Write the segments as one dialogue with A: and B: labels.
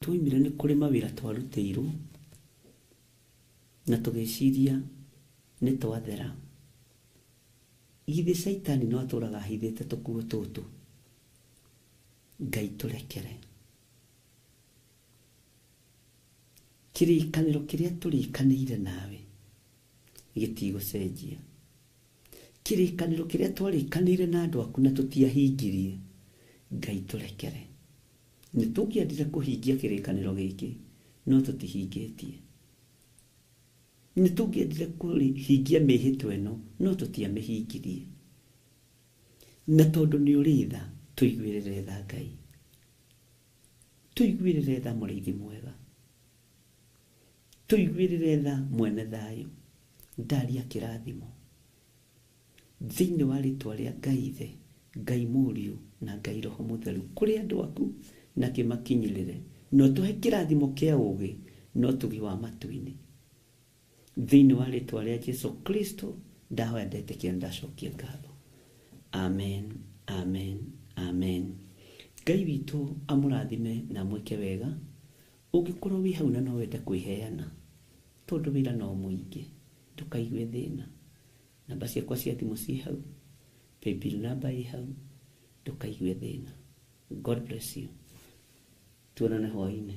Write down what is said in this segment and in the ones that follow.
A: Twoimire nĩ kũrĩ mawĩra twarutĩirwo na tũgĩciria nĩ twathera. Githĩ caitani no atũraga ahithĩte tũkuo tũtũ? Ngai tũrekere. Kĩrĩkanĩro kĩrĩa tũrĩkanĩire nawe gĩtigũcenjia. Kĩrĩkanĩro kĩrĩa twarĩkanĩire na andũ aku na tũtiahingirie, Ngai tũrekere. Nĩ tũngĩendire kũhingia kĩrĩkanĩro gĩkĩ no tũtihingĩtie. Nĩ tũngĩendire kũhingia mĩhĩtwa ĩno no tũtiamĩhingirie. Na tondũ nĩ ũrĩ tha, tũiguĩrĩre tha Ngai. Tũiguĩrĩre tha mũrĩithi mwega. Tũiguĩrĩre tha mwene thayũ. Ndaria kĩrathimo thĩinĩ wa rĩtwa rĩa Ngai Ithe, Ngai Mũriũ na Ngai Roho Mũtheru kũrĩ andũ aku na kĩmakinyĩrĩre, na ũtũhe kĩrathimo kĩa ũũgĩ na ũtugi wa matu-inĩ. Thĩinĩ wa rĩtwa rĩa Jesu Kristo ndahoya ndetĩkia na ndacokia ngatho. Amen, amen, amen. Ngai witũ amũrathime na amwĩke wega. Ũngĩkorwo wĩ hau na no wende kwĩheana, tondũ wĩra no mũingĩ, ndũkaigue thĩna. Namba ciakwa cia thimũ ciĩ hau, paybill namba ĩ hau, ndũkaigue thĩna. God bless you. Tuonane hwaĩ-inĩ.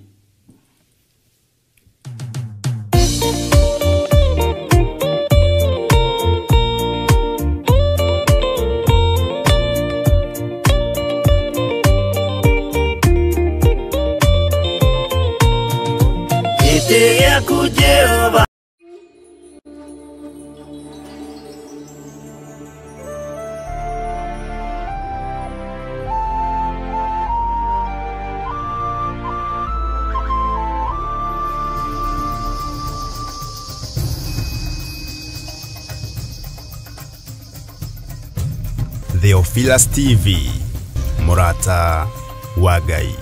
B: Gĩtĩ gĩaku Jehova.
C: Theophilus TV, mũrata wa Ngai.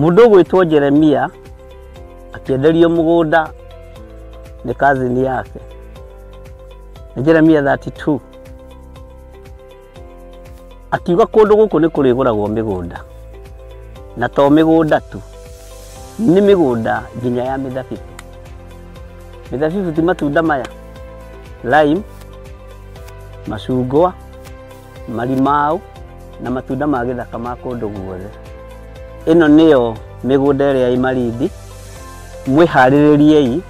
D: Mũndũ ũgwĩtwo Jeremia akĩenderio mũgũnda nĩ kazini yake. Nĩ Jeremia 32. Akiuga kũndũ gũkũ nĩ kũrĩgũragwo mĩgũnda, na to mĩgũnda tu, nĩ mĩgũnda nginya ya mĩthabibũ. Mĩthabibũ ti matunda maya, lime, macungwa, marimau na matunda ma gĩthaka ma kũndũ guothe. Ĩno nĩyo mĩgũnda ĩrĩa ĩ Malindi. Mwĩharĩrĩriei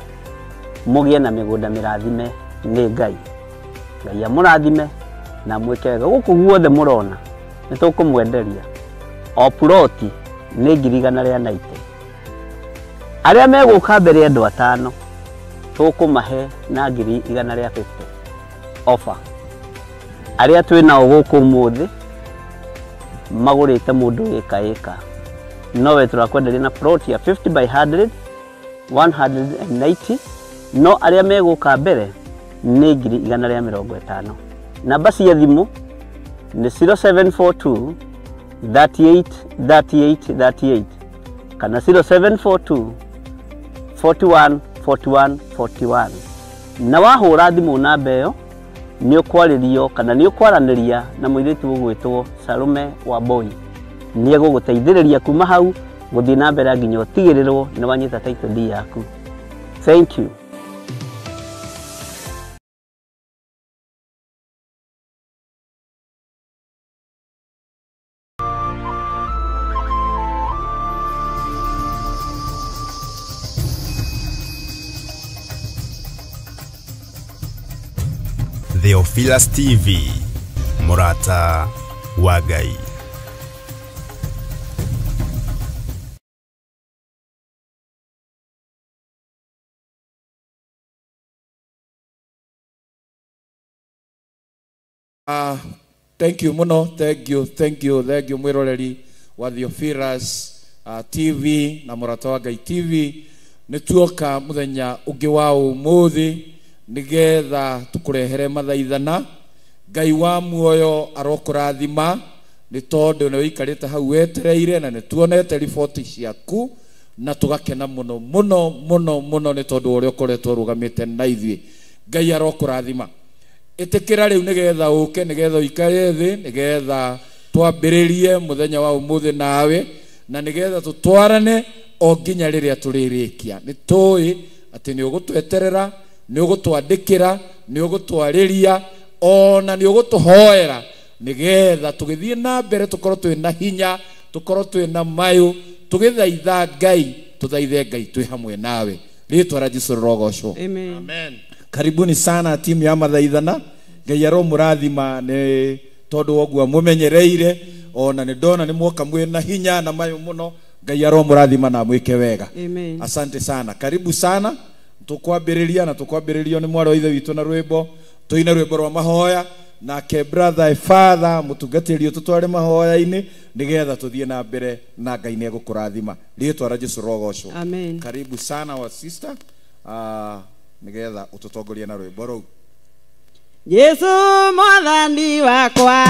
D: mũgĩe na mĩgũnda mĩrathime nĩ Ngai. Ngai amũrathime na mwĩke wega. Gũkũ guothe mũrona nĩ tũkũmwenderia o ploti nĩ 190,000. Arĩa megũka mbere andũ atano tũkũmahe na 150,000 offer. Arĩa twĩ nao gũkũ ũmũthĩ magũrĩte mũndũ ĩka ĩka, nowe tũrakwenderia na plot ya 50 by 100 190, no arĩa megũka mbere nĩ 150,000. Namba cia thimũ nĩ 0742 38 38 38 kana 0742 41 41 41. Na wahũra thimũ namba ĩyo nĩ ũkwarĩrio kana nĩ ũkwaranĩria na mũirĩtu ũgwĩtwo Salome Wambui. Nĩ egũgũteithĩrĩria kuma hau gũthiĩ na mbere nginya ũtigĩrĩrwo nĩ wanyita title deed yaku. Thank you.
C: Theophilus TV, mũrata wa Ngai.
E: Thank you muno, thank you, thank you, thank you mwiroreri wa Theophilus TV na mũrata wa Ngai TV. Nĩ tuoka mũthenya ũngĩ wa ũmũthĩ nĩgetha tũkũrehere mathaithana. Ngai wa muoyo arokũrathima nĩ tondũ nĩ ũikarĩte hau wetereire na nĩ tuonete riboti ciaku na tũgakena mũno mũno mũno mũno nĩ tondũ ũrĩa ũkoretwo ũrũgamĩte na ithuĩ. Ngai arokũrathima. Ĩtĩkĩra rĩu nĩgetha ũke, nĩgetha ũikare thĩ, nĩgetha Twambĩrĩrie mũthenya wa ũmũthĩ nawe na nĩgetha tũtwarane o nginya rĩrĩa tũrĩrĩkia. Nĩ tũĩ atĩ nĩ ũgũtweterera, nĩ ũgũtwandĩkĩra, nĩ ũgũtwarĩria, ona nĩ ũgũtũhoera nĩgetha tũgĩthiĩ na mbere tũkorwo twĩ na hinya, tũkorwo twĩ na mayũ, tũgĩthaitha Ngai, tũthaithe Ngai twĩ hamwe nawe. Rĩtwa rĩa Jesũ rĩrogocwo.
F: Amen.
E: Karibuni sana timu ya mathaithana. Ngai aromũrathima nĩ tondũ woguo mũmenyereire, ona nĩ ndona nĩ mwoka mwĩ na hinya na mayũ mũno. Ngai aromũrathima na mwĩke wega.
F: Amen.
E: Asante sana, karibu sana. Tukwambĩrĩria na tukwambĩrĩrio nĩ mwarĩ wa ithe witũ na rwĩmbo, tũine rwĩmbo rwa mahoya nake brother father mũtungatĩri ũtũtware mahoya-inĩ nĩgetha tũthiĩ na mbere na Ngai nĩ egũkũrathima. Rĩtwa rĩa Jesũ rogocwo.
F: Amen.
E: Karibu sana wa sister, nĩgetha ũtũtongorie na rwĩmbo rũu.
F: Yesu mwathani wakwa,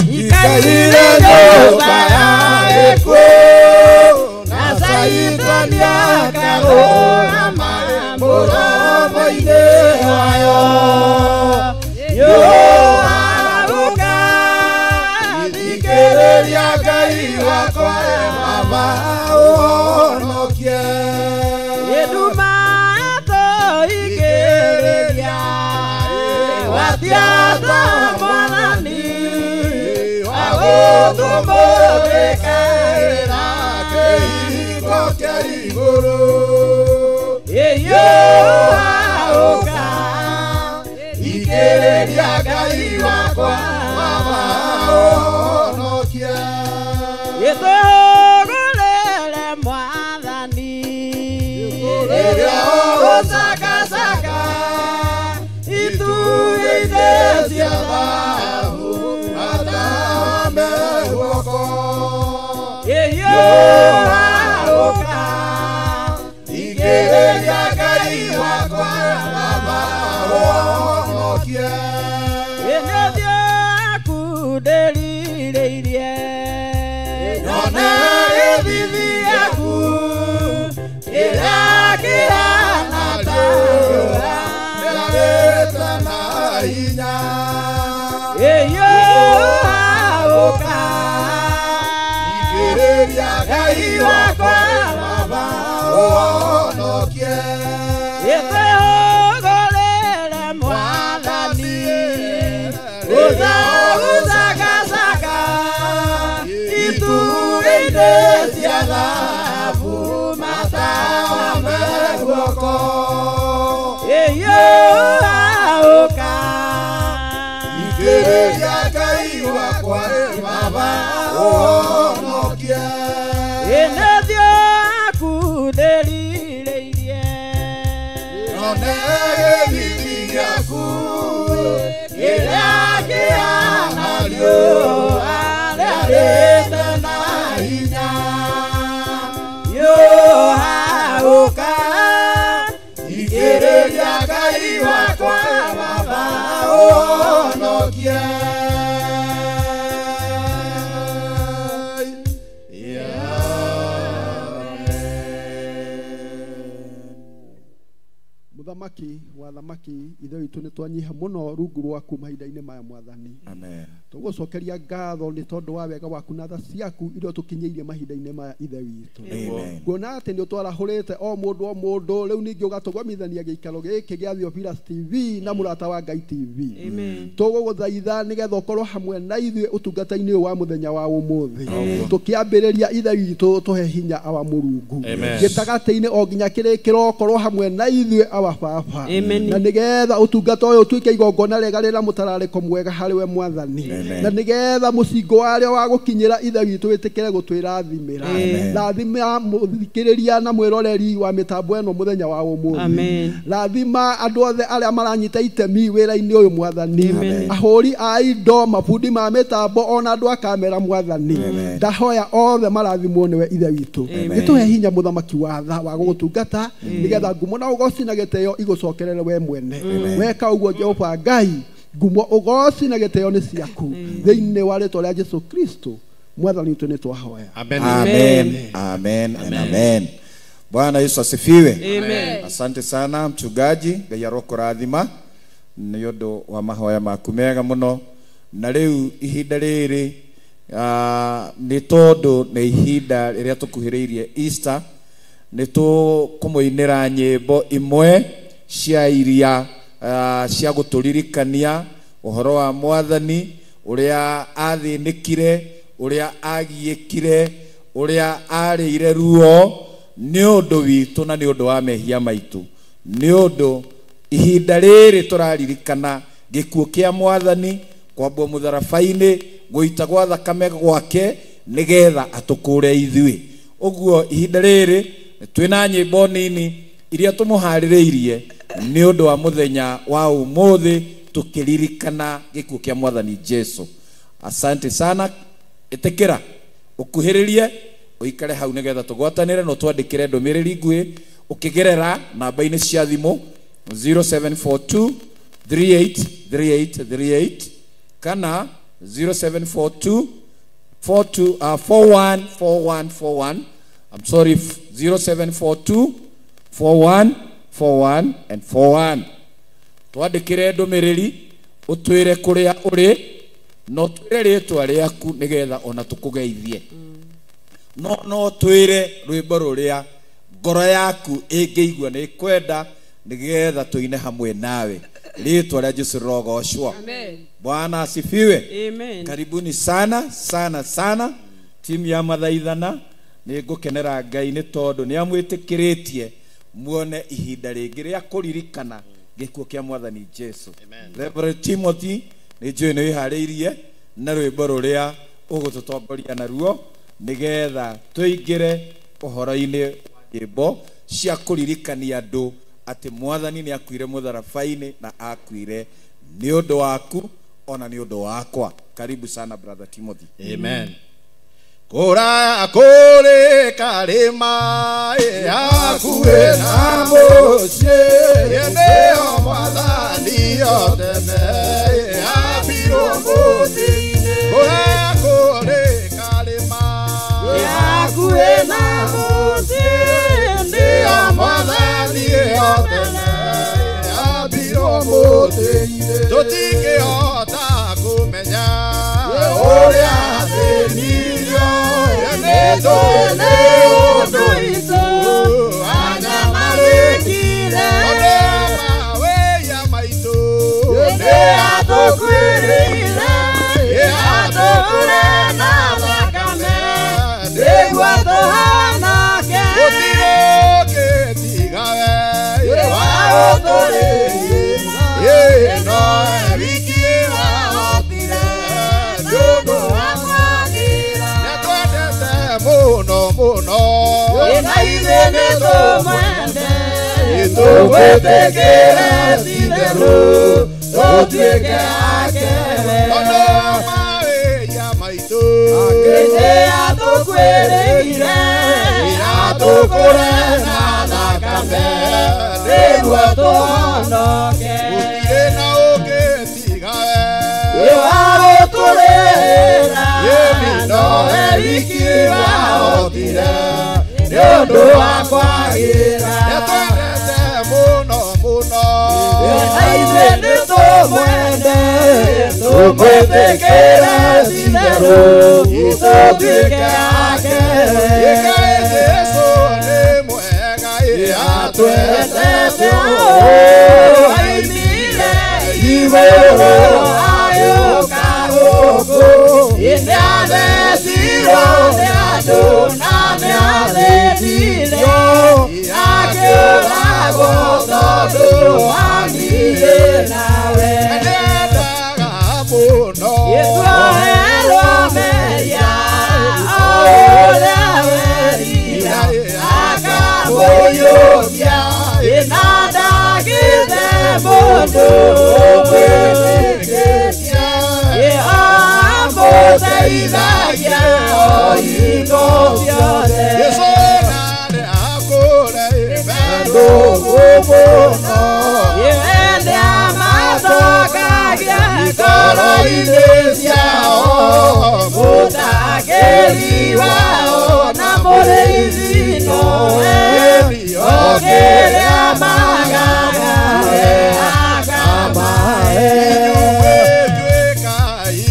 F: njikarire nyũmba ya gĩkuũ, na Saitani akarũgama mũromo-inĩ wayo. Yũarũka,
E: thikĩrĩria Ngai wakwa, Baba ũhonokie.
F: Nduma tũigĩrĩria, watiata mwathani, wa gũtũmũrĩkĩra
E: kĩhingo kĩa igũrũ.
F: Yũarũka,
E: thikĩrĩria Ngai wakwa, Baba ũhonokie.
F: Gĩtũhũgũrĩre mwathani,
E: rĩrĩa
F: ũgũcakacaka itugĩ-inĩ cia thahabu,
E: matawa me guoko.
F: Yũarũka,
E: thikĩrĩria Ngai wakwa, Baba ũhonokie.
F: Nĩ aku ndĩrirĩirie,
E: nyone
F: gĩthithi gĩaku kĩrĩa kĩhana ta riũa,
E: rĩarĩte na hinya.
F: Yũarũka,
E: thikĩrĩria Ngai wakwa, Baba ũhonokie.
F: Gĩtũhũgũrĩre mwathani, ũcagũcakacaga itugĩ-inĩ cia thahabu, matawa me guoko. Yũarũka,
E: thikĩrĩria Ngai wakwa, Baba ũhonokie.
F: Nĩ aku ndĩrirĩirie,
E: nyone gĩthithi gĩaku
F: kĩrĩa kĩhana riũa rĩarĩte na hinya. Yũarũka,
E: thikĩrĩria Ngai wakwa, Baba ũhonokie.
G: Mũthamaki wa thamaki, ithe witũ nĩ twanyiha mũno rungu rwaku mahinda-inĩ maya mwathani.
E: Amen.
G: Tũgũcokeria ngatho nĩ tondũ wa wega waku na tha ciaku iria ũtũkinyĩirie mahinda-inĩ maya ithe witũ.
E: Amen.
G: Nguona atĩ nĩ ũtwarahũrĩte o mũndũ o mũndũ, rĩu ningĩ ũgatũgomithania gĩikaro gĩkĩ gĩa Theophilus TV na Mũrata wa Ngai TV.
F: Amen.
G: Tũgũgũthaitha nĩgetha ũkorwo hamwe na ithuĩ ũtungata-inĩ ũyũ wa mũthenya wa ũmũthĩ. Tũkĩambĩrĩria ithe witũ tũhe hinya awa Mũrungu. Gĩtagatĩ-inĩ o nginya kĩrĩkĩro ũkorwo hamwe na ithuĩ awa Baba.
F: Amen.
G: Na nĩgetha ũtungata ũyũ ũtuĩke igongona rĩega rĩna mũtararĩko mwega harĩ we mwathani. Na nĩgetha mũcingo warĩo wa gũkinyĩra ithe witũ wĩtĩkĩre gũtwĩrathimĩra. Rathima mũthikĩrĩria na mwĩroreri wa mĩtambo ĩno mũthenya wa ũmũthĩ.
F: Amen.
G: Rathima andũ othe arĩa maranyita itemi wĩra-inĩ ũyũ mwathani. Ahũri a indo, mabundi ma mĩtambo ona andũ a kamera mwathani. Ndahoya othe marathimwo nĩwe ithe witũ. Nĩtũhe hinya mũthamaki wa tha wa gũgũtungata nĩgetha ngumo na ũgoci na gĩtĩo igũcokerere we mwene. Weka ũguo Jehova Ngai, ngumo ũgoci na gĩtĩo nĩ ciaku. Thĩinĩ wa rĩtwa rĩa Jesũ Kristo mwathani witũ nĩ twahoya.
E: Amen. Amen. Amen and amen. Bwana Yesu asifiwe.
F: Amen.
E: Asante sana mchungaji, Ngai arokũrathima nĩ ũndũ wa mahoya maku mega mũno. Na rĩu ihinda rĩrĩ nĩ tondũ nĩ ihinda rĩrĩa tũkuhĩrĩirie Easter, nĩ tũkũmũinĩra nyĩmbo imwe cia iria cia gũtũririkania ũhoro wa mwathani, ũrĩa athĩnĩkire, ũrĩa agiĩkire, ũrĩa arĩire ruo nĩ ũndũ witũ na nĩ ũndũ wa mehia maitũ. Nĩ ũndũ ihinda rĩrĩ tũraririkana gĩkuũ kĩa mwathani, kwambwo mũtharaba-inĩ, gũita gwa thakame gwake nĩgetha atũkũre ithuĩ. Ũguo ihinda rĩrĩ twĩna nyĩmbo nini iria tũmũharĩrĩirie nĩ ũndũ wa mũthenya wa ũmũthĩ tũkĩririkana gĩkuũ kĩa mwathani Jesu. Asante sana. Ĩtĩkĩra ũkuhĩrĩrie ũikare hau nĩgetha tũgwatanĩre na ũtwandĩkĩre ndũmĩrĩri nguhĩ ũkĩgerera namba-inĩ cia thimũ 0742 383838 kana 0742 42 414141. I'm sorry, 0742 4141 and 41. Twandĩkĩre ndũmĩrĩri ũtwĩre kũrĩa ũrĩ na ũtwĩre rĩtwa rĩaku nĩgetha ona tũkũgeithie. No twĩre rwĩmbo rũrĩa ngoro yaku ĩngĩigua nĩ ĩkwenda nĩgetha tũine hamwe nawe. Rĩtwa rĩa Jesu rĩrogocwo. Bwana asifiwe.
F: Amen.
E: Karibuni sana sana sana timu ya Mathaithana. Nĩ ngũkenera Ngai nĩ tondũ nĩ amwĩtĩkĩrĩtie muone ihinda rĩngĩ rĩa kũririkana gĩkuũ kĩa mwathani Jesu. Reverend Timothy nĩ njũĩ nĩ wĩharĩirie na rwĩmbo rũrĩa ũgũtũtongoria naruo nĩgetha tũingĩre ũhoro-inĩ wa nyĩmbo cia kũririkania andũ atĩ mwathani nĩ akuire mũtharaba-inĩ na akuire nĩ ũndũ waku ona nĩ ũndũ wakwa. Karibu sana brother Timothy.
H: Amen. Kũraya kũrĩ karĩma hakuhĩ na mũciĩ, nĩho mwathani otene ambirwo mũtĩ-inĩ. Kũraya kũrĩ karĩma hakuhĩ na mũciĩ, nĩho mwathani otene ambirwo mũtĩ-inĩ. Tũtingĩhota kũmenya ũrĩa athĩnirio nĩ ũndũ witũ, anyamarĩkire tondũ mawĩya maitũ nĩ atũkuĩrĩire, atũkũre na thakame nĩguo tũhonoke. Gũtirĩ ũngĩtiga we wa ũtũrĩire, nowe wiki wahotire nĩ ũndũ wa kwagĩra. Nĩtwendete mũno mũno na ithuĩ nĩtũmwende, tũmwĩtĩkĩre ti-itherũ tũtuĩke ake we. Tondũ mawĩya maitũ nĩ atũkuĩrĩire, atũkũre na thakame nĩguo tũhonoke. Gũtirĩ na ũngĩtiga we wa gũtũrĩra, nowe wiki wahotire nĩ ũndũ wa kwagĩra. Nĩtwendete mũno mũno na ithuĩ nĩtũmwende, tũmwĩtĩkĩre ti-itherũ tũtuĩke ake we. Ngai Jesu nĩ mwega atwendete ũũ, aimire igũrũ agĩũka gũkũ, nĩathecirwo nĩ andũ na nĩathĩnire, akĩũragwo tondũ wa niĩ nawe. Nĩendaga mũno tuoherwo mehia o ũrĩa werira, akamũiyũkia na ndagĩte mũndũ ũmwĩtĩkĩtie, amũteithagia o hingo ciothe. Jesũ narĩ akũre wendo mũno, nĩamacokagia ngoro-inĩ ciao, mũtangĩri wao na mũrĩithi nowe, o kĩrĩa magaga we akamahe. Inyuĩ tuĩkai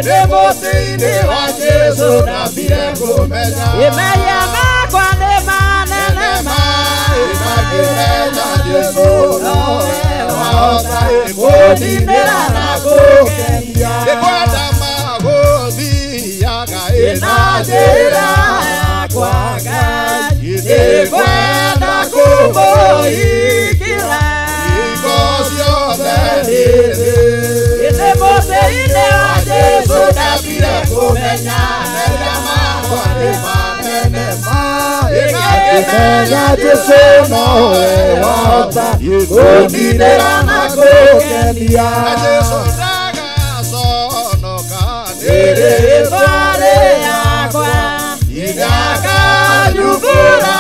F: Ĩndĩ mũtĩ-inĩ wa Jesũ ndambire kũmenya Mehia makwa nĩ manene ma Ngakĩmenya Jesũ nowe wahota kũndinĩra na kũngenia
I: Nĩngwenda magũthiaga
F: na njĩra yakwa Ngai Nĩngwenda kũmũhingĩra
I: hingo ciothe niĩ.
F: Ĩndĩ mũtĩ-inĩ wa Jesũ ndambire kũmenya
I: Mehia makwa nĩ manene ma
F: Ngakĩmenya Jesũ nowe wahota kũndinĩra na kũngenia
I: Na Jesũ ndagaconoka nĩ
F: Rĩĩtwa rĩakwa Ndakanyumbũra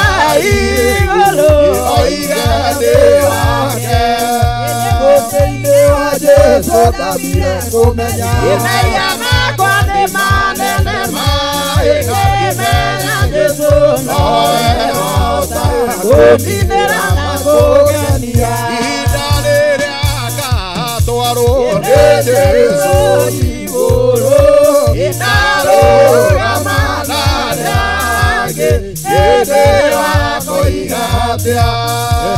F: igũrũ
I: oige nĩ wake.
F: Mũtĩ-inĩ wa Jesũ ndambire kũmenya Mehia makwa nĩ manene ma Ngakĩmenya Jesũ nowe wahota kũndinĩra na kũngenia
I: Ihinda rĩrĩa ngatwarwo
F: Nĩ Jesũ igũrũ Ndarũgama na arĩa angĩ hĩndĩ ya koiga atĩa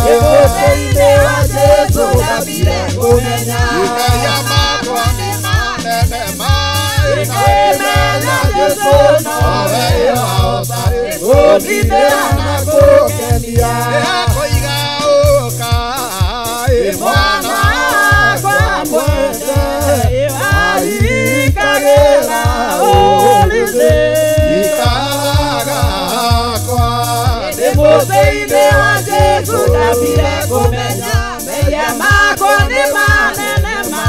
F: Mũtĩ-inĩ wa Jesũ ndambire kũmenya
I: Mehia makwa nĩ manene ma
F: Ngakĩmenya Jesũ nowe wahota kũndinĩra na kũngenia
I: Nĩakoiga ũka ĩ
F: Mwana wakwa mwende aikagĩra ũrĩthĩ
I: ikaraga hakwa.
F: Nĩ mũtĩ-inĩ wa Jesũ ndambire kũmenya mehia makwa nĩ manene ma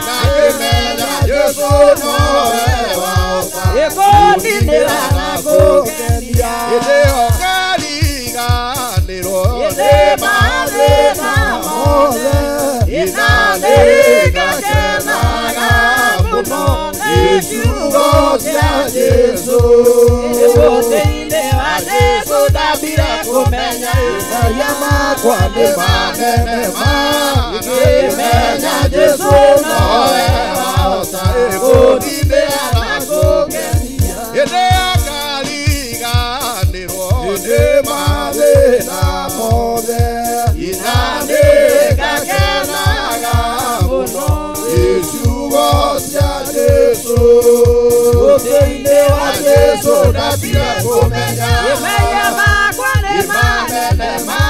I: Ngakĩmenya Jesũ nowe wahota
F: Kũndinĩra na kũngenia
I: Hĩndĩ ĩyo ngariganĩrwo
F: Nĩ mathĩna mothe na nĩngakenaga mũno nĩ ciugo cia Jesũ. Mũtĩ-inĩ wa Jesũ ndambire kũmenya mehia makwa nĩ manene ma Ngakĩmenya Jesũ nowe wahota kũndinĩra na kũngenia
I: Hĩndĩ ĩyo ngariganĩrwo
F: Nĩ mathĩna mothe na nĩngakenaga mũno nĩ ciugo cia Jesũ. Mũtĩ-inĩ wa Jesũ ndambire kũmenya mehia makwa nĩ manene ma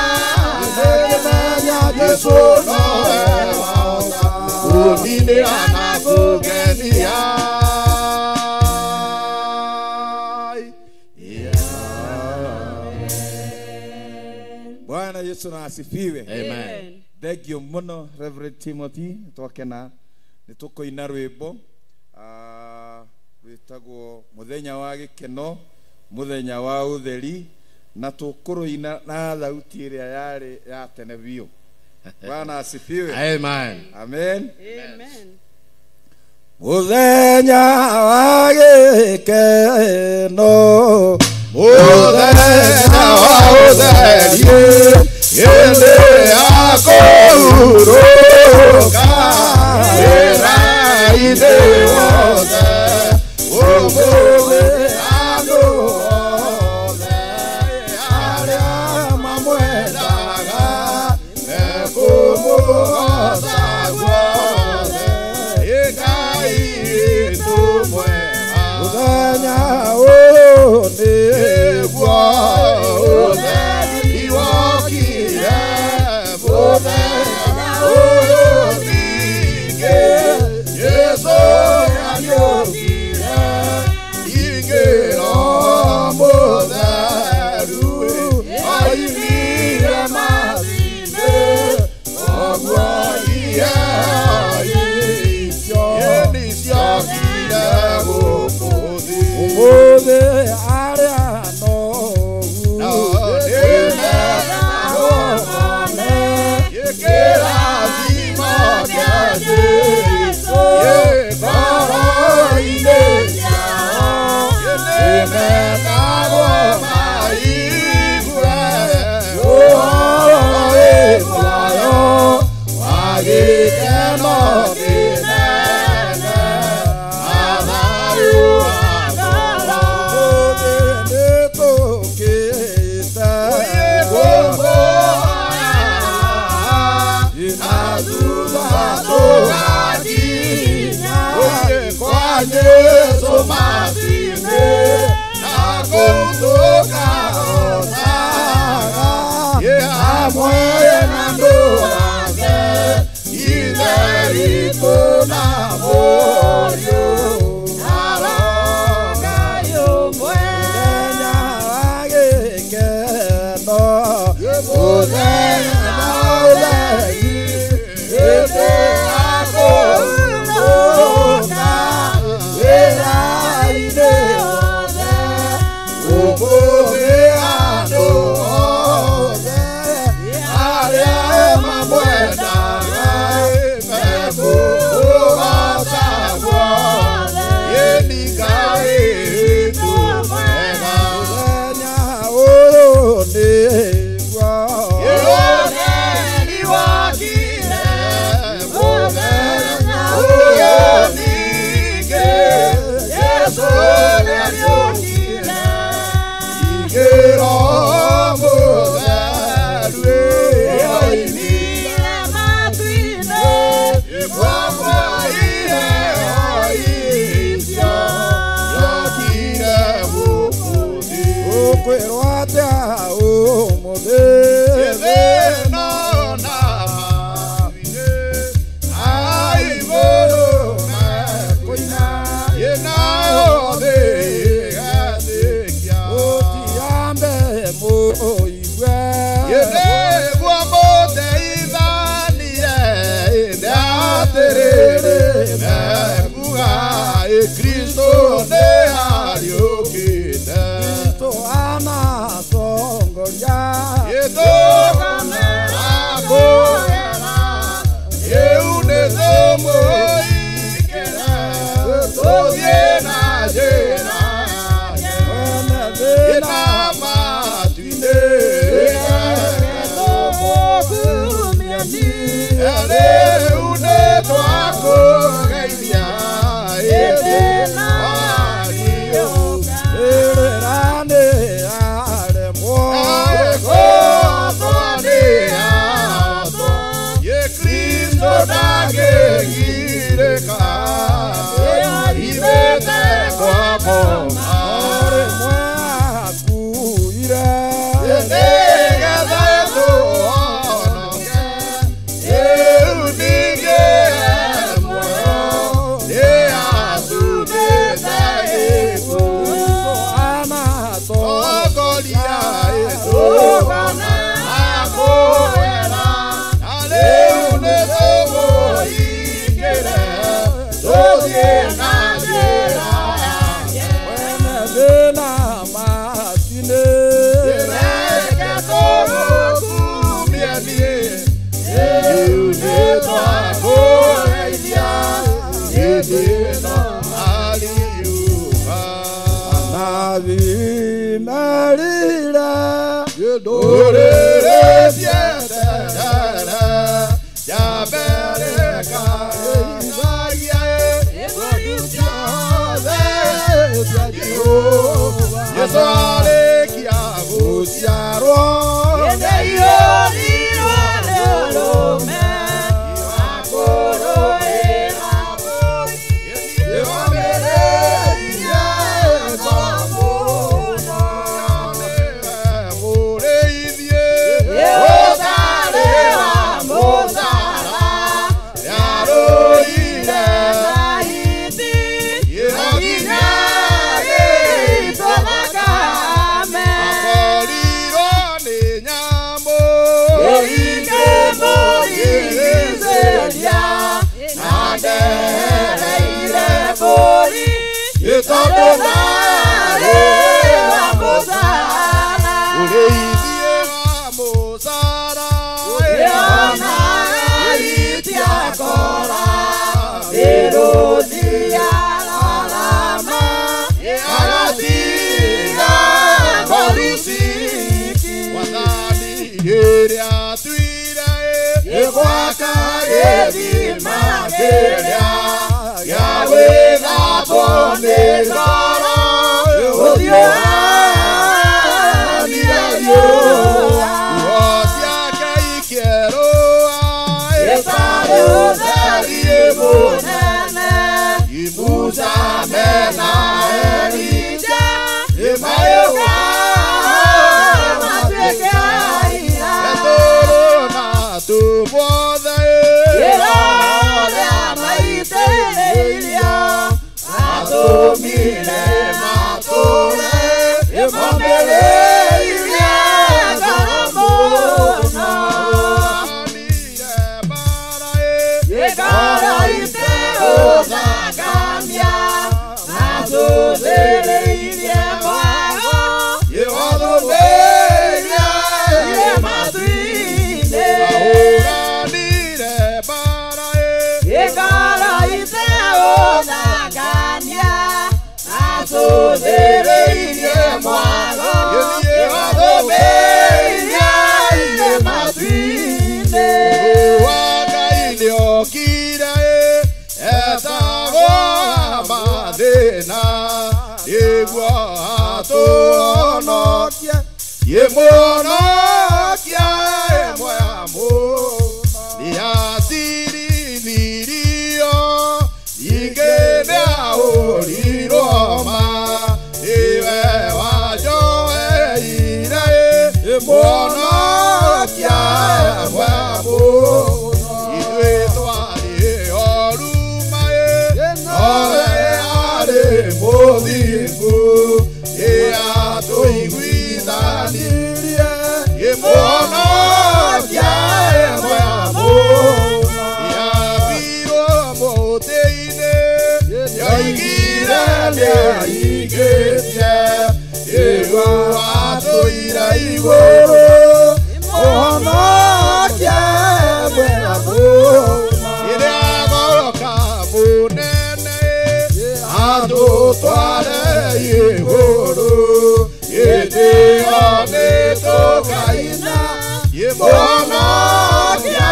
F: Ngakĩmenya Jesũ nowe wahota
I: kũndinĩra na kũngenia.
E: Bwana Yesu na asifiwe.
I: Amen.
E: Thank you muno Reverend Timothy twakena nĩ tũkũina rwĩmbo rwĩtagwo mũthenya wa gĩkeno mũthenya wa ũtheri na tũkũrũina na thauti ĩrĩa yarĩ ya tene biũ. Bwana asifiwe.
I: Amen.
E: Amen.
F: Amen.
E: Mũthenya wa gĩkeno
I: Mũthenya wa ũtheri hĩndĩ ya kũhurũka wĩra-inĩ wothe ũmũthĩ andũ othe arĩa mamwendaga mekũmũgoca guothe. Ngai witũ mwega
E: mũthenya ũyũ
I: nĩguo ũtheri wokire mũthenya ũyũ ningĩ Jesũ nĩariũkire ningĩ Roho Mũtheru oimire matu-inĩ ũguo iheo icio nĩciokire gũkũ thĩ. Jesu matu-inĩ na kũu tũkahotaga hamwe na andũ ake Ithe witũ na Mũriũ na Roho Ngai ũmwe. Mũthenya wa gĩkeno, mũthenya ũtheri, hĩndĩ ya kũhurũka wĩra-inĩ wothe, ũmũthĩ andũ othe arĩa mamwendaga mekũũgoca guothe. Ĩni Ngai witũ mwega. Mũthenya ũyũ nĩguo ũtheri wokire, mũthenya ũyũ ningĩ Jesũ nĩariũkire. Ingĩ Roho Mũtheru oimire matu-inĩ, ĩkwamwaire icio yokire gũkũ thĩ. Ũkwĩrwo atĩa ũmũthĩ? Thĩna na matu-inĩ, a igũrũ mekũina, nayo thĩ ĩgetĩkia. Ũtiambe mũigue nĩguo mũteithanie, ĩndĩ atĩrĩrĩ mekuga ĩ Kristũ nĩariũkĩte. Kristũ anatongoria ĩtũkane akũgera, rĩu nĩtũmũikĩre tũthiĩ na njĩra yake mwene thĩna matu-inĩ. Rĩu nĩtwakũgeithia ĩndĩ wariũka. Rĩrĩra nĩaremwo kũhotwo nĩahotwo, Ye Kristũ ndangĩgirĩka ithĩte kwa ngoma. Rĩmwe akuire nĩgetha tũhonoke, rĩu ningĩ e muoyo nĩacumĩte gĩkuũ. Anatongoria ĩtũkana akũgera, na rĩu nĩtũmũingĩre tũthiĩ na njĩra yake mwene thĩna matu-inĩ. Reke tũmũkumie niĩ, rĩu nĩtwakũgeithia hĩndĩ ĩno ariũka. Anabii merire ndũrĩrĩ cieterere njambere ĩkageithagia ciothe cia Jehova. Jesũ arĩkia gũciarwo nĩaiyũrirwo nĩ ũrũme wa kũrũĩra nĩomĩrĩirie ngoro mũno. Mũrĩithie ũtarĩ wa mũcara nĩarũire na hiti nginya gĩitwo thakame. Akorirwo nĩ nyamũ ingĩmũrigicĩria na ndereire mbũri tondũ ndarĩ wa mũcara. Ũrĩithie wa mũcara ĩona itiakora mĩrũthi yararama agatiga moriciki. Wathani ĩrĩa tuire ĩgwaka gĩthima kĩrĩa gĩa gwĩthambwo nĩ ngoro ũthiũ wanire riũa. Nguo ciake ikĩerũa ĩtarĩ ũtheri mũnene. Musa mena Elija Imayuka matuĩke aira Petero na atũmwo othe Ĩrĩa maitĩrĩirio atũmire matũre Ĩmomĩrĩirie ngoro mũno Ngoro iteũthangania Acũthĩrĩirie mwago Ĩwathũmĩirie matu-inĩ Ahũranire mbara Ngoro iteũthangania Acũthĩrĩirie mwago Ĩwathũmĩirie matu-inĩ Wa Ngai nĩokire etagwo mathĩna nĩguo atũhonokie Ĩmũhonokia ĩmwe ya mũno nĩacirithirio ningĩ nĩahũrirwo ma nĩwe wanjoeire Ĩmũhonokia ĩmwe ya mũno ithuĩ twarĩ oru maĩ nowe arĩ mũthingu nĩatũiguithanirie Ĩmũhonokia ĩmwe ya mũno nĩambirwo mũtĩ-inĩ nĩoigire nĩahingĩtie nĩguo atũire igũrũ Mũhonokia ĩmwe ya mũno rĩrĩa agoroka mũnene atũtware igũrũ hĩndĩ ĩyo nĩtũkaina Mũhonokia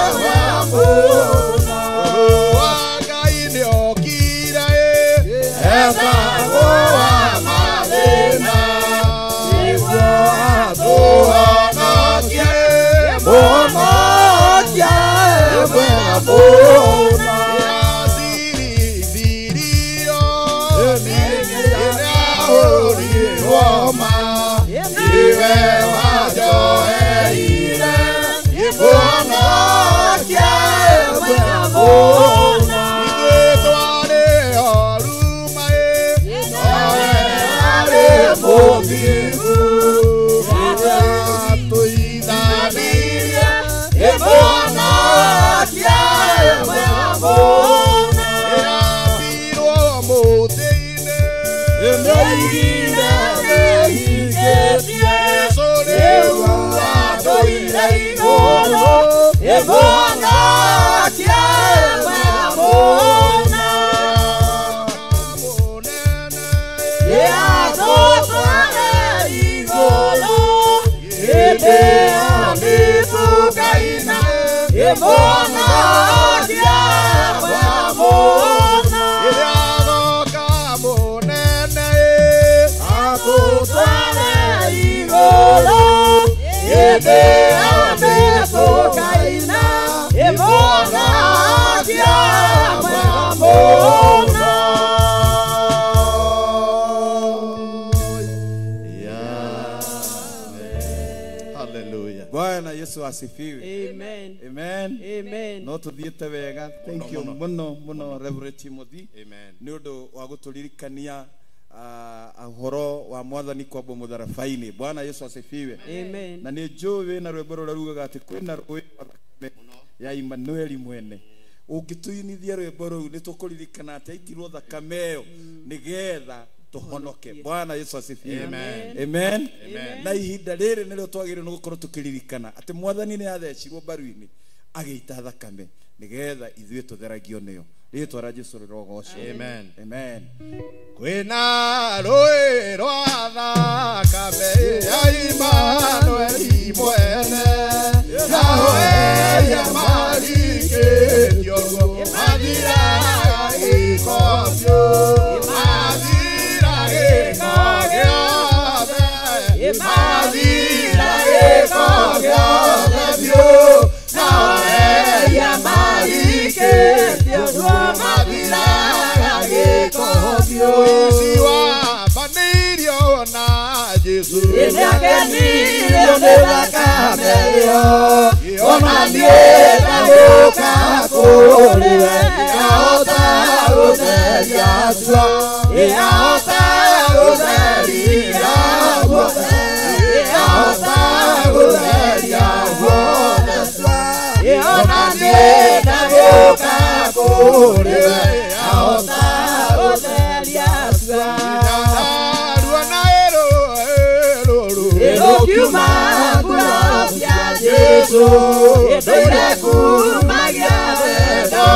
I: ĩmwe ya mũno Mũrũ wa Ngai nĩokire etagwo wa mathĩna nĩguo atũhonokie Mũhonokia ĩmwe ya mũno nĩacirithirio nĩahũrirwo ma nĩwe wanjoeire Mũhonokia ĩmwe ya mũno ithuĩ twarĩ oru maĩ nowe arĩ mũthingu nĩatũithanirie Mũhonokia ĩmwe ya mũno nĩambirwo mũtĩ-inĩ nĩoigire nĩahingĩtie Jesũ rĩu atũire igũrũ Mũhonokia ĩmwe ya mũno nĩatũtware igũrũ hĩndĩ ĩyo nĩtũkaina Mũhonokia ĩmwe ya mũno rĩrĩa agoka mũnene atũtware igũrũ hĩndĩ ĩyo nĩtũkaina Mũhonokia ĩmwe ya mũno.
E: Hallelujah. Bwana Yesu asifiwe.
F: Amen.
E: Amen.
F: Amen.
E: No tuthiĩte wega. Thank you muno muno Reverend Timothy.
C: Amen.
E: Nĩ ũndũ wa gũtũririkania ũhoro wa mwathani kwambwo mũtharaba-inĩ. Bwana Yesu asifiwe.
F: Amen.
E: Na nĩ njũĩ wĩna rwĩmbo rũrĩa rugaga atĩ kwĩna rũĩ rwa thakame ya Emmanueli mwene. Ũngĩtũinithia rwĩmbo rũu nĩ tũkũririkana atĩ aitirwo thakame ĩyo nĩgetha tũhonoke. Bwana Yesu asifiwe.
C: Amen.
E: Amen.
C: Amen.
E: Na ihinda rĩrĩ nĩrĩo twagĩrĩirwo nĩ gũkorwo tũkĩririkana atĩ mwathani nĩ athecirwo mbaru-inĩ agĩita thakame nĩgetha ithuĩ tũtheragio nĩyo. Rĩtwa rĩa Jesũ rĩrogocwo.
C: Amen.
E: Amen.
I: Kwĩna rũĩ rwa thakame ya Emmanueli mwene naho eria marikĩtio ruo mathiraga gĩko biũ mathira gĩko gĩothe mathira gĩko gĩothe biũ nao eria marikĩtio ruo mathiraga gĩko
H: Nĩakenirio nĩ thakame ĩyo ona niĩ ndagũka kũrĩ we ahota gũtheria cua ahota gũtheria guothe ahota gũtheria guothe cua ona niĩ ndagũka kũrĩ we ahota gũtheria cua Kiuma nguraro cia Jesũ ĩndũire kumagia wendo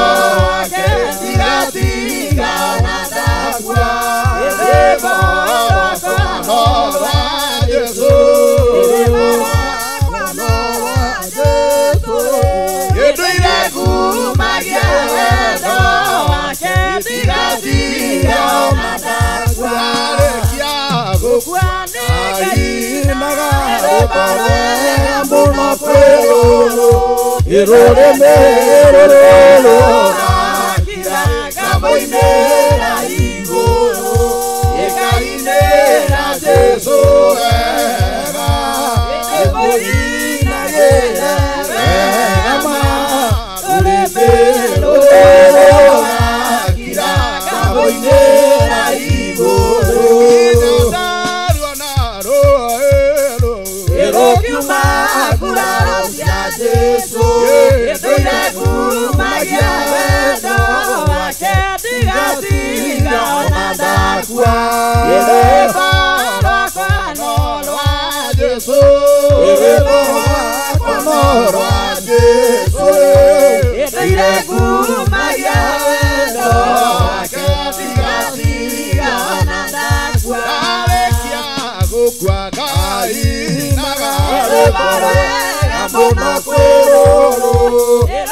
H: wake ndigatiga ona ndakua rwĩmbo rwakwa no rwa Jesũ rwĩmbo rwakwa no rwa Jesũ ĩndũire kumagia wendo wake ndigatiga ona ndakua
E: Arĩkia
H: gũkua nĩ
I: Ainaga rwĩmbo rwega mũno kwĩ rũrũ ĩrũrĩmĩ rũrũ
H: rũrakira ngamũinĩra igũrũ ĩkainĩra Jesũ
E: wega
H: ĩmũinagĩre
E: wega ma
H: rũrĩmĩ rũrũ rũrakira ngamũinĩra igũrũ Kiuma nguraro cia Jesũ ĩndũire kumagia wendo wake ndigatiga ona ndakua rwĩmbo rwakwa no rwa Jesũ rwĩmbo rwakwa no rwa Jesũ ĩndũire kumagia wendo wake ndigatiga ona ndakua
E: Arĩkia gũkua ngainaga
H: rwĩmbo rwega mũno kwĩ rũrũ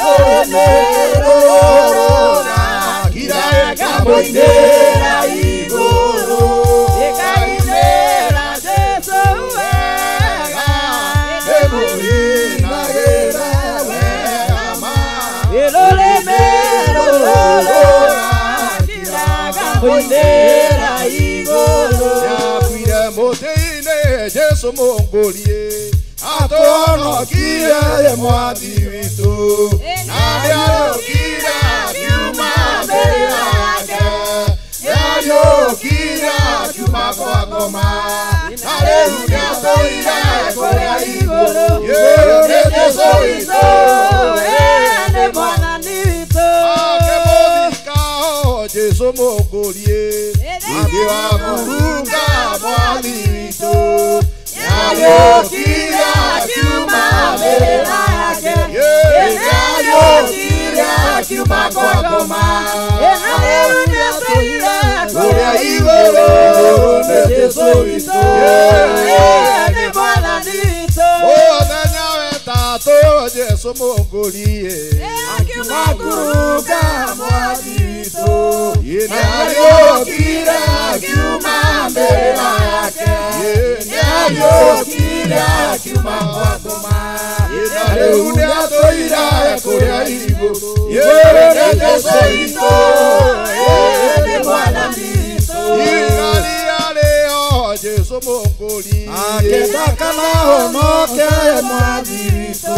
H: rũrĩmĩ rũrũ rũrakira ngamũinĩra igũrũ ĩkainĩra Jesũ wega
E: ĩmũinagĩre wega ma
H: rũrĩmĩ rũrũ rũrakira ngamũinĩra igũrũ
E: Nĩakuire mũtĩ-inĩ Jesũ mũngũrie atũhonokie ye mwathi witũ na nĩariũkire akiuma mbĩrĩra yake nĩariũkire akiuma kwa ngoma na rĩu nĩatũire kũrĩa igũrũ nĩ Jesũ witũ
H: nĩ Mwathani witũ
E: akĩmũthika o Jesũ mũngũrie akĩwamurunga mwathi witũ
H: Nĩariũkire akiuma mbĩrĩra yake nĩariũkire akiuma kwa ngoma na rĩu nĩatũire
E: kũrĩa igũrũ nĩ Jesũ witũ
H: nĩ Mwathani witũ
E: mũthenya wetatũ Jesũ mũngũrie
H: akiuma ngurunga mwathi witũ
E: nĩariũkire
H: akiuma mbĩrĩra yake nĩariũkire akiuma kwa ngoma
E: na rĩu nĩatũire kũrĩa igũrũ nĩ Jesũ witũ
H: nĩ Mwathani witũ
E: igaria rĩo Jesũ mũngũri
I: akenda kana honoke mwathi witũ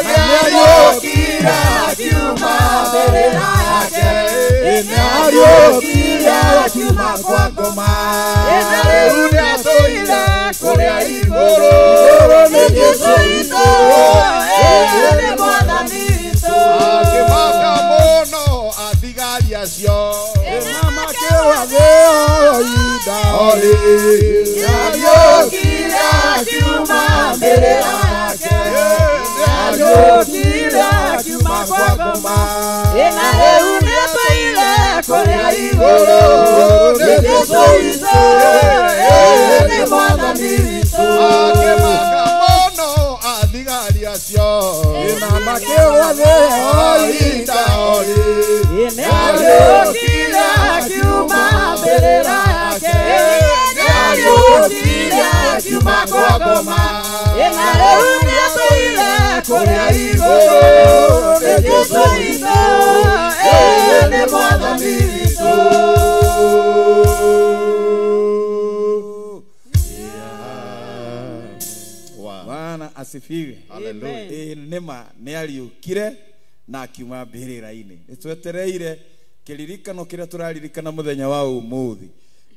E: nĩariũkire
H: akiuma mbĩrĩra yake
I: nĩariũkire akiuma kwa ngoma
H: na rĩu nĩatũire kũrĩa igũrũ nĩ Jesũ witũ nĩ Mwathani witũ
E: akĩmaka mũno athigari acio
H: nĩariũkire akiuma mbĩrĩra yake nĩariũkire akiuma kwa ngoma na rĩu nĩatũire kũrĩa igũrũ nĩ Jesũ witũ nĩ Mwathani witũ
E: akĩmaka mũno athigari acio
H: nĩariũkire akiuma mbĩrĩra yake nĩariũkire akiuma kwa ngoma na rĩu nĩatũire kũrĩa igũrũ nĩ Jesũ witũ nĩ Mwathani witũ.
E: Yeah. asifiwe.
J: Hallelujah.
E: Nĩma nĩ ariũkire na akiuma mbĩrĩra-inĩ. Nĩ twetereire kĩririkano kĩrĩa tũraririkana mũthenya wa ũmũthĩ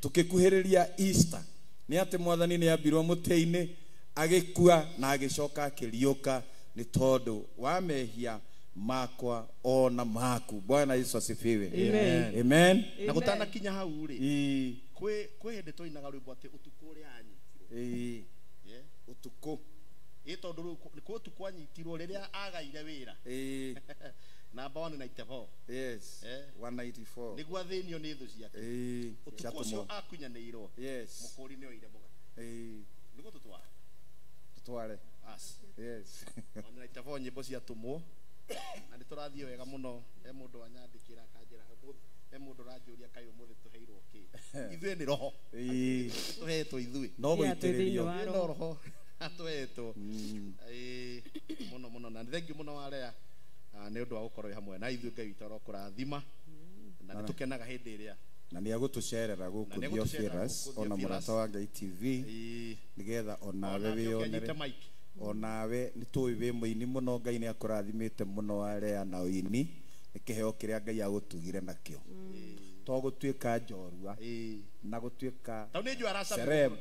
E: tũkĩkuhĩrĩria Easter. Nĩ atĩ mwathani nĩ ambirwo mũtĩ-inĩ agĩkua na agĩcoka akĩriũka nĩ tondũ wa mehia makwa ona maku. Bwana Yesu asifiwe.
J: Amen.
E: Amen.
J: Na gũtanakinya hau rĩ, kwĩ hĩndĩ twainaga rwĩmbo atĩ ũtukũ ũrĩa anyitirwo.
E: Ũtukũ.
J: Tondũ rĩu kwĩ ũtukũ anyitirwo rĩrĩa agaire wĩra. Namba 194.
E: Yes. 194.
J: Nĩguo athĩnio nĩ thũ ciake. Ũtukũ ũcio akunyanĩirwo.
E: Yes.
J: Mũkũri nĩ oire mũgate. Nĩguo tũtware.
E: Tũtware.
J: As.
E: Yes.
J: 194 nyĩmbo ciatũmwo. Na nĩ tũrathiĩ wega mũno. He mũndũ wanyandĩkĩra akanjĩra he mũndũ ũranjũria kaĩ ũmũthĩ tũheirwo kĩ. Ithuĩ nĩ roho. Tũheetwo ithuĩ.
E: No gũitĩrĩrio.
J: No roho atũheetwo. Mũno mũno na thank you mũno warea nĩ ũndũ wa gũkorwo hamwe na ithuĩ. Ngai witũ arokũrathima na nĩ tũkenaga hĩndĩ ĩrĩa
E: na nĩ agũtũcerera gũkũ Theophilus ona Mũrata wa Ngai TV nĩgetha onawe wĩyonere. Onawe nĩ tũĩ wĩ mũini mũno. Ngai nĩ akũrathimĩte mũno warea na ũini nĩ kĩheo kĩrĩa Ngai agũtugire nakĩo. To gũtuĩka njorua na gũtuĩka celeb.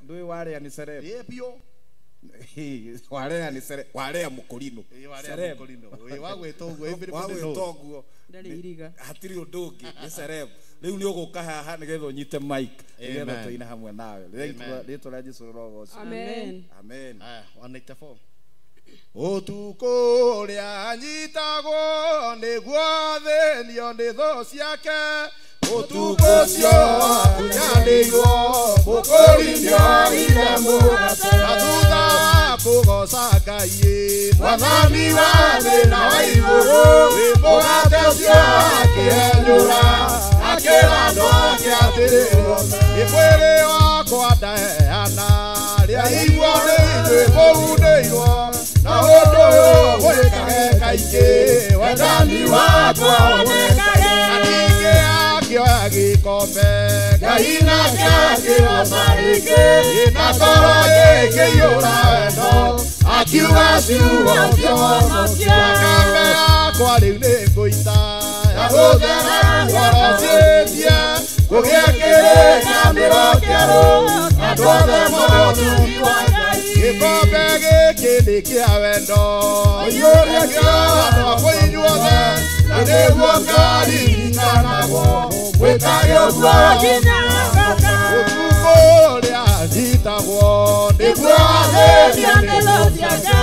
E: Ndũĩ warea nĩ celeb. Warea nĩ celeb. Warea mũkũrinũ. Celeb. Wagwĩtwo ũguo. Hatirĩ ũndũ ũngĩ nĩ celeb. Rĩu nĩ ũgũka haha nĩgetha ũnyite mic nĩgetha tũine hamwe nawe. Rĩtwa rĩa Jesũ rĩrogocwo.
F: Amen.
E: Amen.
J: 194. Ũtukũ ũrĩa anyitagwo nĩguo athĩnio nĩ thũ ciake. Ũtukũ ũcio akunyanĩirwo mũkũri nĩoire mũgate. Na thutha wa kũgoca Ngai mwathani wa thĩ na wa igũrũ, mũgate ũcio akĩenyũra akĩra andũ ake atĩrĩ, nĩ mwĩrĩ wakwa ndaheana rĩa iguo nĩ inyuĩ mũgunĩirwo na ũndũ ũyũ mwĩkage kaingĩ wendani wakwa wonekage. Na ningĩ akĩoya gĩkombe Ngai nake akĩgoca rĩngĩ na ngoro ĩkĩiyũra wendo akiuga ciugo cia thakame yakwa rĩu nĩ ngũita ya gũthera ngoro ciĩtie kũgĩa kĩrĩkanĩro kĩerũ andũ othe mone ũtugi wa Ngai. Gĩkombe gĩkĩ nĩ kĩa wendo ũiyũrĩtio andũ akwa inyuothe na nĩguo ngaririkanagwo mwĩkage ũguo ũtukũ ũrĩa anyitagwo nĩguo athĩnio nĩ thũ ciake.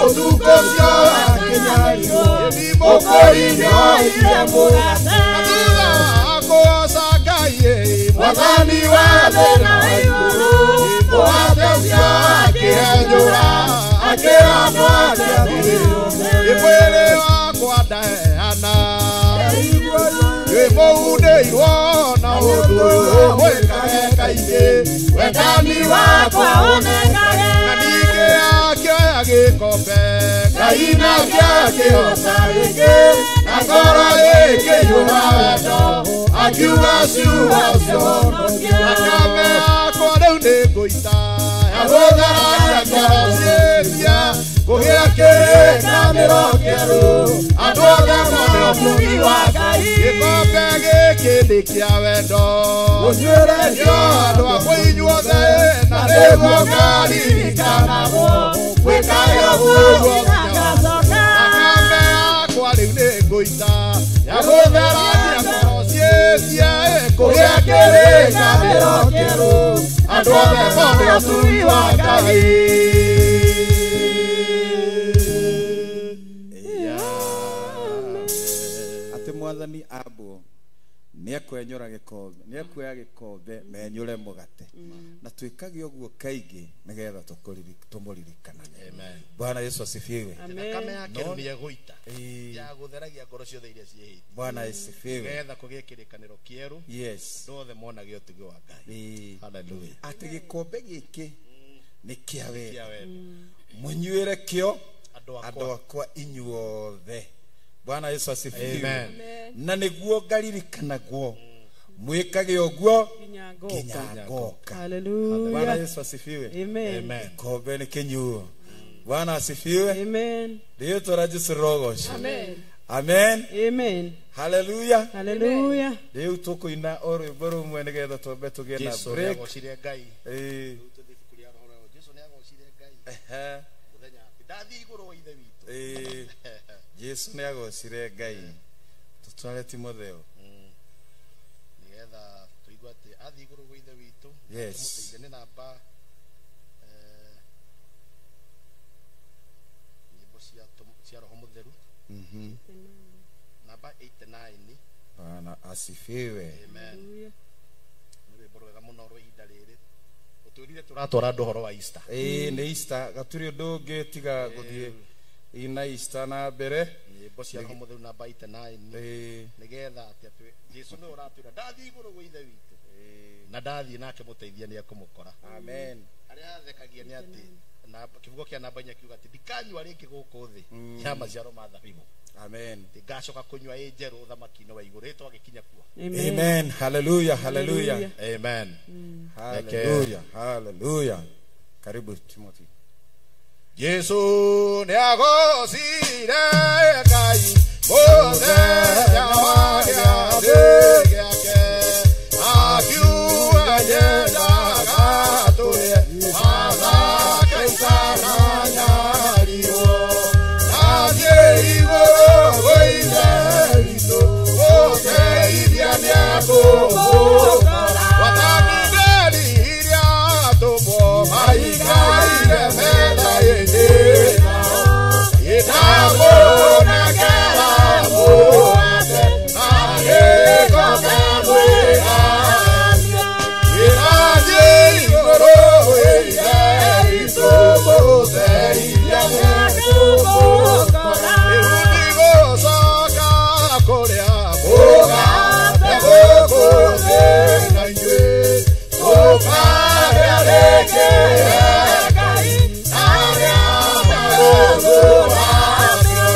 J: Ũtukũ ũcio akĩnyarirwo mũkũri nĩoire mũgate. Na thutha wa kũgoca Ngai mwathani wa thĩ na wa igũrũ, mũgate ũcio akĩenyũra akĩra andũ ake atĩrĩ, nĩ mwĩrĩ wakwa ndaheana wĩ mũgunĩirwo na ũndũ ũyũ mwĩkage kaingĩ wendani wakwa wonekage. Na ningĩ akĩoya gĩkombe Ngai nake akĩgoca rĩngĩ na ngoro ĩkĩiyũra wendo akiuga ciugo cia thakame yakwa rĩu nĩ ngũita ya gũtheragia ngoro ciĩtie kũgĩa kĩrĩkanĩro kĩerũ andũ othe mone ũtugi wa Ngai. Gĩkombe gĩkĩ nĩ kĩa wendo ũnyuĩrĩtio andũ akwa inyuothe na nĩguo ngaririkanagwo mwĩkage ũguo thakame yakwa rĩu nĩ ngũita ya gũtheragia ngoro ciĩtie kũgĩa kĩrĩkanĩro kĩerũ andũ othe mone ũtugi wa Ngai.
E: Atĩ mwathani ambwo nĩ ekwenyũra gĩkombe nĩ ekuoya gĩkombe menyũre mũgate na twĩkage ũguo kaingĩ nĩgetha tũmũririkanage. Bwana Yesu asifiwe.
J: Thakame yake nĩ egũita ya gũtheragia ngoro ciothe iria ciĩhĩtie.
E: Bwana asifiwe.
J: Nĩgetha kũgĩe kĩrĩkanĩro kĩerũ.
E: Yes.
J: Andũ othe monage ũtugi wa Ngai. Hallelujah.
E: Atĩ gĩkombe gĩkĩ nĩ kĩa wendo mũnyuĩre kĩo andũ akwa inyuothe. Bwana Yesu asifiwe.
J: Amen.
E: Na nĩguo ngaririkanagwo Mwikage ũguo nginya ngoka.
F: Hallelujah.
E: Bwana Yesu asifiwe.
F: Amen.
E: Gikombe nĩ kĩnyuo. Bwana asifiwe.
F: Amen.
E: Rĩĩtwa rĩa Jesũ rĩrogocwo.
F: Amen.
E: Amen.
F: Amen.
E: Hallelujah.
F: Hallelujah.
E: Rĩu tũkũina o rwĩmbo rũmwe nĩgetha twambe tũgĩe na
J: Jesu
E: break.
J: nĩagocire Ngai.
E: Ĩĩ.
J: Rĩu tũthiĩ ibuku rĩa Roho rĩa Jesu nĩagocire Ngai.
E: Ehe.
J: Mũthenya ndathiĩ igũrũ wa Ithe witũ.
E: Ĩĩ. Jesu nĩagocire Ngai. Tũtware Timotheo.
J: Nĩgetha tũigue atĩ athiĩ igũrũ gwa Ithe witũ.
E: Yes.
J: Tũmũteithie nĩ namba nyĩmbo cia Roho Mũtheru. Namba 89.
E: Bwana asifiwe.
J: Amen. Nĩ rwĩmbo rwega mũno rwa ihinda rĩrĩ. Ũtwĩrire tũratwara andũ ũhoro wa Easter.
E: Ĩĩ nĩ Easter gatirĩ ũndũ ũngĩ tiga gũthiĩ ina Easter na mbere.
J: Nyĩmbo cia Roho Mũtheru namba 89.
E: Ĩĩ.
J: Nĩgetha atĩ Jesu nĩwe ũratwĩra ndathiĩ igũrũ gwa Ithe witũ. Na ndathiĩ nake mũteithia nĩekũmũkora.
E: Amen.
J: Harĩa hathekagia nĩ atĩ na kivugo kĩa namba 4 kiuga atĩ ndikanyua rĩngĩ gũkũ thĩ ya maciaro ma thabibũ.
E: Amen.
J: Ngacoka kũnyua ĩ njerũ ũthamaki-inĩ wa igũrũ rĩtwa gĩkinya kuo.
E: Amen. Hallelujah. Hallelujah.
J: Amen.
E: Hallelujah. Hallelujah. Karibu Timothy.
J: Jesu nĩagocire Ngai mũthenya wa gĩathĩ gĩake akiuga nyendaga tũrĩe Pasaka ĩtaranyariwo nathiĩ igũrũ gwĩ Ithe witũ gũteithia nĩekũmũkora. Wathani nderirie atũmwo maikaire metha-inĩ ĩtamũnengera mũgate na gĩkombe mwĩhaanie. Ĩrathiĩ igũrũ gwĩ Ithe witũ gũteithia nĩekũmũkora. Rĩu ndigũcoka kũrĩa mũgate gũkũ thĩ na inyuĩ tũkarĩa rĩngĩ Ngai arĩa marũgũranio.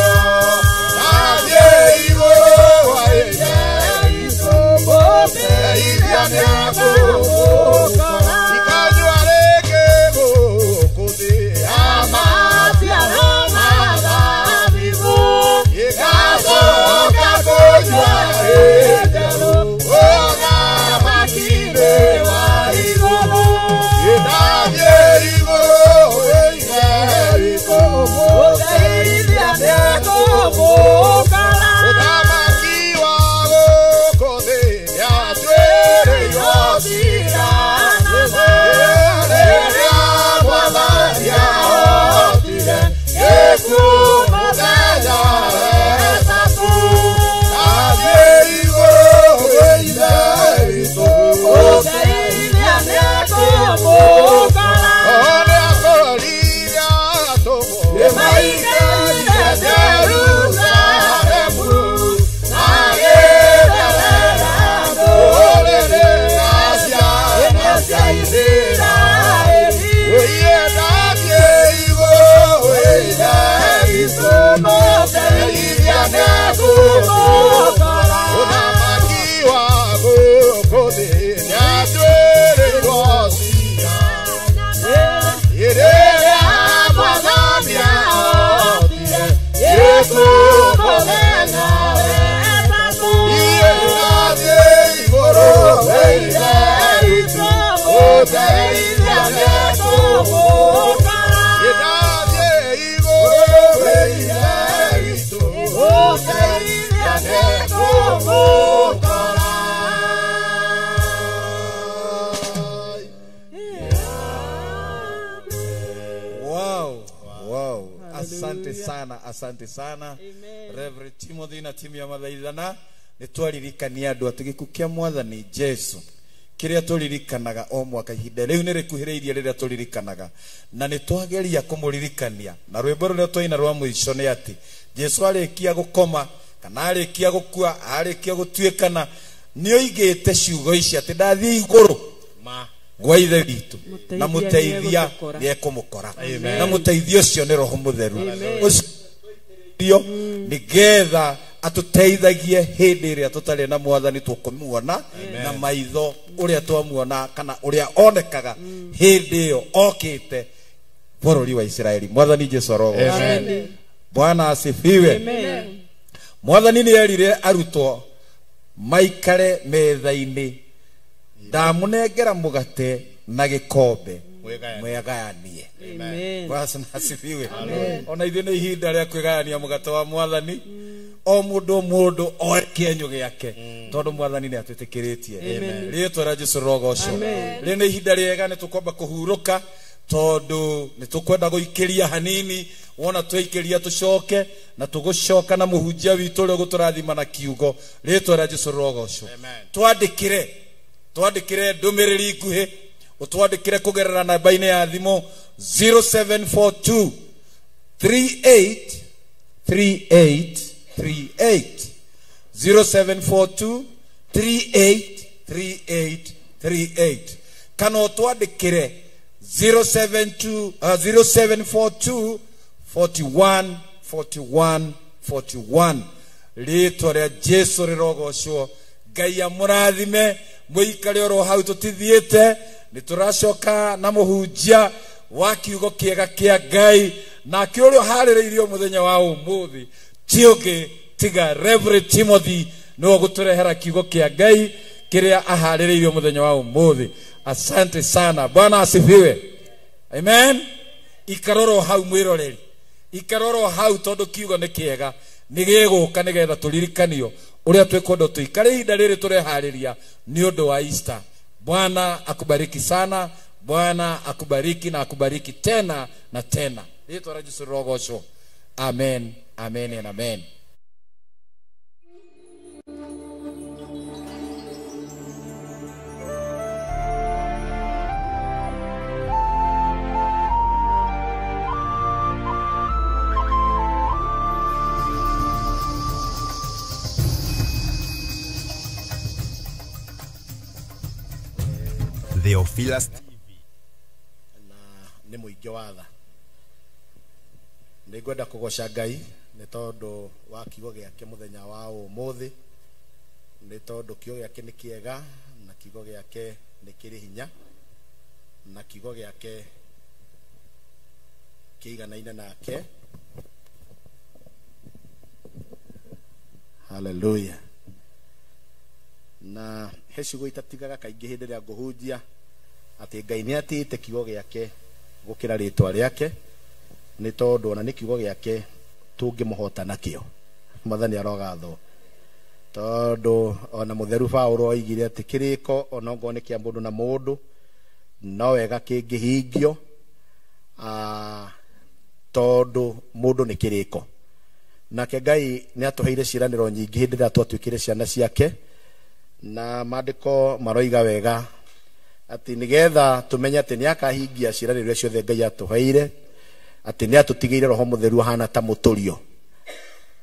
J: Nathiĩ igũrũ gwa Ithe witũ gũteithia nĩekũmũkora. Ndikanyua rĩngĩ gũkũ thĩ ya maciaro ma thabibũ ĩgacoka kũnyua ĩ njerũ ũthamaki-inĩ wa igũrũ. Ĩnathiĩ igũrũ gwĩ Ithe witũ gũteithia nĩekũmũkora. Ũthamaki wa gũkũ thĩ nĩatuĩrĩirwo ciira rĩrĩa Mwathani ahotire gĩkuũ mũthenya wa ĩtatũ. Nathiĩ igũrũ gwĩ Ithe witũ gũteithia nĩekũmũkora. Roho nĩakoririe atũmwo maikaire Jerusalemu magĩtherera ndũrĩrĩ na ciana cia Isiraeli. Ũiye ndathiĩ igũrũ gwĩ Ithe witũ mũteithia nĩekũmũkora. Ũthamaki wa gũkũ thĩ nĩatuĩrĩirwo ciira rĩrĩa Mwathani ahotire gĩkuũ mũthenya wa ĩtatũ. Iye ndathiĩ igũrũ gwĩ Ithe witũ gũteithia nĩekũmũkora. Ndathiĩ igũrũ gwĩ Ithe witũ gũteithia nĩekũmũkora.
E: Wow. Wow. Asante sana, asante sana. Reverend Timothy na timu ya Mathaithana nĩ twaririkania andũ atĩ gĩkuũ kĩa Mwathani Jesu kĩrĩa tũririkanaga o mwaka ihinda rĩu nĩ rĩkuhĩrĩirie rĩrĩa tũririkanaga na nĩ twageria kũmũririkania na rwĩmbo rũrĩa twaina rwa mũico nĩ atĩ Jesu arĩkia gũkoma kana arĩkia gũkua arĩkia gũtuĩkana nĩoigĩte ciugo ici atĩ ndathiĩ igũrũ gwa Ithe witũ na mũteithia nĩekũmũkora na mũteithia ũcio nĩ Roho Mũtheru ũcio nĩgetha atũteithagie hĩndĩ ĩrĩa tũtarĩ na mwathani tũkũmuona na maitho ũrĩa twamuona kana ũrĩa onekaga hĩndĩ ĩyo okĩte bũrũri wa Israeli. Mwathani Jesu arogocwo. Bwana asifiwe. Amen. Mwathani nĩ erire arutwo maikare metha-inĩ, ndamũnengera mũgate na gĩkombe mwĩgayanie. Bwana asifiwe. Ona ithuĩ nĩ ihinda rĩa kwĩgayania mũgate wa mwathani, o mũndũ oe kĩenyũ gĩake, tondũ mwathani nĩ atwĩtĩkĩrĩtie. Rĩĩtwa rĩa Jesu rĩrogocwo. Rĩrĩ nĩ ihinda rĩega, nĩ tũkwamba kũhurũka tondũ nĩ tũkwenda gũikĩria hanini. Wona twaikĩria tũcoke na tũgũcoka na mũhunjia witũ ũrĩa ũgũtũrathima na kiugo. Rĩĩtwa rĩa Jesu rĩrogocwo. Twandĩkĩre ndũmĩrĩri nguhĩ, ũtwandĩkĩre kũgerera namba-inĩ ya thimũ 0742 38 38 38, 0742 38 38 38, kana ũtwandĩkĩre 0742 41 41 41. Rĩĩtwa rĩa Jesu rĩrogocwo. Ngai amũrathime, mũikare oro hau tũtithiĩte. Nĩ tũracoka na mũhunjia wa kiugo kĩega kĩa Ngai, nake ũrĩa ũharĩrĩirio mũthenya wa ũmũthĩ ti ũngĩ tiga Reverend Timothy, nĩwe ũgũtũrehera kiugo kĩa Ngai kĩrĩa aharĩrĩirio mũthenya wa ũmũthĩ. Asante sana. Bwana asifiwe. Amen. Ikaroro hau mwĩroreri, ikaroro hau tondũ kiugo nĩ kĩega, nĩ gĩgũka nĩgetha tũririkanio ũrĩa twĩkwenda tũikare ihinda rĩrĩ tũreharĩria nĩ ũndũ wa Easter. Bwana akubariki sana. Bwana akubariki na akubariki tena na tena. Rĩĩtwa rĩa Jesu rĩrogocwo. Amen, amen and amen.
C: Theophilus
J: na nĩ mũingĩ wa tha. Nĩ ngwenda kũgoca Ngai nĩ tondũ wa kiugo gĩake mũthenya wa ũmũthĩ, nĩ tondũ kiugo gĩake nĩ kĩega na kiugo gĩake nĩ kĩrĩ hinya na kiugo gĩake kĩiganaine nake. Hallelujah. Na he ciugo itatigaga kaingĩ hĩndĩ ĩrĩa ngũhunjia atĩ Ngai nĩ atĩĩte kiugo gĩake gũkĩra rĩtwa rĩake, nĩ tondũ ona nĩ kiugo gĩake tũngĩmũhota nakĩo. Mwathani arogathwo. Tondũ ona mũtheru Paũlũ oigire atĩ kĩrĩko ona ongorwo nĩ kĩa mũndũ na mũndũ no wega kĩngĩhingio, tondũ mũndũ nĩ kĩrĩko. Nake Ngai nĩ atũheire ciĩranĩro nyingĩ hĩndĩ ĩrĩa twatuĩkire ciana ciake, na maandĩko maroiga wega atĩ nĩgetha tũmenye atĩ nĩakahingia ciĩranĩro iria ciothe Ngai atũheire, atĩ nĩatũtigĩire Roho Mũtheru ahana ta mũtũrio.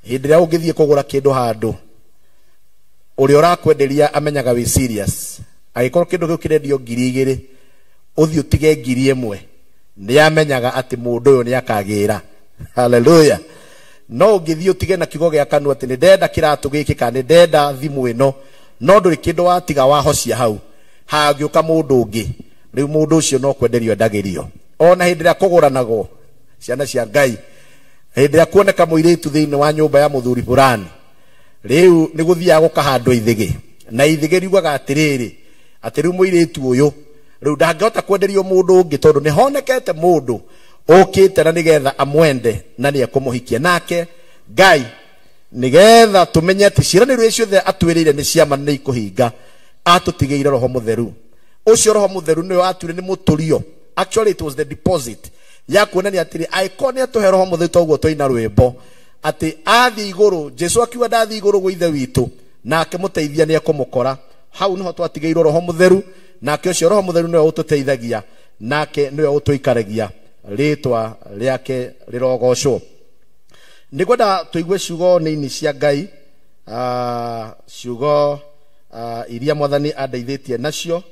J: Hĩndĩ ĩrĩa ũngĩthiĩ kũgũra kĩndũ handũ, ũrĩa ũrakwenderia amenyaga wĩ serious. Angĩkorwo kĩndũ kĩu kĩrendio 2,000, ũthiĩ ũtige 1,000, nĩamenyaga atĩ mũndũ ũyũ nĩakagĩra. Hallelujah. No ũngĩthiĩ ũtige na kiugo gĩa kanua atĩ nĩndenda kĩratũ gĩkĩ kana nĩndenda thimũ ĩno, no ndũrĩ kĩndũ watiga wahocia hau, hangĩũka mũndũ ũngĩ, rĩu mũndũ ũcio no kwenderio endagĩrio. Ona hĩndĩ ĩrĩa kũgũranagwo, ciana cia Ngai, hĩndĩ ĩrĩa kuoneka mũirĩtu thĩinĩ wa nyũmba ya mũthuri fulani, rĩu nĩ gũthiaga gũkahandwo ithĩgĩ, na ithĩgĩ riugaga atĩrĩrĩ, atĩ rĩu mũirĩtu ũyũ rĩu ndangĩhota kwenderio mũndũ ũngĩ tondũ nĩ honekete mũndũ ũkĩte na nĩgetha amwende na nĩ ekũmũhikia. Nake Ngai nĩgetha tũmenye atĩ ciĩranĩro iria ciothe atwĩrĩire nĩ ciama nĩ ikũhinga, atũtigĩire Roho Mũtheru. Ũcio Roho Mũtheru nĩwe atuire nĩ mũtũrio. Actually it was the deposit ya kuonania atĩrĩ, angĩkorwo nĩ atũhe Roho Mũtheru toguo twaina rwĩmbo atĩ athiĩ igũrũ, Jesu akiuga ndathiĩ igũrũ gwĩ Ithe witũ, nake mũteithia nĩ ekũmũkora. Hau nĩho twatigĩirwo Roho Mũtheru, nake ũcio Roho Mũtheru nĩwe ũtũteithagia, nake nĩwe ũtũikaragia. Rĩtwa rĩake rĩrogocwo. Nĩngwenda tũigue ciugo nini cia Ngai, ciugo iria mwathani andeithĩtie nacio,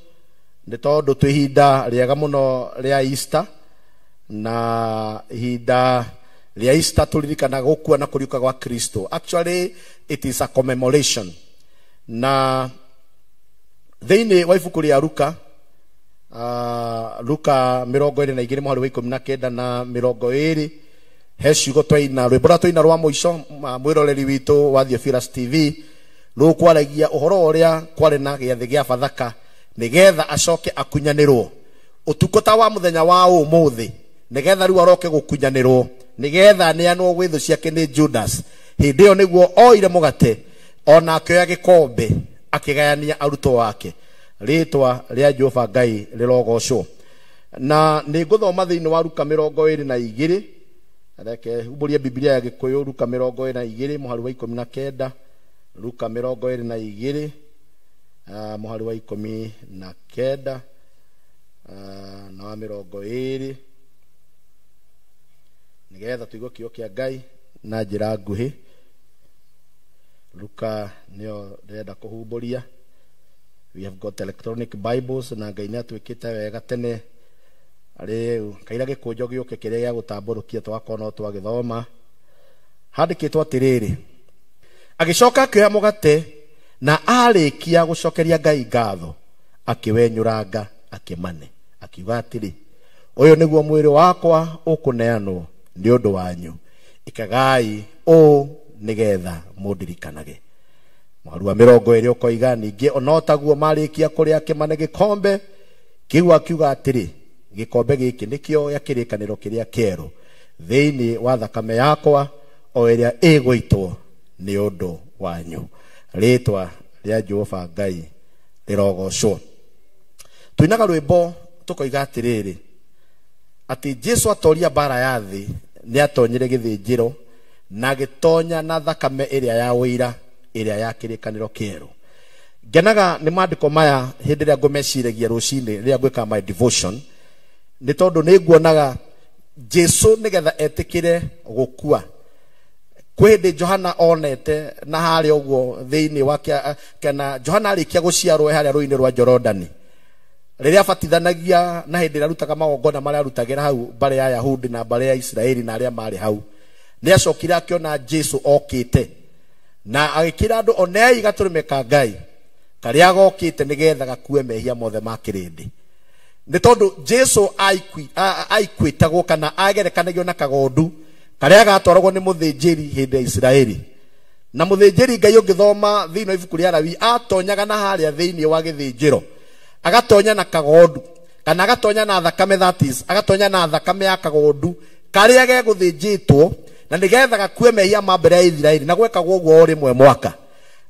J: nĩ tondũ twĩ ihinda rĩega mũno rĩa Easter, na ihinda Rĩa Easter tũririkanaga gũkua na kũriũka gwa Kristo. Actually it is a commemoration. Na thĩinĩ wa ibuku rĩa Luka, Luka 22 mũhari wa 19 na 20, he ciugo twaina rwĩmbo rũrĩa twaina rwa mũico mwĩroreri witũ wa Theophilus TV rũkwaragia ũhoro ũrĩa kwarĩ na gĩathĩ gĩa Bathaka nĩgetha acoke akunyanĩrwo ũtukũ ta wa mũthenya wa ũmũthĩ, nĩgetha rĩu aroke gũkunyanĩrwo, nĩgetha aneanwo gwĩ thũ ciake nĩ Judas. Hĩndĩ ĩyo nĩguo oire mũgate ona akĩoya gĩkombe akĩgayania arutwo ake. Rĩtwa rĩa Jehova Ngai rĩrogocwo. Na nĩ ngũthoma thĩinĩ wa Luka 22, reke humbũrie Biblia ya Gĩkũyũ, Luka 22 mũhari wa 19, Luka 22 mũhari wa 19 na wa 20, nĩgetha tũigue kiugo kĩa Ngai na njĩra nguhĩ. Luka nĩyo ndĩrenda kũhumbũria. We have got electronic Bibles na Ngai nĩatwĩkĩte wega tene. Rĩu kaira gĩkũnjo gĩũke kĩrĩa gĩa gũtambũrũkia tũgakorwo no twagĩthoma. Handĩkĩtwo atĩrĩrĩ, agĩcoka akĩoya mũgate na arĩkia gũcokeria Ngai ngatho, akĩwenyũranga akĩmane, akiuga atĩrĩ, ũyũ nĩguo mwĩrĩ wakwa ũkũneanwo nĩ ũndũ wanyu, ikagai ũũ nĩgetha mũndirikanage. Mũhari wa 20 ũkoiga, ningĩ ona taguo marĩkia kũrĩa akĩmane gĩkombe kĩu, akiuga atĩrĩ, gĩkombe gĩkĩ nĩkĩo gĩa kĩrĩkanĩro kĩrĩa kĩerũ thĩinĩ wa thakame yakwa o ĩrĩa ĩgũitwo nĩ ũndũ wanyu. Rĩtwa rĩa Jehova Ngai rĩrogocwo. Tuinaga rwĩmbo tũkoiga atĩrĩrĩ, atĩ Jesu atoria mbara ya thĩ nĩ atonyire gĩthĩnjĩro na agĩtonya na thakame ĩrĩa ya ũira ĩrĩa ya kĩrĩkanĩro kĩerũ. Ngenaga nĩ maandĩko maya hĩndĩ ĩrĩa ngũmeciragia rũcinĩ rĩrĩa ngwĩka my devotion, nĩ tondũ nĩ nguonaga Jesu nĩgetha etĩkĩre gũkua. Kwĩ hĩndĩ Johana onete na harĩa ũguo thĩinĩ wa kana Johana arĩkia gũciarwo harĩa rũĩ-inĩ rwa Jorodani, rĩrĩa abatithanagia na hĩndĩ ĩrĩa arutaga magongona marĩa arutagĩra hau mbarĩ ya Yahudi na mbarĩ ya Isiraeli na arĩa marĩ hau, nĩ acokire akĩona Jesu okĩte na agĩkĩra andũ onei gatũrũme ka Ngai karĩa gokĩte nĩgetha gakue mehia mothe ma kĩrĩndĩ. Nĩ tondũ Jesu aikwĩtagwo kana agerekanagio na kagondu karĩa gatwaragwo nĩ mũthĩnjĩri hĩndĩ ya Isiraeli. Na mũthĩnjĩri Ngai ũngĩthoma thĩinĩ wa ibuku rĩa Lawi atonyaga na harĩa thĩinĩ wa gĩthĩnjĩro, agatonya na kagondu kana agatonya na thakame, that is agatonya na thakame ya kagondu karĩa gegũthĩnjĩtwo na nĩgetha gakue mehia ma mbere ya Isiraeli, na gwekagwo ũguo o rĩmwe mwaka.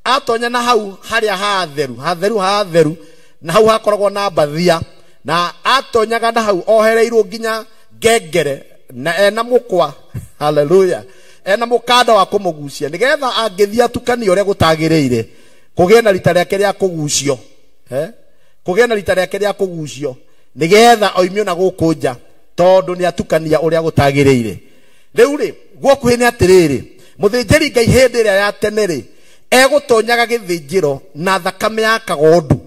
J: Atonya na hau harĩa hatheru hatheru hatheru, na hau hakoragwo na mbathia, na atonyaga na hau ohereirwo nginya ngengere na ena mũkwa, haleluya, ena mũkanda wa kũmũgucia nĩgetha angĩthiĩ atukanie ũrĩa gũtagĩrĩire kũgĩe na rita rĩake rĩa kũgucio, kũgĩe na rita rĩake rĩa kũgucio nĩgetha oimio na gũkũ nja, tondũ nĩ atukania ũrĩa gũtagĩrĩire. Rĩu rĩ, guokuhĩ nĩ atĩrĩrĩ, mũthĩnjĩri Ngai hĩndĩ ĩrĩa ya tene rĩ, egũtonyaga gĩthĩnjĩro na thakame ya kagondu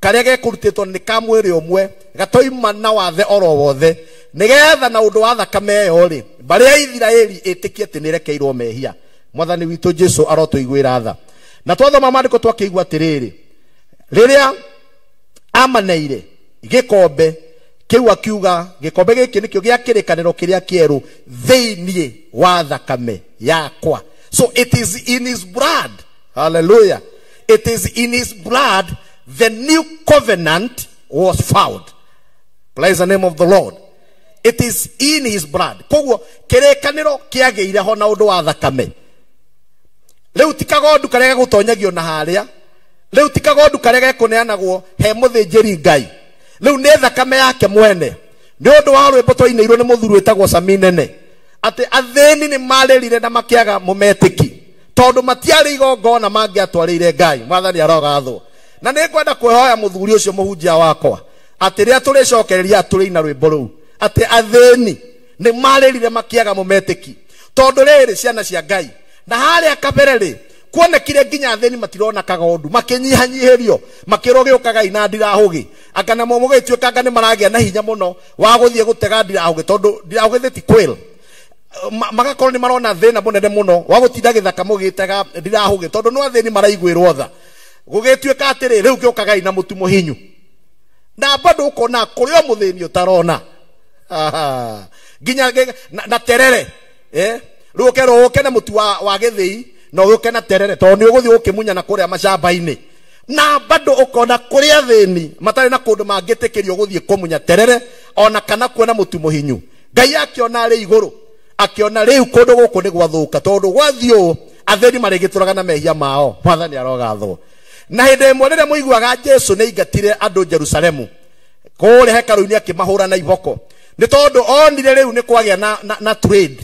J: karĩa gekũrutĩtwo nĩ ka mwĩrĩ ũmwe gatoima na wathe oro wothe, nĩgetha na ũndũ wa thakame ĩyo rĩ, mbarĩ ya Isiraeli ĩtĩkie atĩ nĩrekeirwo mehia. Mwathani witũ Jesu arotũiguĩra tha. Na twathoma maandĩko twakĩigua atĩrĩrĩ, rĩrĩa amaneire gĩkombe kĩu akiuga gĩkombe gĩkĩ nĩkĩo gĩa kĩrĩkanĩro kĩrĩa kĩerũ thĩinĩ wa thakame yakwa. So it is in his blood, hallelujah, it is in his blood the new covenant was found. Praise the name of the Lord. It is in his blood. Koguo kĩrĩkanĩro kĩagĩire ho na ũndũ wa thakame. Rĩu ti kagondu karĩa gegũtonyagio na harĩa, rĩu ti kagondu karĩa gekũneanagwo he mũthĩnjĩri Ngai, rĩu nĩ thakame yake mwene. Nĩ ũndũ wa rwĩmbo twainĩirwo nĩ mũthuri wĩtagwo Saminene atĩ athĩni nĩ marĩrire na makĩaga mũmetĩki tondũ matiarĩ igongona mangĩatwarĩire Ngai. Mwathani arogathwo. Na nĩ ngwenda kwĩhoya mũthuri ũcio mũhunjia wakwa atĩ rĩrĩa tũrĩcokereria tũrĩina rwĩmbo rũu atĩ athĩni nĩ marĩrire makĩaga mũmetĩki, tondũ rĩrĩ ciana cia Ngai na harĩa kabere rĩ kuonekire nginya athĩni matirona kagondu, makĩnyihanyihĩrio, makĩrwo gĩũkagai na ndirahũgĩ, anga namo mũgĩtuĩka anga nĩ maragĩa na hinya mũno wa gũthiĩ gũtega ndirahũgĩ, tondũ ndirahũgĩ ti quail. Magakorwo nĩ marona thĩna mũnene mũno wa gũtinda gĩthaka mũgĩtega ndirahũgĩ tondũ no athĩni maraiguĩrwo tha. Gũgĩtuĩka atĩrĩ rĩu gĩũkagai na mũtu mũhinyu. Na bado ũkona kũrĩ o mũthĩni ũtarona. Nginya na terere. Rĩu ũkerwo ũke na mũtu wa gĩthĩi na ũke na terere tondũ nĩ ũgũthiĩ ũkĩmunya na kũrĩa macamba-inĩ. Na bado ũkona kũrĩ athĩni matarĩ na kũndũ mangĩtĩkĩrio gũthiĩ kũmunya terere ona kana kuona mũtu mũhinyu. Ngai akĩona arĩ igũrũ akiona riu kundu guku ni gwathuka tondu gwathiĩ ũũ athĩni marĩgĩtũraga na mehia mao. Mwathani arogathwo. Na hĩndĩ ĩmwe rĩrĩa mũiguaga Jesu nĩ aingatire andũ Jerusalemu kũrĩa hekarũ-inĩ akĩmahũra na iboko nĩ tondũ onire rĩu nĩ kwagĩa na trade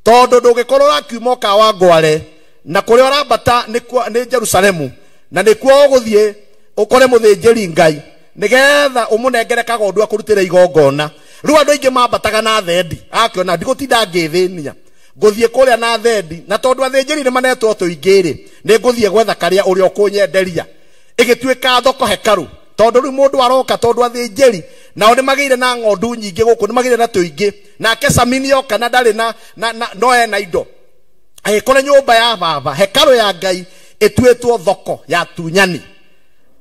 J: tondũ ndũngĩkorwo ũrakiuma ũka wa Ngware na kũrĩa ũrambata nĩ Jerusalemu na nĩkuo ũgũthiĩ ũkore mũthĩnjĩri Ngai nĩgetha ũmũnengere kagondu akũrutĩre igongona. Rĩu andũ aingĩ mambataga na thendi akiona ndigũtinda ngĩthĩnia ngũthiĩ kũrĩa na thendi na tondũ athĩnjĩri nĩ manetwo tũingĩ rĩ nĩ ngũthiĩ gwetha karĩa ũrĩa ũkũnyenderia. Ĩgĩtuĩka thoko hekarũ tondũ rĩu mũndũ aroka tondũ athĩnjĩri nao nĩ magĩire na ng'ondu nyingĩ gũkũ nĩ magĩire na tũingĩ nake Samini oka na ndarĩ na no ena indo agĩkora nyũmba ya baba hekarũ ya Ngai ĩtuĩtwo thoko ya tunyani.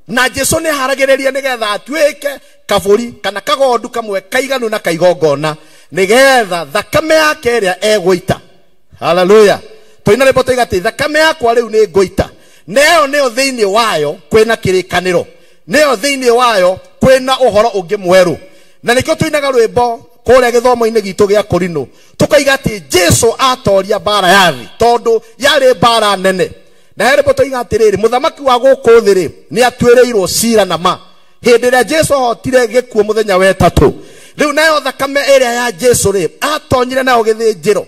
J: Na Jesu nĩ haragĩrĩria nĩgetha atuĩke kabũri kana kagondu kamwe kaiganu na kaigongona nĩgetha thakame yake ĩrĩa egũita. Haleluya. Tũina rĩmbo tũiga atĩ thakame yakwa rĩu nĩ ngũita nĩyo nĩyo thĩinĩ wayo kwĩna kĩrĩkanĩro nĩyo thĩinĩ wayo kwĩna ũhoro ũngĩ mwerũ. Na nĩkĩo tũinaga rwĩmbo kũrĩa gĩthomo-inĩ gitũ gĩa Korino tũkaiga atĩ Jesu atoria mbara ya thĩ tondũ yarĩ mbara nene. Na he rĩmbo tũiga atĩrĩrĩ mũthamaki wa gũkũ thĩ rĩ nĩ atuĩrĩirwo cira na ma hĩndĩ ĩrĩa Jesu ahotire gĩkuũ mũthenya wa ĩtatũ. Rĩu nayo thakame ĩrĩa ya Jesu rĩ atonyire nayo gĩthĩnjĩro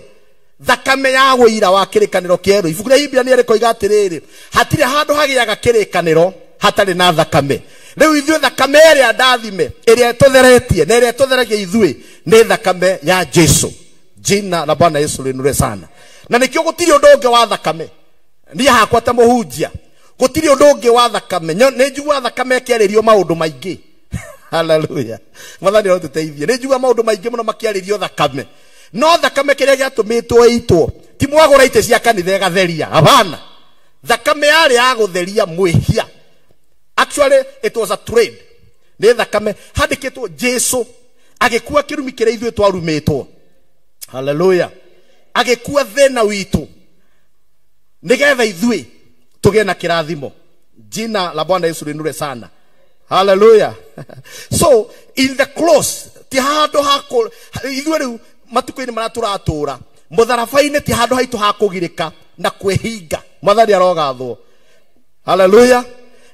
J: thakame ya wũira wa kĩrĩkanĩro kĩerũ. Ibuku rĩa Ibrania rĩkoiga atĩrĩrĩ hatirĩ handũ hagĩaga kĩrĩkanĩro hatarĩ na thakame. Rĩu ithuĩ thakame ĩrĩa ndathime ĩrĩa ĩtũtheretie na ĩrĩa ĩtũtheragia ithuĩ nĩ thakame ya Jesu. Jina la Bwana Yesu linure sana. Na nĩkĩo gũtirĩ ũndũ ũngĩ wa thakame. Niĩ hakwa ta mũhunjia gũtirĩ ũndũ ũngĩ wa thakame. Nĩ njiguaga thakame ĩkĩarĩrio maũndũ maingĩ. Haleluya. Mwathani arotũteithie. Nĩ njiguaga maũndũ maingĩ mũno makĩarĩrio thakame. No thakame kĩrĩa gĩatũmĩtwo ĩitwo ti mwagũra itĩ cia kanitha ĩgatheria. Hapana. Thakame yarĩ ya gũtheria mwĩhia. Actually it was a trade. Nĩ thakame handĩkĩtwo Jesu agĩkua kĩrumi kĩrĩa ithuĩ twarumĩtwo. Haleluya. Agĩkua thĩna witũ nĩgetha ithuĩ tũgĩe na kĩrathimo. Jina la Bwana Yesu linure sana. Haleluya. So in the cross ti handũ ha ithuĩ rĩu matukũ-inĩ marĩa tũratũra mũtharaba-inĩ ti handũ haitũ ha kũgirĩka na kwĩhinga. Mwathani arogathwo. Haleluya.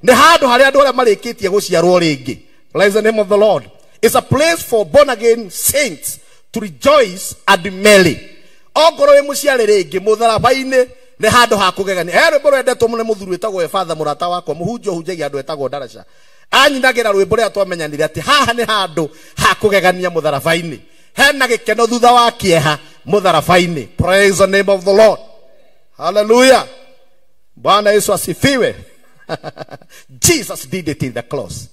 J: Nĩ handũ harĩa andũ arĩa marĩkĩtie gũciarwo rĩngĩ. Praise the name of the Lord. It's a place for born again saints to rejoice and merry. Ongorwo wĩ mũciare rĩngĩ mũtharaba-inĩ nĩ handũ ha kũgegania. He rwĩmbo rwendetwo mũno nĩ mũthuri wĩtagwo Efatha mũrata wakwa mũhunjia ũhunjagia andũ etagwo Ndaraca. Anyinagĩra rwĩmbo rĩrĩa twamenyanire atĩ haha nĩ handũ ha kũgegania mũtharaba-inĩ. Hena gĩkeno thutha wa kĩeha mũtharaba-inĩ. Praise the name of the Lord. Hallelujah. Bwana Yesu asifiwe. Jesus did it in the cross.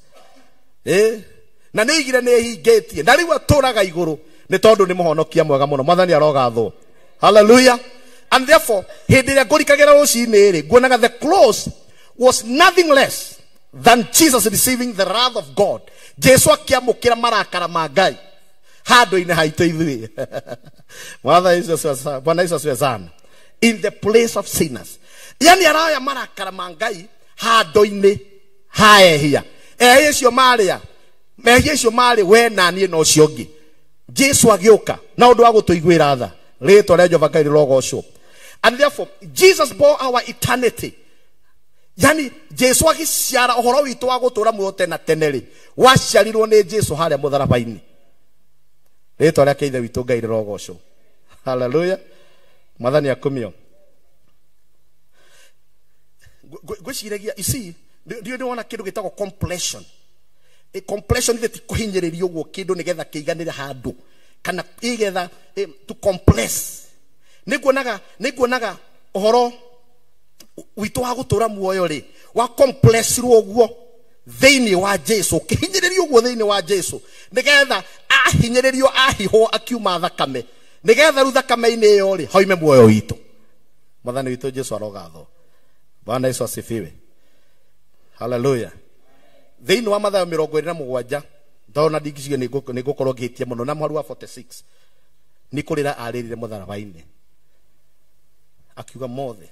J: Na nĩ igire nĩ hingĩtie na rĩu atũraga igũrũ nĩ tondũ nĩ mũhonokia mwega mũno. Mwathani arogathwo. Hallelujah. And therefore hĩndĩ ĩrĩa ngũrikagĩra rũcinĩ rĩ nguonaga the cross was nothing less than Jesus receiving the wrath of God. Jesu akĩamũkĩra marakara ma Ngai handũ-inĩ haitũ ithuĩ. Bwana Yesu asifiwe sana. In the place of sinners. Yani araya marakara ma Ngai handũ-inĩ ha ehia. Ehia icio marĩa mehia icio marĩ we na niĩ na ũcio ũngĩ. Jesu agĩũka na ũndũ wa gũtũiguĩra tha. Rĩĩtwa rĩa Jehova Ngai rĩrogocwo. And therefore Jesus bore our eternity. Yani Jesu agĩciara ũhoro witũ wa gũtũũra muoyo tene tene rĩ waciarirwo nĩ Jesu harĩa mũtharaba-inĩ. Rĩĩtwa rĩake Ithe witũ Ngai rĩrogocwo. Hallelujah. Mwathani akumio. Ngwĩciragia ici ndiũ nĩwona kĩndũ gĩtagwo completion. Completion ithe ti kũhinyĩrĩrio ũguo kĩndũ nĩgetha kĩiganĩre handũ kana igetha to compress. Nĩnguonaga ũhoro witũ wa gũtũũra muoyo rĩ wa compressirwo ũguo thĩinĩ wa Jesu ũkĩhinyĩrĩrio ũguo thĩinĩ wa Jesu nĩgetha ahinyĩrĩrio ahihwo akiuma thakame Nĩgetha rĩu thakame-inĩ ĩyo rĩ hoime muoyo witũ. Mwathani witũ Jesu arogathwo. Bwana Yesu asifiwe. Hallelujah. Thĩinĩ wa Mathayo 27 ndona ndingiciga nĩngũkorwo ngĩhĩtia mũno na mũhari wa 46 nĩ kũrĩra arĩrire mũtharaba-inĩ akiuga mothe.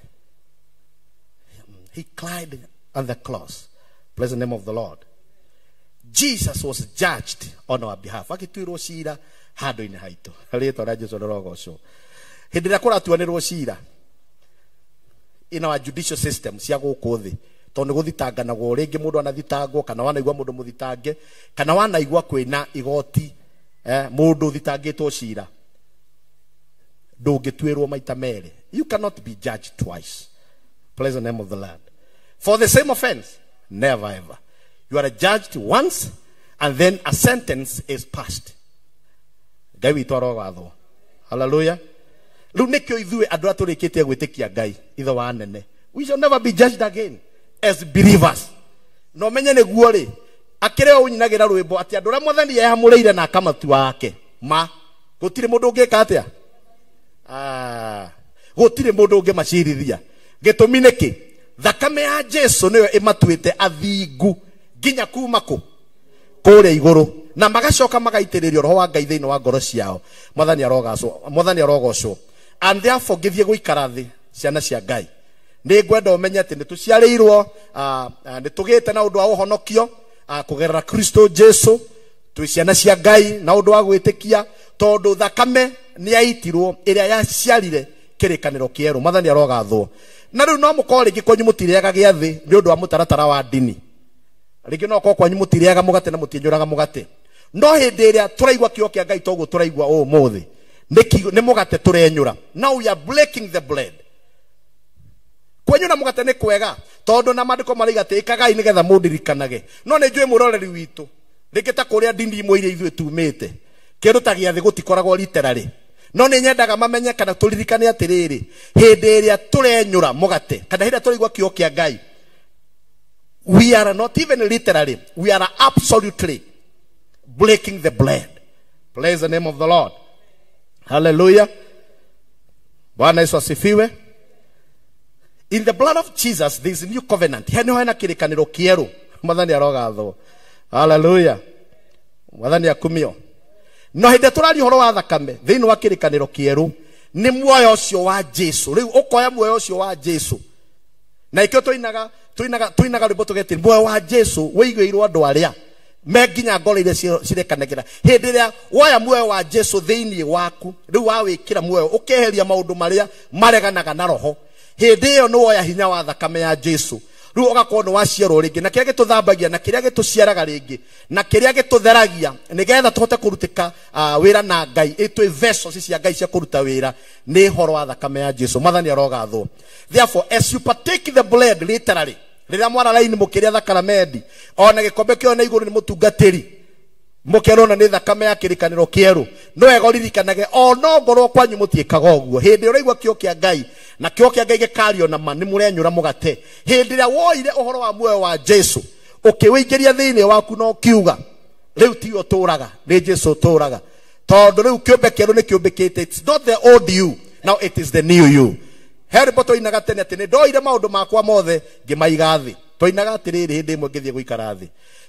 J: He cried on the cross. Bless the name of the Lord. Jesus was judged on our behalf. Agĩtuĩrwo cira handũ-inĩ haitũ. Rĩĩtwa rĩa Jesu rĩrogocwo. Hĩndĩ ĩrĩa kũratuanĩrwo cira in our judicial system cia gũkũ thĩ, tondũ nĩ gũthitanganagwo rĩngĩ mũndũ anathitangwo kana wanaigua mũndũ mũthitange kana wanaigua kwĩna igoti mũndũ ũthitangĩtwo cira, ndũngĩtuĩrwo maita merĩ. You cannot be judged twice. Praise the name of the Lord. For the same offense, never ever. You are judged once and then a sentence is passed. Ngai witũ arogathwo. Hallelujah. Rĩu nĩkĩo ithuĩ andũ arĩa tũrĩkĩtie gwĩtĩkia Ngai ithe wa nene, we shall never be judged again as believers. No menye nĩguo rĩ akĩrĩ o ũnyinagĩra rwĩmbo atĩ andũ arĩa Mwathani ehamũrĩire na akamatua wake ma gũtirĩ mũndũ ũngĩka atĩa, gũtirĩ mũndũ ũngĩmacirithia. Gĩtũmi nĩkĩ? Thakame ya Jesu nĩyo ĩmatuĩte athingu nginya kuma kũ kũrĩa igũrũ, na magacoka magaitĩrĩrio roho wa Ngai thĩinĩ wa ngoro ciao. Mwathani arogacwo, Mwathani arogocwo. And therefore ngĩthiĩ gũikara thĩ ciana cia Ngai, nĩ ngwenda ũmenye atĩ nĩ tũciarĩirwo, nĩ tũgĩte na ũndũ wa ũhonokio kũgerera Kristo Jesu. Twĩ ciana cia Ngai na ũndũ wa gwĩtĩkia, tondũ thakame nĩ yaitirwo ĩrĩa yaciarire kĩrĩkanĩro kĩerũ. Mwathani arogathwo. Na rĩu no mũkorwo rĩngĩ kwanyu mũtirĩaga gĩathĩ nĩ ũndũ wa mũtaratara wa ndini, rĩngĩ no korwo kwanyu mũtirĩaga mũgate na mũtinyũraga mũgate, no hĩndĩ ĩrĩa tũraigua kĩo kĩa Ngai toguo tũraigua ũmũthĩ nĩ mũgate tũrenyũra. Now we are breaking the bread. Kwenyũra mũgate nĩ kwega tondũ na maandĩko maraiga atĩ ĩkagai nĩgetha mũndirikanage. No nĩ njũĩ mũroreri witũ rĩngĩ ta kũrĩa ndini imwe iria ithuĩ tumĩte kĩndũ ta gĩathĩ gũtikoragwo literally, no nĩ nyendaga mamenye kana tũririkane atĩrĩrĩ, hĩndĩ ĩrĩa tũrenyũra mũgate kana hĩndĩ ĩrĩa tũraigua kĩo kĩa Ngai, we are not even literally, we are absolutely breaking the bread. Praise the name of the Lord. Hallelujah. Bwana Yesu asifiwe. In the blood of Jesus there is a new covenant. Hena hena kĩrĩkanĩro kĩerũ. Mwathani arogathwo. Hallelujah. Mwathani akumio. No hĩndĩ tũraria ũhoro wa thakame thĩinĩ wa kĩrĩkanĩro kĩerũ nĩ muoyo ũcio wa Jesu. Rĩu ũkoya muoyo ũcio wa Jesu, na ikĩo tũinaga rwĩmbo tũgetĩ muoyo wa Jesu wĩigĩirwo andũ arĩa me nginya ngoro iria cirekanagĩra. Hĩndĩ ĩrĩa woya muoyo wa Jesu thĩinĩ waku, rĩu wawĩkĩra muoyo ũkeheria maũndũ marĩa mareganaga na roho, hĩndĩ ĩyo nĩ woya hinya wa thakame ya Jesu. Rĩu ũgakorwo nĩ waciarwo rĩngĩ, na kĩrĩa gĩtũthambagia na kĩrĩa gĩtũciaraga rĩngĩ na kĩrĩa gĩtũtheragia nĩgetha tũhote kũrutĩka wĩra na Ngai, ĩtwĩ vessels cia Ngai cia kũruta wĩra nĩ ũhoro wa thakame ya Jesu. Mwathani arogathwo. Therefore as you partake the bread literally, rĩrĩa mwara raini mũkĩrĩa thakramenti ona gĩkombe kĩo na igũrũ nĩ mũtungatĩri mũkerona nĩ thakame ya kĩrĩkanĩro kĩerũ, no wega ũririkanage ona ngorwo kwanyu mũtiĩkaga ũguo, hĩndĩ ũraigua kĩo kĩa Ngai na kĩo kĩa Ngai gĩkario na ma nĩ mũrenyũra mũgate. Hĩndĩ ĩrĩa woire ũhoro wa muoyo wa Jesu ũkĩwĩingĩria thĩinĩ waku na ũkiuga rĩu tiwe ũtũraga, nĩ Jesu ũtũraga, tondũ rĩu kĩũmbe kĩerũ nĩ kĩũmbĩkĩte. It's not the old you, now it is the new you. He rwĩmbo twainaga tene atĩ nĩ ndoire maũndũ makwa mothe ngĩmaiga thĩ. Twainaga atĩrĩrĩ hĩndĩ ĩmwe ngĩthiĩ gũikara thĩ,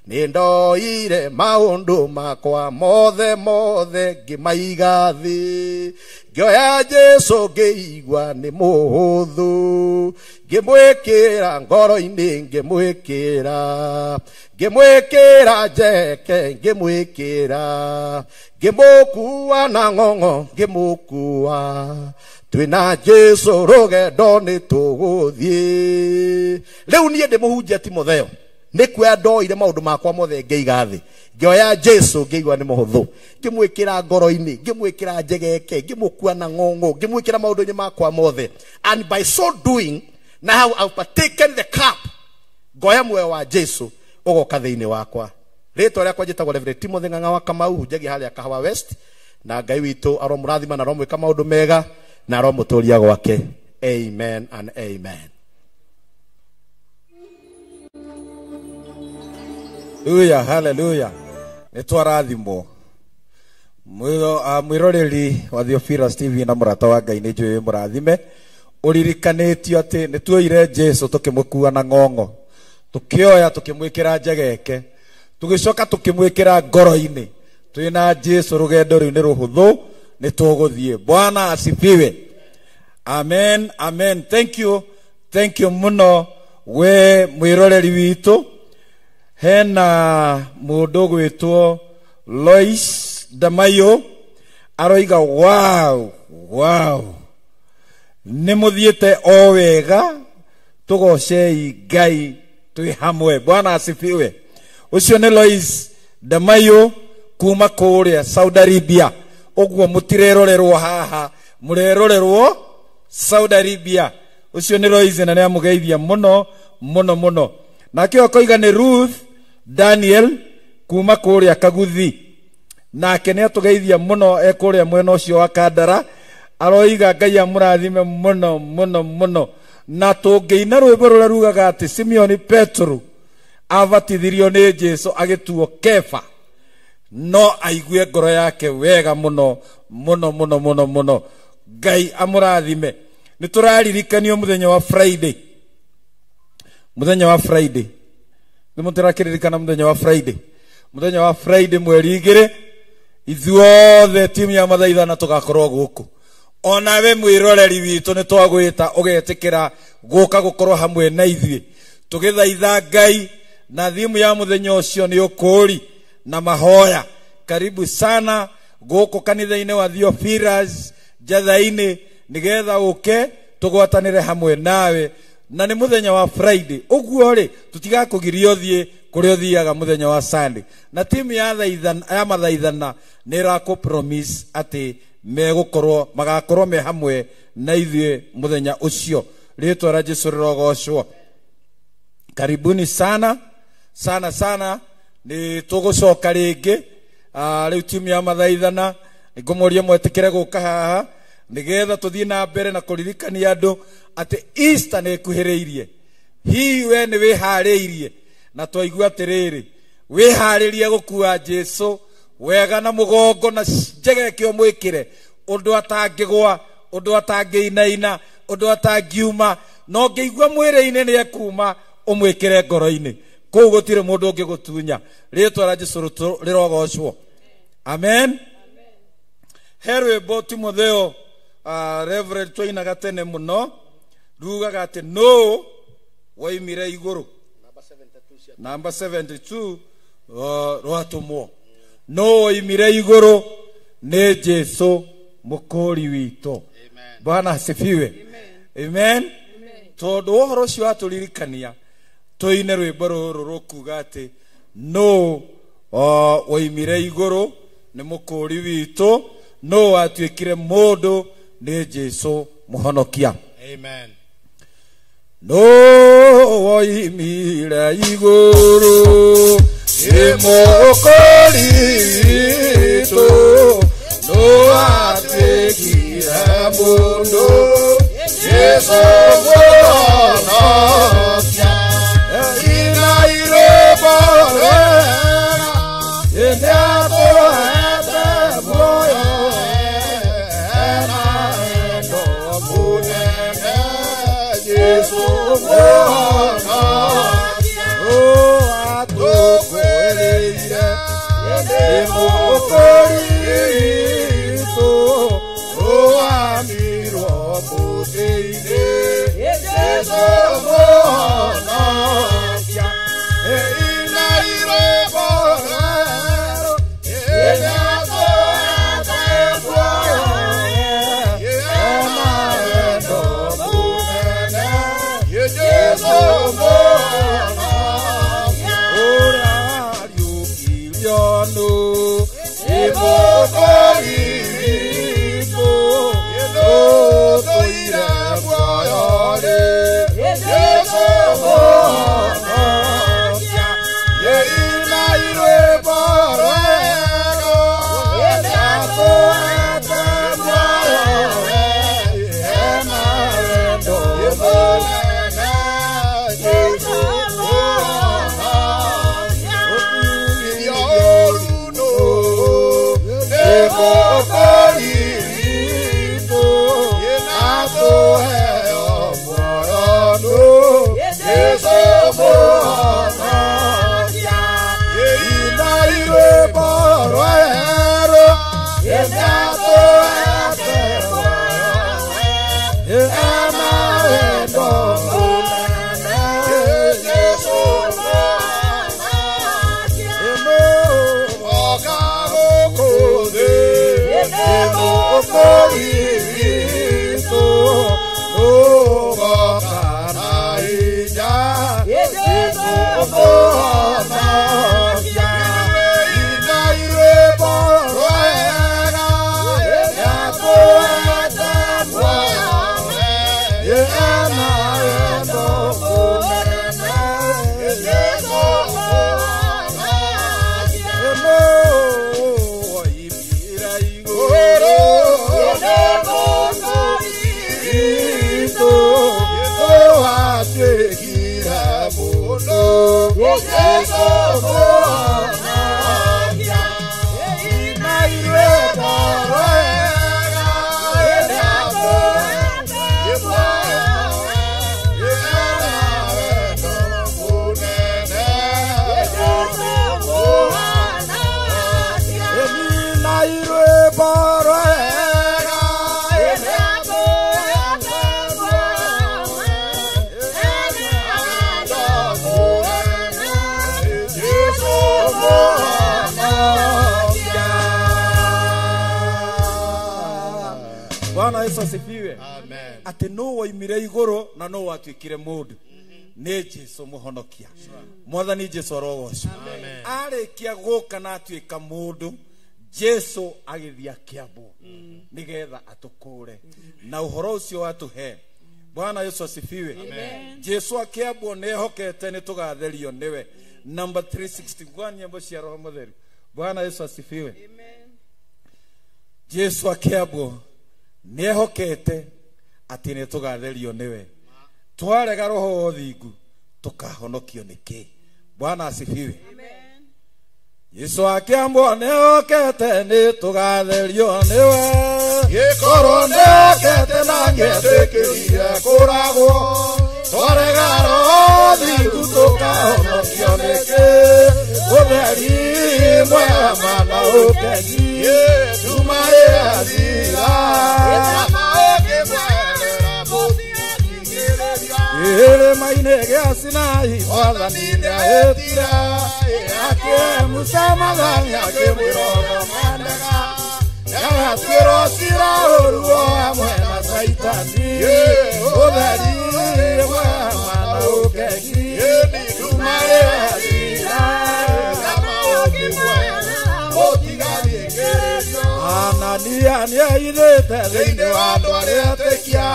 J: nĩ ndoire maũndũ makwa mothe mothe ngĩmaiga thĩ, ngĩoya Jesu ngĩigua nĩ mũhũthũ, ngĩmwĩkĩra ngoro-inĩ, ngĩmwĩkĩra ngĩmwĩkĩra njeke, ngĩmwĩkĩra ngĩmũkua na ng'ong'o, ngĩmũkua twĩna Jesu rũgendo nĩ tũgũthiĩ. Rĩu niĩ ndĩmũhunjia Timotheo nĩ kuoya ndoire maũndũ makwa mothe ngĩiga thĩ, ngĩoya Jesu ngĩigua nĩ mũhũthũ, ngĩmwĩkĩra ngoro-inĩ, ngĩmwĩkĩra njegeke, ngĩmũkua na ng'ong'o, ngĩmwĩkĩra maũndũ-inĩ makwa mothe. And by so doing now I've partaken the cup, ngoya muoyo wa Jesu ũgoka thĩinĩ wakwa. Rĩtwa rĩakwa njĩtagwo Reverend Timothy Ng'ang'a wa Kamau, hunjagia harĩa Kahawa West, na Ngai witũ aromũrathima na aromwĩka maũndũ mega na aromũtũria gwake. Amen and amen.
E: Hallelujah, hallelujah. Nĩ twarathimwo. Mwiroreri wa Theophilus TV na murata wa Ngai nĩ njũĩ mũrathime ũririkanĩtio atĩ nĩ tuoire Jesu tũkĩmũkua na ng'ong'o, tũkĩoya tũkĩmwĩkĩra njegeke, tũgĩcoka tũkĩmwĩkĩra ngoro-inĩ. Twĩna Jesu rũgendo rũu nĩ rũhũthũ, nĩ tũgũthiĩ. Bwana asifiwe. Amen, amen. Thank you, thank you mũno we mwĩroreri witũ. Hena mũndũ gwĩtwo Lois Damayo aroiga wow, wow, nĩ mũthiĩte o wega, tũgocei Ngai twĩ hamwe. Bwana asifiwe. Ũcio nĩ Lois Damayo kuma kũrĩa Saudi Arabia. Ũguo mũtirerorerwo haha, mũrerorerwo Saudi Arabia. Ũcio nĩ Lois na nĩamũgeithia mũno mũno mũno. Nake akoiga nĩ Ruth Daniel kuma kũrĩa Kaguthi, nake nĩ atũgeithia mũno e kũrĩa mwena ũcio wa Kandara. Aroiga Ngai amũrathime mũno mũno mũno. Na tũngĩina rwĩmbo rũrĩa rugaga atĩ Simeoni Petro abatithirio nĩ Jesu agĩtuo Kefa, no aigue ngoro yake wega mũno mũno mũno mũno mũno. Ngai amũrathime. Nĩ tũraririkanio mũthenya wa Friday, mũthenya wa Friday nĩ mũtĩrakĩririkana mũthenya wa Friday, mũthenya wa Friday mweri 2 ithuothe timu ya mathaithana tũgakorwo gũkũ. Onawe mwĩroreri witũ nĩ twagwĩta ũgetĩkĩra gũka gũkorwo hamwe na ithuĩ tũgĩthaitha Ngai, na thimu ya mũthenya ũcio nĩ ũkũũri na mahoya. Karibu sana gũkũ kanitha-inĩ wa Theophilus Njatha-inĩ, nĩgetha ũke tũgwatanĩre hamwe nawe. Na nĩ mũthenya wa Friday, ũguo rĩ tũtigakũgiria ũthiĩ kũrĩa ũthiaga mũthenya wa Sunday. Na timu ya mathaithana nĩ ĩrakũ promise atĩ megũkorwo magakorwo me hamwe na ithuĩ mũthenya ũcio. Rĩtwa rĩa Jesu rĩrogocwo. Karibuni sana sana sana, nĩ tũgũcoka rĩngĩ. Rĩu timu ya mathaithana ngũmũria mwetĩkĩre gũka haha nĩgetha tũthiĩ na mbere na kũririkania andũ atĩ Easter nĩ ĩkuhĩrĩirie. Hihi we nĩ wĩharĩirie? Na twaigua atĩrĩrĩ, wĩharĩrie gũkua Jesu wega na mũgongo na njegeke ũmwĩkĩre ũndũ atangĩgwa, ũndũ atangĩinaina, ũndũ atangiuma, na ũngĩigua mwĩrĩ-inĩ nĩ ekuma, ũmwĩkĩre ngoro-inĩ. Kũu gũtirĩ mũndũ ũngĩgũtunya. Rĩtwa rĩa Jesu rĩrogocwo. Amen. He rwĩmbo Timotheo Reverend twainaga tene mũno, rugaga atĩ nũ woimire igũrũ, namba 72 rwatũmwo. Nũ woimire igũrũ nĩ Jesu mũkũũri witũ. Bwana asifiwe. Amen. Tondũ ũhoro ũcio watũririkania tũine rwĩmbo rũrũ rũkuga atĩ nũ woimire igũrũ nĩ mũkũũri witũ, nũ watuĩkire mũndũ nĩ Jesu mũhonokia.
J: Amen.
E: Nũ woimire igũrũ nĩ mũkũũri witũ, nũ watuĩkire mũndũ Jesu mũhonokia. Ina irũmbo rwega nĩatũhete muoyo na wendo mũnene Jesu mũhonokia. Nũ atũkwĩrĩire nĩ mũkũũri witũ, nũ wamirwo mũtĩ-inĩ Jesu mũhonokia. Bwana Yesu asifiwe.
J: Amen.
E: Atĩ nũ woimire igũrũ na nũ watuĩkire mũndũ nĩ Jesu mũhonokia. Mwathani Jesu arogocwo. Arĩkia gũka na atuĩka mũndũ, Jesu agĩthiĩ akĩambwo nĩgetha atũkũre na ũhoro ũcio watũhe. Bwana Yesu asifiwe. Jesu akĩambwo nĩehokete nĩtũgatherio nĩwe. Number 361 nyĩmbo cia Roho Mũtheru. Bwana Yesu asifiwe. Jesu akĩambwo nĩehokete atĩ nĩtũgatherio nĩwe. Twarega roho wa ũthingu tũkahonokio nĩkĩ? Bwana asifiwe. Yesu akĩambwo nĩehokete nĩtũgatherio nĩwe.
I: Gĩkorwo nĩokete na ngĩetĩkĩrire kũragwo, twarega roho ũthingu tũkahonokio nĩkĩ? Ũtheri mwema na ũkeni nduma ĩrathira.
E: Kĩrĩma-inĩ gĩa Sinai Mwathani nĩahĩtire, akĩhe Musa maathani akĩmwĩra ũrĩa mendaga. Nĩagatuĩrwo ciira ũũru o hamwe na Caitani. Ũtheri mwema na ũkeni nduma ĩrathira. Anania nĩaithĩte thĩinĩ wa andũ arĩa etĩkia,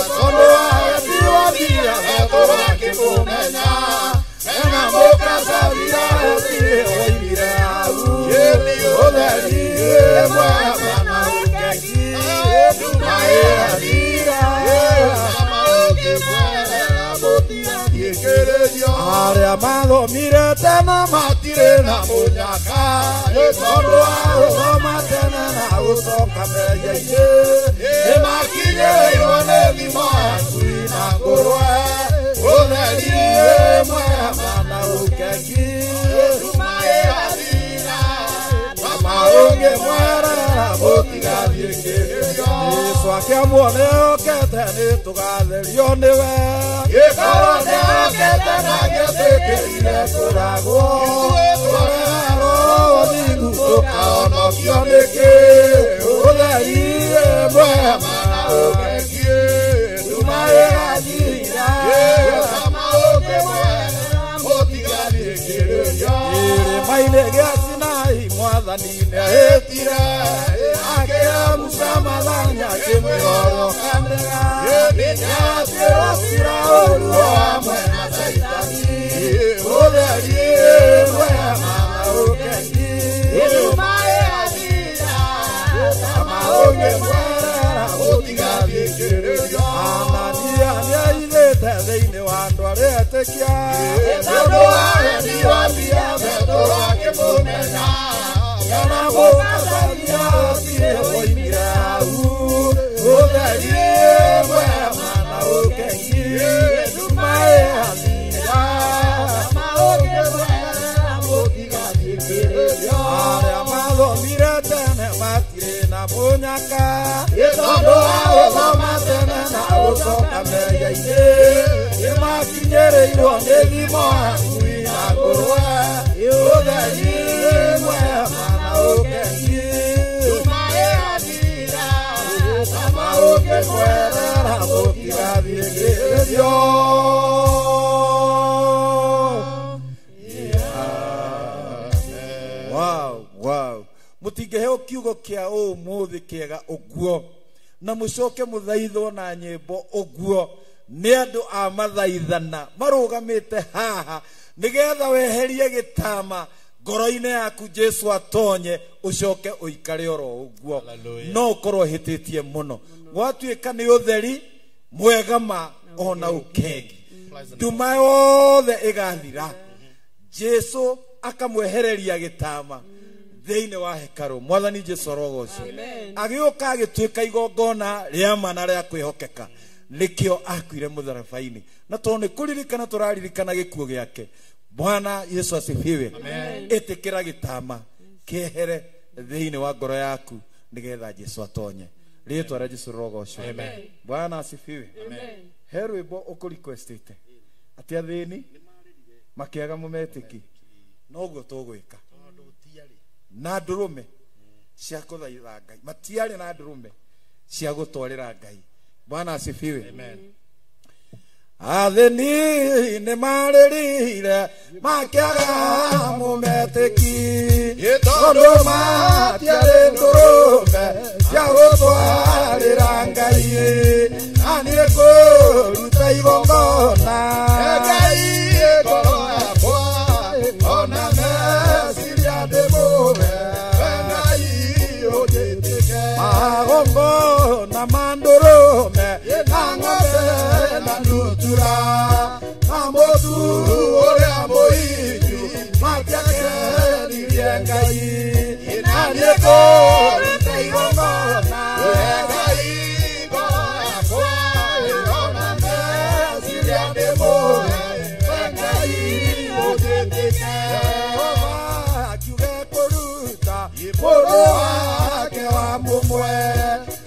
E: tondũ wa wendi wa mbia Petero akĩmũmenya. Ena mũkacabira gũtirĩ woimire hau. Ũtheri mwema na ũkeni nduma ĩrathira. Arĩa mathomire tene matirĩ na mũnyaka, tondũ wa gũthoma tene na gũcoka mehia-inĩ. Nĩmakinyĩrĩirwo nĩ thimo ya ngui na ngũrwe. Ũtheri mwema na ũkeni nduma ĩrathira. Mama ũngĩmwerera mũtigathiĩ kĩgerio. Jesu akĩambwo nĩokete nĩtũgatherio nĩwe. Gĩkorwo nĩokete na ngĩetĩkĩrire kũragwo, twarega roho ũthingu tũkahonokio nĩkĩ? Ũtheri mwema na ũkeni nduma ĩrathira. Kĩrĩma-inĩ gĩa Sinai Mwathani nĩahĩtire, akĩhe Musa maathani akĩmwĩra ũrĩa ũkendega. Nĩagatuĩrwo ciira ũũru o hamwe na Caitani. Ũtheri mwema na ũkeni nduma ĩrathira. Kama ũngĩmwerera mũtigathiĩ kĩgerio. Anania nĩaithĩte thĩinĩ wa andũ arĩa etĩkia, tondũ wa wendi wa mbia Petero akĩmũmenya. Kana mũkacaria gũtirĩ woimire hau. Ũtheri mwema na ũkeni nduma ĩrathira. Arĩa mathomire tene matirĩ na mũnyaka, tondũ wa gũthoma tene na gũcoka mehia-inĩ. Nĩmakinyĩrĩirwo nĩ thimo ya ngui na ngũrwe. Ũtheri mwema na ũkeni nduma ĩrathira. Kama ũngĩmwerera mũtigathiĩ kĩgerio. Wow, wow. Mũtingĩheo kiugo kĩa ũmũthĩ kĩega ũguo na mũcoke mũthaithwo na nyĩmbo ũguo nĩ andũ a mathaithana marũgamĩte haha nĩgetha weherie gĩtama ngoro-inĩ yaku Jesu atonye ũcoke ũikare oro ũguo. No ũkorwo ũhĩtĩtie mũno. Gwatuĩka nĩ ũtheri mwega ma ona ũkengi, nduma yothe ĩgathira. Jesu akamwehereria gĩtama thĩinĩ wa hekarũ. Mwathani Jesu arogocwo. Agĩũka agĩtuĩka igongona rĩa ma na rĩa kwĩhokeka, nĩkĩo akuire mũtharaba-inĩ. Na tondũ nĩ kũririkana tũraririkana gĩkuũ gĩake. Bwana Yesu asifiwe. Ĩtĩkĩra gĩtama kĩehere thĩinĩ wa ngoro yaku nĩgetha Jesu atonye. Rĩtwa rĩa Jesu rĩrogocwo. Bwana asifiwe. He rwĩmbo ũkũrequestĩte atĩ athĩni makĩaga mũmetĩki, noguo tũgwĩka na ndũrũme cia kũthaitha Ngai. Matiarĩ na ndũrũme Cia gũtwarĩra Ngai. Bwana asifiwe. Amen. Athĩni nĩ marĩrire makĩaga mũmetĩki tondũ matiarĩ ndũrũme cia gũtwarĩra Ngai. Na niĩ ngũruta igongona Ngai ngoro yakwa ona meciria ndĩmũhe Ngai ũnjĩtĩke. Magongona ma ndũrũme na ng'ombe na ndutura na mũtu ũrĩa mũhinyu matiakenirie Ngai. Na niĩ ngũruta igongona Ngai ngoro yakwa ona meciria ndĩmũhe Ngai ũnjĩtĩke. Jehova akiuge kũruta mũrũ wake wa mũmwe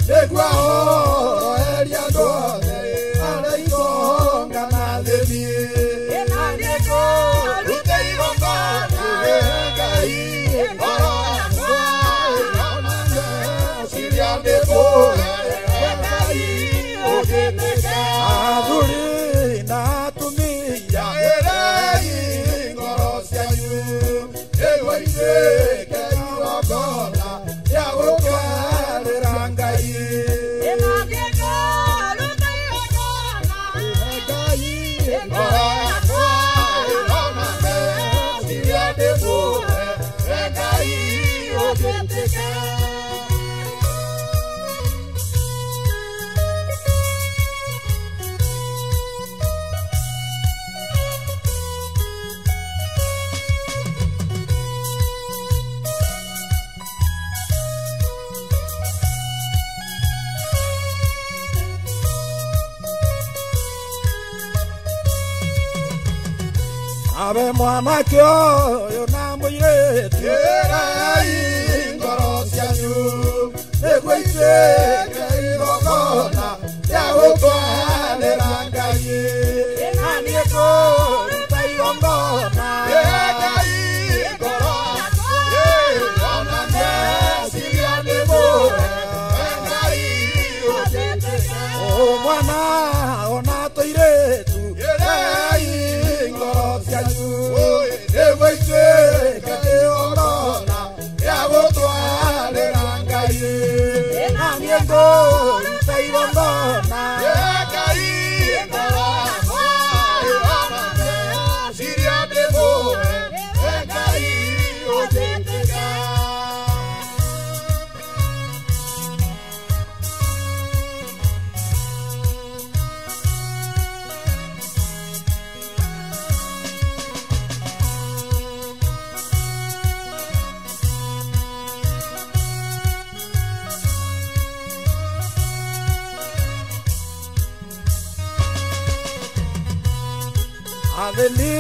E: nĩguo ahoroherie andũ othe arĩa itonga na athĩni. Na niĩ ngũruta igongona Ngai ngoro yakwa ona meciria ndĩmũhe Ngai ũnjĩtĩke. Athuri na atumia ĩrai ngoro cianyu nĩguo ituĩke igongona rĩa gũtwarĩra Ngai. Na niĩ ngũruta igongona Ngai ngoro yakwa ona meciria ndĩmũhe Ngai ũnjĩtĩke. Abe mwanake ũyũ na mũirĩtu ĩrai ngoro cianyu nĩguo ituĩke igongona rĩa gũtwarĩra Ngai. Na niĩ ngũruta igongona Ngai ngoro yakwa ona meciria ndĩmũhe Ngai ũnjĩtĩke. O mwana ona tũirĩtu ĩrai ngoro cianyu nĩguo ituĩke igongona rĩa gũtwarĩra Ngai. Na niĩ ngũruta igongona Ngai ngoro yakwa ona meciria ndĩmũhe Ngai ũnjĩtĩke. Athĩni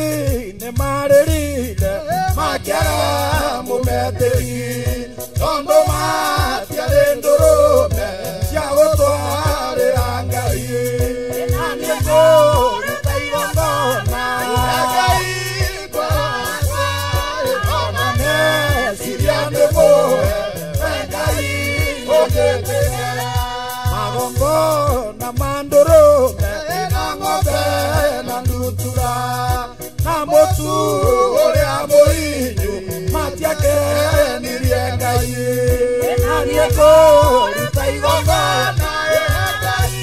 E: nĩ marĩrire makĩaga mũmetĩki tondũ matiarĩ ndũrũme cia gũtwarĩra Ngai. Na niĩ ngũruta igongona Ngai ngoro yakwa ona meciria ndĩmũhe Ngai ũnjĩtĩke. Magongona ma ndũrũme na ng'ombe na ndutura na mũtu ũrĩa mũhinyu matiakenirie Ngai. Na niĩ ngũruta igongona Ngai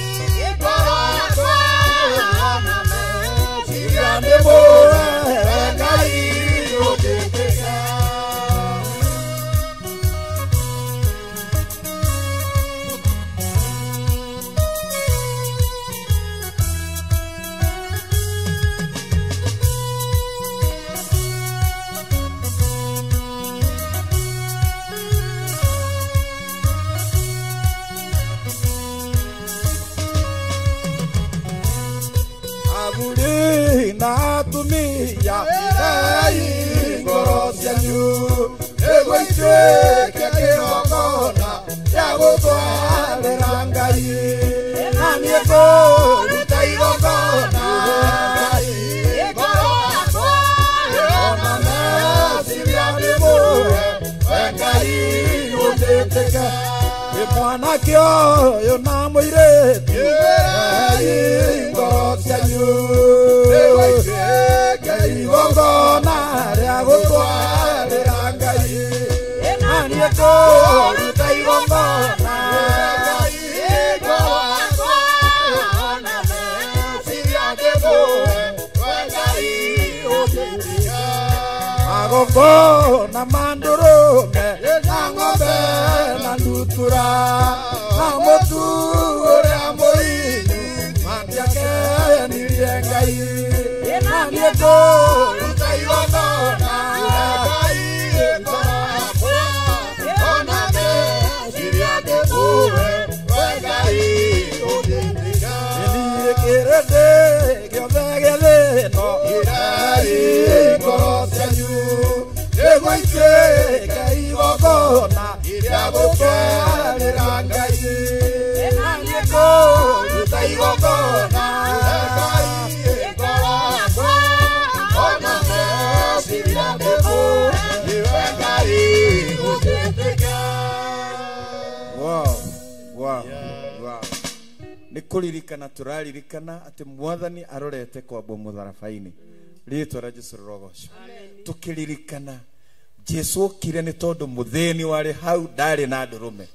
E: ngoro yakwa ona meciria ndĩmũhe Ngai ũnjĩtĩke. Athuri na atumia ĩrai ngoro cianyu nĩguo ituĩke kĩgongona rĩa gũtwarĩra Ngai. Na niĩ ngũruta igongona Ngai ngoro yakwa ona meciria ndĩmũhe Ngai ũnjĩtĩke. Mwanake ũyũ na mũirĩtu ngoro cianyu igongona rĩa gũtwarĩra Ngai na niĩ ngũruta igongona agongona mandũrũme na ng'ombe na ndutura na mũtu ũrĩa mũhinyu matiakenirie Ngai na niĩ ngũruta igongona niĩ kĩrĩndĩ gĩothe gĩthĩno ngoro cianyu nĩgũitĩka igongona rĩa gũtwarĩra Ngai na niĩ ngũruta igongona Nĩ kũririkana tũraririkana atĩ mwathani arorete kwambwo mũtharaba-inĩ rĩtwa rĩa Jesũ rĩrogocwo. Tũkĩririkana Jesũ okire nĩ tondũ mũthĩni warĩ hau ndarĩ na ndũrũme,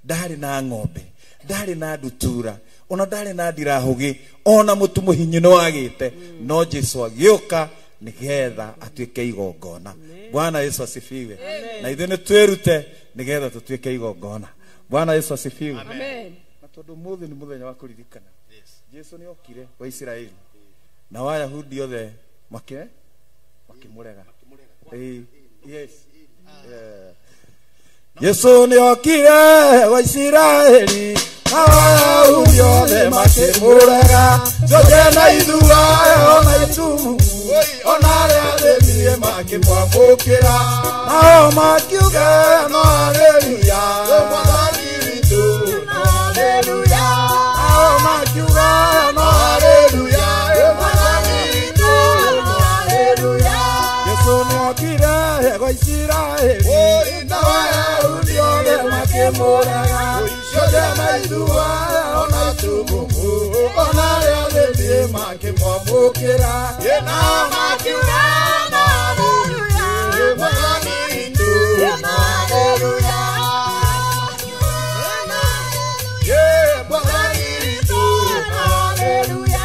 E: ndarĩ na ng'ombe, ndarĩ na ndutura, ona ndarĩ na ndirahũgĩ, ona mũtu mũhinyu nĩ wagĩte, no Jesũ agĩũka nĩgetha atuĩke igongona. Bwana Yesu asifiwe. Na ithuĩ nĩ twĩrute nĩgetha tũtuĩke igongona. Bwana Yesu asifiwe.
F: Amen.
E: Tondu muthi ni muthenya wa kuririkana Jesu ni okire wa Isiraeli na Wayahudi othe makimurega. Yes. Jesu ni okire wa Isiraeli na Wayahudi othe makimurega jote na ithua ona itumu ona aria athĩnie makĩmwamũkĩra nao makiuga no haleluya Mwathani witũ haleluya nao makiuga no haleluya Mwathani witũ haleluya Yesu nĩokire gwa Isiraeli na Wayahudi othe makĩmũrega ciothe na ithua ona itumumu ona arĩa athĩnie makĩmwamũkĩra nao makiuga no haleluya Mwathani witũ haleluya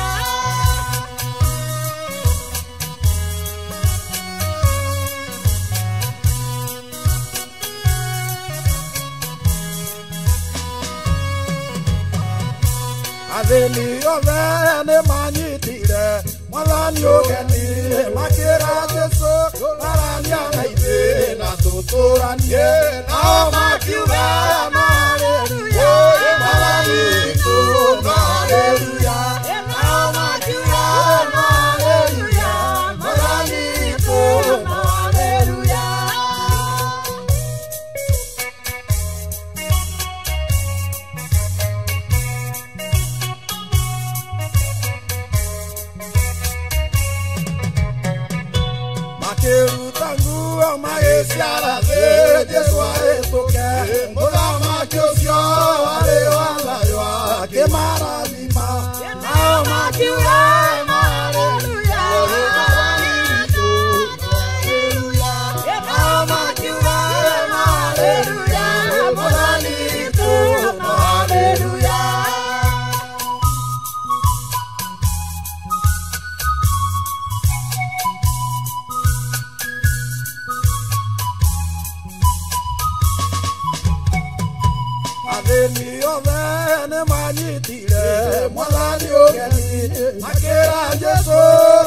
E: Athĩni othe nĩmanyitire mwathani ũgeni makĩra Jesũ arania na ithuĩ na tũtũranie nao makiuga no haleluya Mwathani witũ no haleluya nao makiuga no haleluya Mwathani witũ no haleluya. Makiruta nguo magĩciara thĩ Jesũ ahĩtũke mũthamaki ũcio warĩ wa thayũ akĩmarathima nao makiuga no haleluya Mwathani witũ haleluya nao makiuga no haleluya Mwathani witũ no haleluya. Athĩni othe nĩmanyitire mwathani ũgeni makĩra Jesũ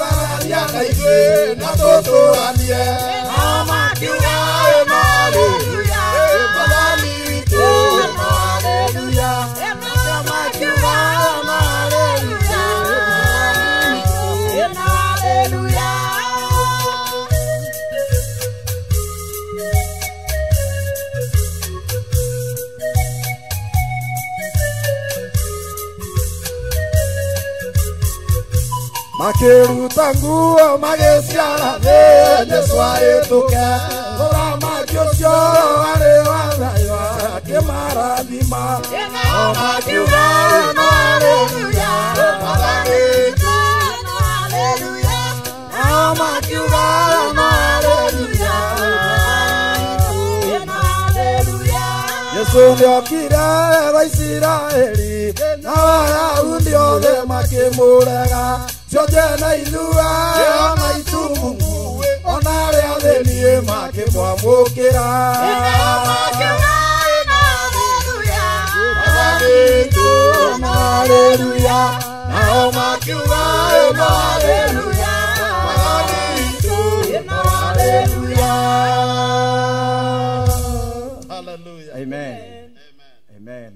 E: arania na ithuĩ na tũtũranie nao makiuga no haleluya Mwathani witũ no haleluya nao makiuga no haleluya no haleluya. Makiruta nguo magĩciara thĩ Jesũ ahĩtũke mũthamaki ũcio warĩ wa thayũ akĩmarathima.
I: Nao makiuga ĩno haleluya, Mwathani witũ ĩno haleluya. Nao makiuga ĩno haleluya, ĩno haleluya. Yesu nĩokire gwa Isiraeli, na Ayahudi othe makĩmũrega. Cionje na ithua na itumumu, ona arĩa athĩni makĩmwamũkĩra. Nao makiuga ĩno haleluya, Mwathani witũ ĩno haleluya. Nao makiuga ĩno haleluya, Mwathani witũ ĩno haleluya.
J: Hallelujah.
E: Amen. Amen.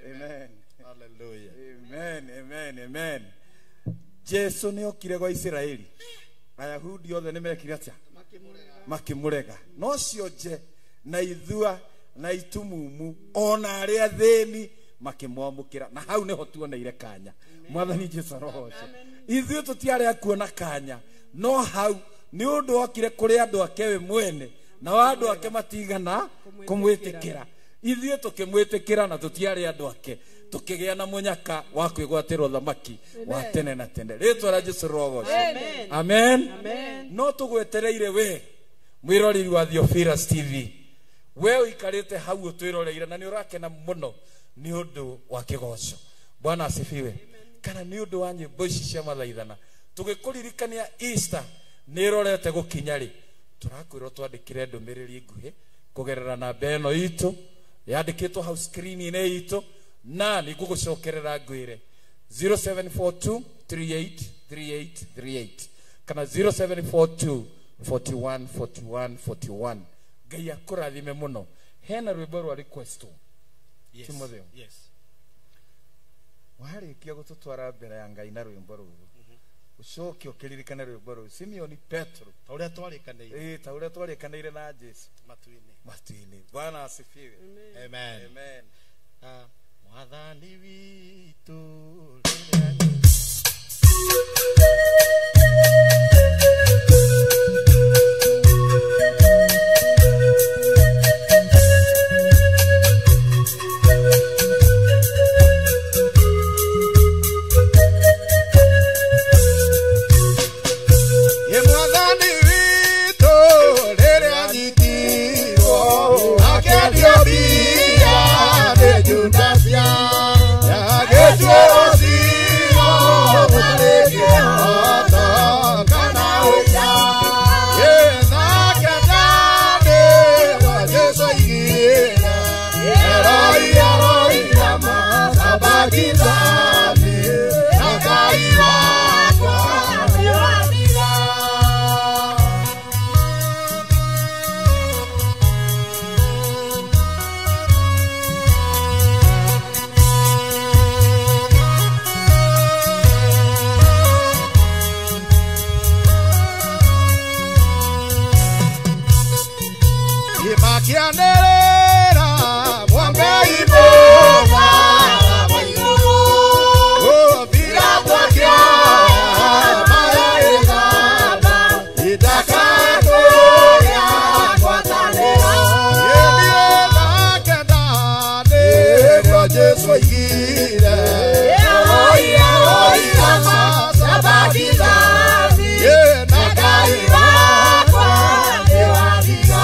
E: Amen.
J: Hallelujah.
E: Amen. Amen. Amen. Jesu nĩ okire gwa Isiraeli. Ayahudi othe nĩ mekire atĩa? Makĩmũrega. No cionje na ithua na itumumu ona arĩa athĩni makĩmwamũkĩra. Na hau nĩho tuoneire kanya. Mwathani Jesu arogoce. Ithuĩ tũtiarĩ a kuona kanya, no hau nĩ ũndũ okire kũrĩ andũ ake we mwene, na andũ ake matigana kũmwĩtĩkĩra. Ithuĩ tũkĩmwĩtĩkĩra na tũtiarĩ andũ ake, tũkĩgĩa na mũnyaka wa kwĩgwatĩra ũthamaki wa tene na tene. Rĩtwa rĩa Jesu rĩrogocwo. Amen. No tũgwetereire we mwĩroreri wa Theophilus TV, we ũikarĩte hau ũtwĩroreire na nĩ ũrakena mũno nĩ ũndũ wa kĩgoco. Bwana asifiwe. Kana nĩ ũndũ wa nyĩmbo ici cia mathaithana tũgĩkũririkania Easter nĩ ĩrorete gũkinya rĩ, tũrakwĩrwo twandĩkĩre ndũmĩrĩri nguhĩ kũgerera namba ĩno itũ yandĩkĩtwo hau screen-inĩ itũ, na nĩ ngũgũcokerera ngwĩre 0742 383838 kana 0742 41 41 41. Ngai akũrathime mũno. Hena rwĩmbo rwa request.
J: Yes.
E: Timotheo.
J: Yes.
E: Warĩkia gũtũtwara mbere ya Ngai na rwĩmbo rũrũ, ũcoke ũkĩririkane rwĩmbo rũrũ Simeoni Petro,
J: Ta ũrĩa twarĩkanĩire
E: ta ũrĩa twarĩkanĩire na Jesu
J: matu-inĩ.
E: matu-inĩ. Bwana asifiwe.
J: Amen.
E: Amen.
J: Mwathani witũ rĩrĩa Ye Mwathani witũ rĩrĩa anyitirwo, akĩendio mbia nĩ Judasia, agĩtuĩrwo ciira gũtarĩ kĩhooto kana ũira. Ye nake ndanĩrwo Jesũ aigire, Eloi, Eloi, lama sabakithani, na Ngai wakwa nĩwandiga. Makĩanĩrĩra mwambe imũga Pilato akĩoya maĩ ĩgamba, ndakatũũria ngwatanĩro. Niĩ nake ndanĩrwo Jesũ oigire, Eloi, Eloi, lama sabakithani, na Ngai wakwa nĩwandiga.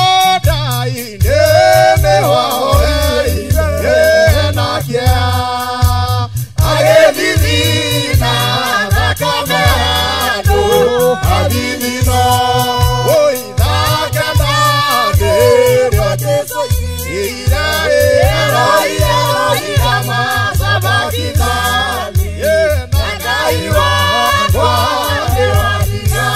J: Nĩndikamonda-inĩ nĩwahoeire na kĩeha, agĩthithina thakame handũ hathithino. Woi thake ndanĩrwo Jesũ oigire, Eloi, Eloi, lama sabakithani, na Ngai wakwa nĩwandiga.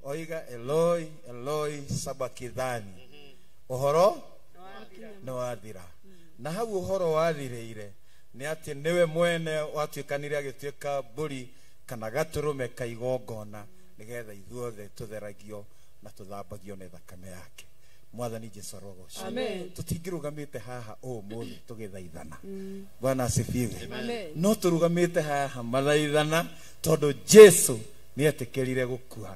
K: Oiga Eloi Eloi sabakithani uhoro nĩ wathira na hau uhoro wathireire nĩ atĩ nĩwe mwene watuĩkanire agĩtuĩka mbũri kana gatũrũme ka igongona nĩgetha ithuothe tũtheragio na tũthambagio nĩ thakame yake. Mwathani Jesu arogocwo. Tũtingĩrũgamĩte haha ũmũthĩ tũgĩthaithana. Bwana asifiwe. No tũrũgamĩte haha mathaithana tondũ Jesu nĩetĩkĩrire gũkua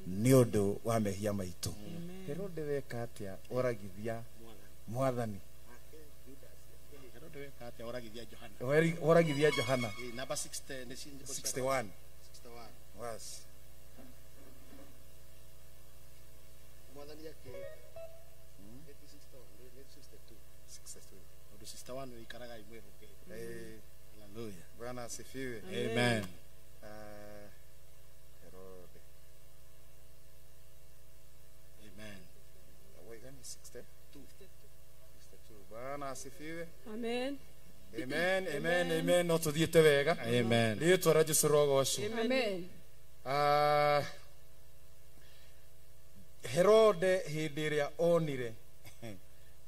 K: nĩ ũndũ wa mehia maitũ. Herode weka atĩa oragithia mwathani?
J: Herode weka atĩa oragithia Johana?
K: Oragithia Johana.
J: Number 61.
K: Was.
J: Mwathani yake 62. Ndio 61 ikaraga imwe hoke. Hallelujah.
K: Bwana asifiwe.
E: Amen.
K: Herode.
J: Amen.
K: Wait, 62. Bwana asifiwe.
F: Amen.
K: Amen, amen, amen. No tuthiĩte wega.
E: Amen.
K: Rĩĩtwa rĩa Jesũ rĩrogocwo.
F: Amen.
K: Herode hĩndĩ ĩrĩa onire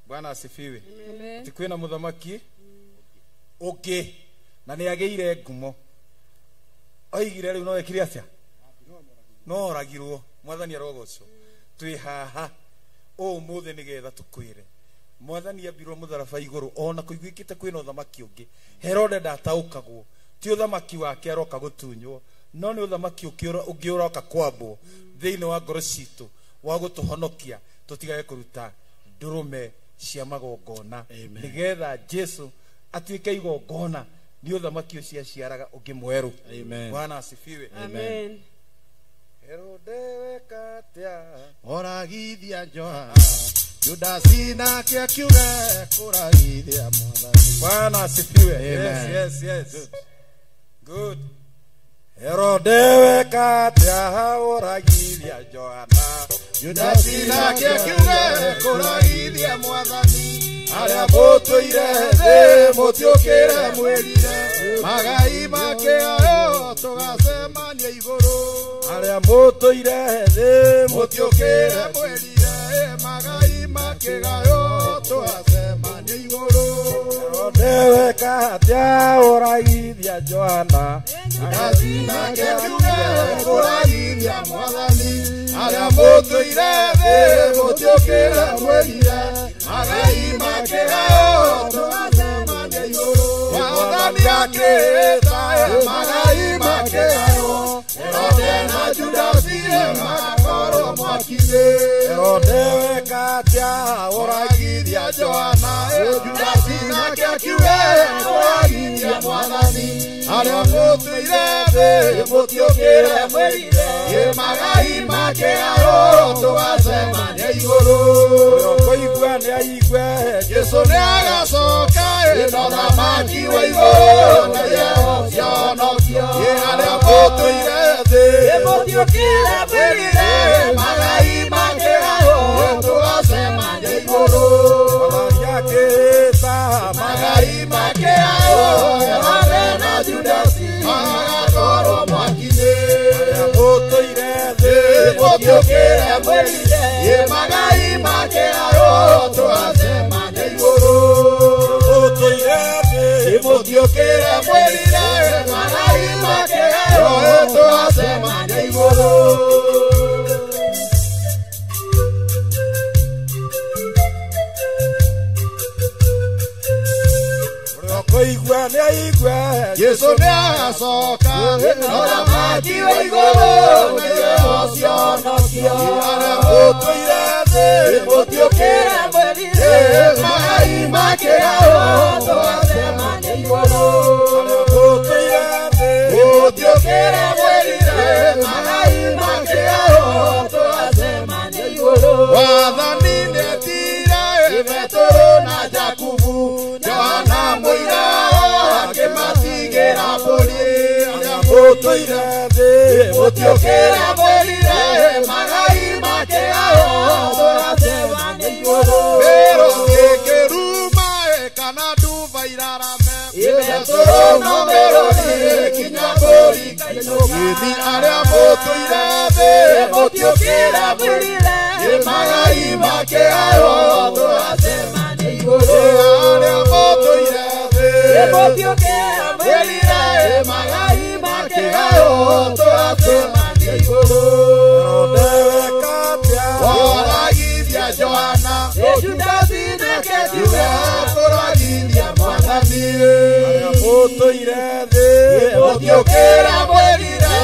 K: Bwana asifiwe.
F: Amen.
K: Ti kwĩna mũthamaki ũngĩ na nĩ agĩire ngumo. Oigire rĩu no ekire atĩa? No oragirwo. Mwathani arogocwo. Twĩ haha ũmũthĩ nĩgetha tũkwĩre Mwathani ambirwo mũtharaba igũrũ ona kũiguĩkĩte kwĩna ũthamaki ũngĩ. Herode ndataũkagwo ti ũthamaki wake aroka gũtunywo no nĩ ũthamaki ũngĩ ũroka kwambwo thĩinĩ wa ngoro citũ wa gũtũhonokia tũtigage kũruta ndũrũme cia magongona nĩgetha Jesu atuĩke igongona nĩ ũthamaki ũcio aciaraga ũngĩ mwerũ. Bwana asifiwe.
F: Amen.
K: Herode weka atĩa?
J: Oragithia Johana. Judasi nake akiuga kũragithia Mwathani.
K: Bwana asifiwe.
E: Amen.
K: Yes, yes, yes. Good. Herode weka atĩa oragithia Johana?
J: Judasi nake akiuga kũragithia Mwathani. Arĩa mũtũire thĩ mũtiũkĩre mwĩrire magai make ayo tũgacemania igũrũ.
K: Arĩa mũtũire thĩ
J: mũtiũkĩre mwĩrire magai make ayo tũgacemania igũrũ.
K: Herode
E: Herode wekatia ũragithia Johana
I: Judasi nake kiuge kũragithia mwathani arĩa mũtũire thĩ mũtiũkĩre mwĩrire magai makĩgaywo tũgacemania igũrũ mwathani akĩĩta magai makĩgaywo Herode na Judasi magakorwo mwaki-inĩ Herode wekatia ũragithia Johana Judasi nake akiuge kũragithia mwathani arĩa mũtũire thĩ mũtiũkĩre mwĩrire magai makĩgaywo tũgacemania igũrũ
E: kũigua nĩ aigue
I: Jesũ nĩagacoka ĩno thamaki wa igũrũ nĩye cionokio arĩa mũtũire thĩ mũtiũkĩre mwĩrire magai makĩgaywo tũgacemania igũrũ
E: mwathani akĩĩta
I: magai makĩgaywo Herode na Judasi magakorwo mwaki-inĩ
E: arĩa mũtũire thĩ
I: mũtiũkĩre mwĩrire magai makĩgaywo tũgacemania igũrũ
E: mũtũire thĩ
I: mũtiũkĩre mwĩrire magai makĩgaywo tũgacemania igũrũ
E: kũigua nĩ aigue
I: Jesũ nĩagacoka mũthamaki wa igũrũ nĩwe ũcionokio arĩa mũtũire thĩ mũtiũkĩre mwĩrire magai makĩgaywo tũgacemania igũrũ
E: arĩa mũtũire thĩ
I: mũtiũkĩre mwĩrire magai makĩgaywo tũgacemania igũrũ wathani nĩetire Petero na Jakubu Johana mũira akĩmatigĩra mbũri arĩa mũtũire thĩ mũtiũkĩre mwĩrire magai makĩgaywo tũgacemania igũrũ mĩro ĩkĩruma kana nduba irarame Petero no mĩrũri kinya mbũri kainũka gĩthi arĩa mũtũire thĩ mũtiũkĩre mwĩrire magai makĩgaywo tũgacemania igũrũ arĩa mũtũire thĩ mũtiũkĩre mwĩrire magai makĩgaywo tũgacemania igũrũ
E: Herode wekatia
I: woragithia Johana Judasi nake kiuge kũragithia mwathani
E: arĩa mũtũire thĩ
I: mũtiũkĩre mwĩrire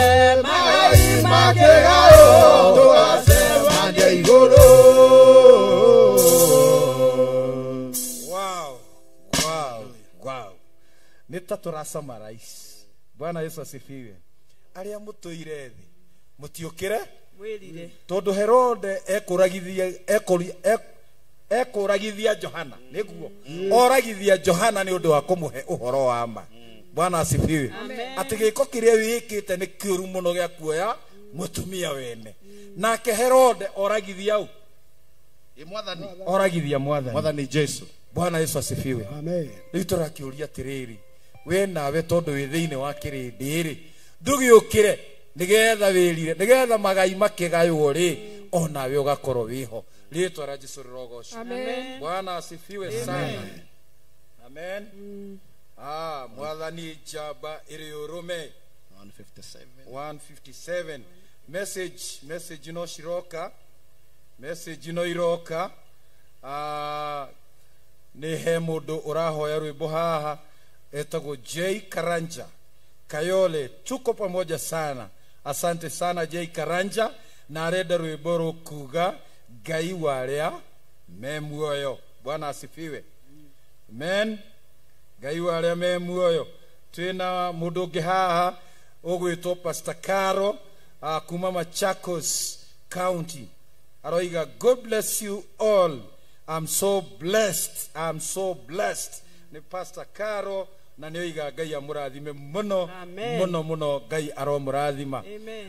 I: magai makĩgaywo tũgacemania igũrũ.
E: Wow, wow, wow. Nĩ ta tũra summarize. Bwana Yesu asifiwe. Arĩa mũtũire thĩ mũtiũkĩre
F: mwĩrire
E: tondũ Herode ekũragithia Johana nĩguo oragithia Johana nĩ ũndũ wa kũmũhe ũhoro wa ma. Bwana asifiwe. Atĩ gĩko kĩrĩa wĩkĩte nĩ kĩũru mũno gĩa kuoya mũtumia wene. Nake Herode oragithia ũ?
J: Mwathani
E: oragithia mwathani
J: mwathani Jesu.
E: Bwana Yesu asifiwe.
G: Amen.
E: Rĩu tũrakĩũria atĩrĩrĩ we nawe tondũ wĩ thĩinĩ wa kĩrĩndĩ rĩ ndũgĩũkĩre nĩgetha wĩrire nĩgetha magai makĩgaywo rĩ onawe ũgakorwo wĩho. Rĩtwa rĩa Jesu rĩrogocwo.
F: Amen.
E: Bwana asifiwe sana. Amen. Ah, mwathani njamba ĩrĩ ũrũme
J: 157
E: 157 message no ciroka message no iroka. Nĩ he mũndũ ũrahoya rwĩmbo haha etagwo J Karanja Kayole, tuko pamoja sana, asante sana J Karanja, na arenda rwĩmbo rũkuga Ngai wa arĩa me muoyo. Bwana asifiwe. Amen. Ngai wa arĩa me muoyo. Twĩna mũndũ ũngĩ haha ũgwĩtwo Pastor Caro kuma Machakos County. Aroiga God bless you all. I'm so blessed. I'm so blessed. Ni Pastor Caro na nĩoiga Ngai amũrathime mũno mũno mũno, Ngai aromũrathima.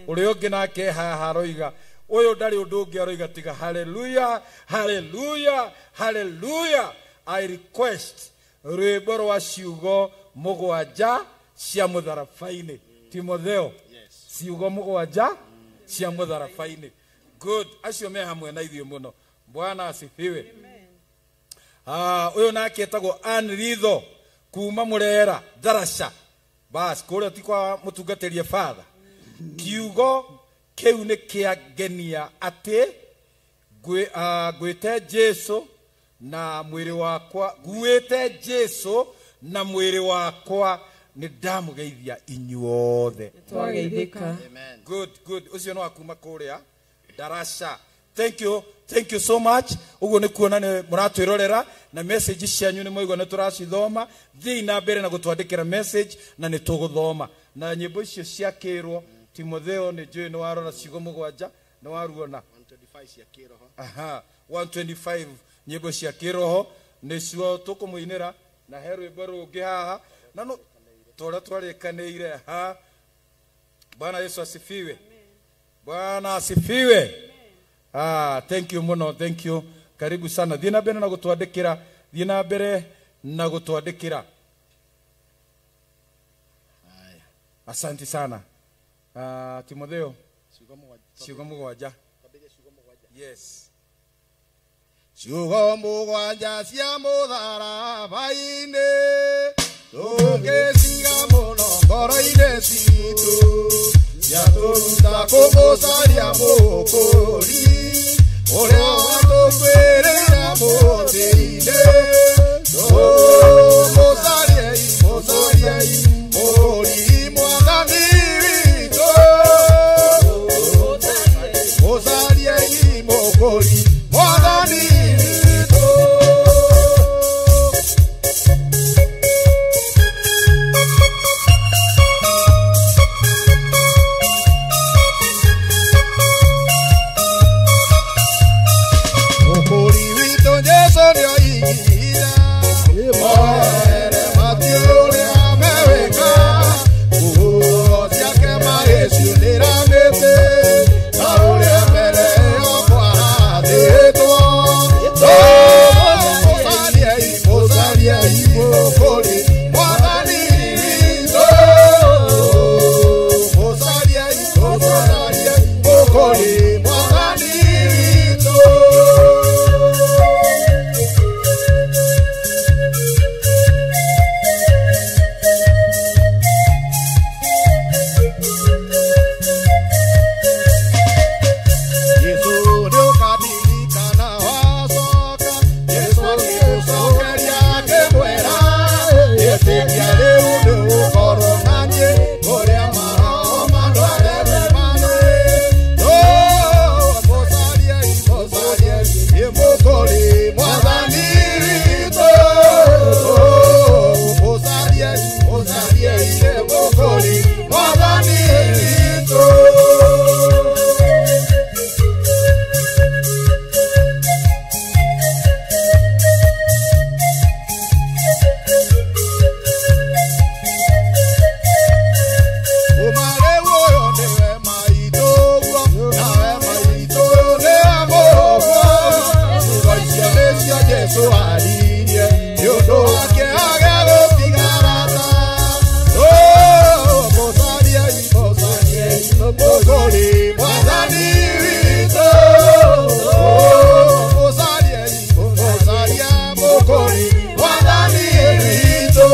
E: Ũrĩa ũngĩ nake haha aroiga ũyũ ndarĩ ũndũ ũngĩ aroiga tiga hallelujah, hallelujah, hallelujah. I request rwĩmbo rwa ciugo mũgwanja cia mũtharabainĩ. Timotheo. Ciugo mũgwanja cia mũtharabainĩ. Good. Acio me hamwe na ithuĩ mũno. Bwana asifiwe. Ũyũ nake etagwo Ann Ritho
K: Kuma Murera Darasha bas kũrĩa ti kwa mũtungatĩrie father. Kiugo kĩu nĩ kĩangenia atĩ ngwĩte Jesu na mwĩrĩ wakwa, nguĩte Jesu na mwĩrĩ wakwa nĩ ndamũgeithia inyuothe.
F: Twageithĩka.
K: Good, good. Ũcio nĩ wa kuma kũrĩa Darasha. Thank you, thank you so much. Ũguo nĩ kuona nĩ mũratwĩrorera na message cianyu nĩ mwaigua nĩ tũracithoma. Thiĩi na mbere na gũtwandĩkĩra message na nĩ tũgũthoma. Na nyĩmbo icio ciakĩrwo Timotheo nĩ njũĩ nĩ warora ciugo 7 nĩ waruona
J: 125 cia kĩroho.
K: Aha, 125 nyĩmbo cia kĩroho nĩcio tũkũmũinĩra na he rwĩmbo rũngĩ haha na no tũrĩa twarĩkanĩire ha. Bwana Yesu asifiwe. Bwana asifiwe. Ah, thank you muno, thank you. Karibu sana. Thiĩ na mbere na gũtwandĩkĩra, thiĩ na mbere na gũtwandĩkĩra. Asante sana. Timotheo, ciugo 7. Yes.
I: Ciugo 7 cia mũtharaba-inĩ tũngĩciga mũno ngoro-inĩ citũ ciatũruta kũmũcaria Mũkũri ũrĩa watũkuĩrĩire mũtĩ-inĩ. Tũmũcariei, mũcariei Mũkũri Mwathani witũ, mũcariei Mũkũri Mwathani witũ. Mũkũri witũ Jesũ nĩoigire oere matiũrĩa mewĩka, nguo ciake magĩciunĩra mĩtĩ ta ũrĩa mbere ĩyo kwarathĩtwo. Mũcariei, mũcariei Mũkũri Mwathani witũ, mũcariei, mũcariei Mũkũri Mwathani witũ. Yesu nĩũkandirikana wacoka, Yesu akĩmũcokeria akĩmwĩra, ĩtĩkia rĩu nĩũgũkorwo na niĩ kũrĩa maroho mandwarĩte manĩ. Mũcariei, mũcariei Mũkũri Mwathani witũ, mũcariei, mũcariei Mũkũri Mwathani witũ. Umare ũyũ nĩwe maitũ guo, nawe maitũ nĩwe mũguo. Ciugo icio nĩcio Jesũ aririe, nĩ ũndũ wake age gũtiga arata. Mũcariei, mũcariei Mũkũri Mwathani witũ, mũcariei, mũcaria Mũkũri Mwathani witũ.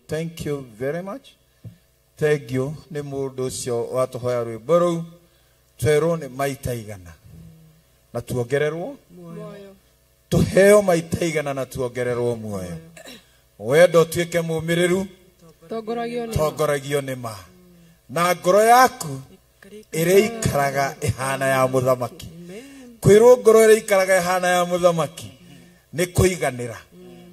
K: Thank you very much. Thank you. Nĩ mũndũ ũcio watũhoya rwĩmbo rũu twerwo nĩ maita igana na tuongererwo muoyo, tuheo maita igana na tuongererwo muoyo. Wendo tuĩke mũmĩrĩru, tongoragio nĩ ma, na ngoro yaku ĩrĩikaraga ĩhana ya mũthamaki. Kwĩrwo ngoro ĩrĩikaraga ĩhana ya mũthamaki nĩ kũiganĩra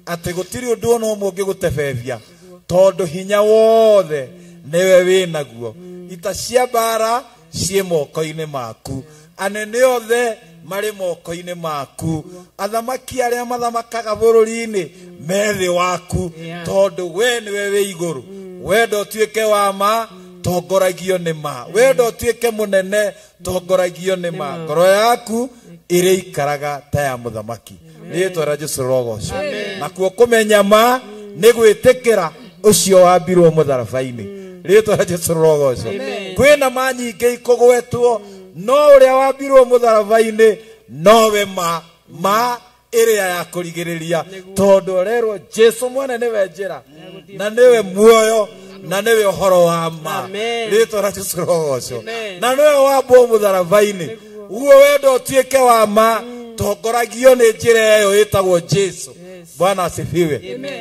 K: atĩ gũtirĩ ũndũ ona ũmwe ũngĩgũtebebia tondu hinya wothe niwe winaguo. Ita cia mbara ciĩ moko-inĩ maku, anene othe marĩ moko-inĩ maku, athamaki arĩa mathamakaga bũrũri-inĩ me thĩ waku, tondu we niwe wĩ igũrũ. Wenda ũtuĩke wa ma, tongoragio nĩ ma. Wenda ũtuĩke mũnene, tongoragio nĩ ma. Ngoro yaku ĩrĩikaraga ta ya mũthamaki. Rĩĩtwa rĩa Jesũ rĩrogocwo. Nakuo kũmenya ma nĩ gwĩtĩkĩra ũcio wambirwo mũtharaba-inĩ. Rĩĩtwa rĩa Jesũ rĩrogocwo. Kwĩna ma nyingĩ ikũgwetwo, no ũrĩa wambirwo mũtharaba-inĩ nowe ma, ma ĩrĩa ya kũrigĩrĩria, tondũ ũrerwo Jesũ mwene nĩwe njĩra na nĩwe muoyo na nĩwe ũhoro wa ma. Rĩĩtwa rĩa Jesũ rĩrogocwo. Na nĩwe wambwo mũtharaba-inĩ. Ũguo wenda ũtuĩke wa ma, tongoragio nĩ njĩra ĩyo ĩtagwo Jesũ. Bwana asifiwe.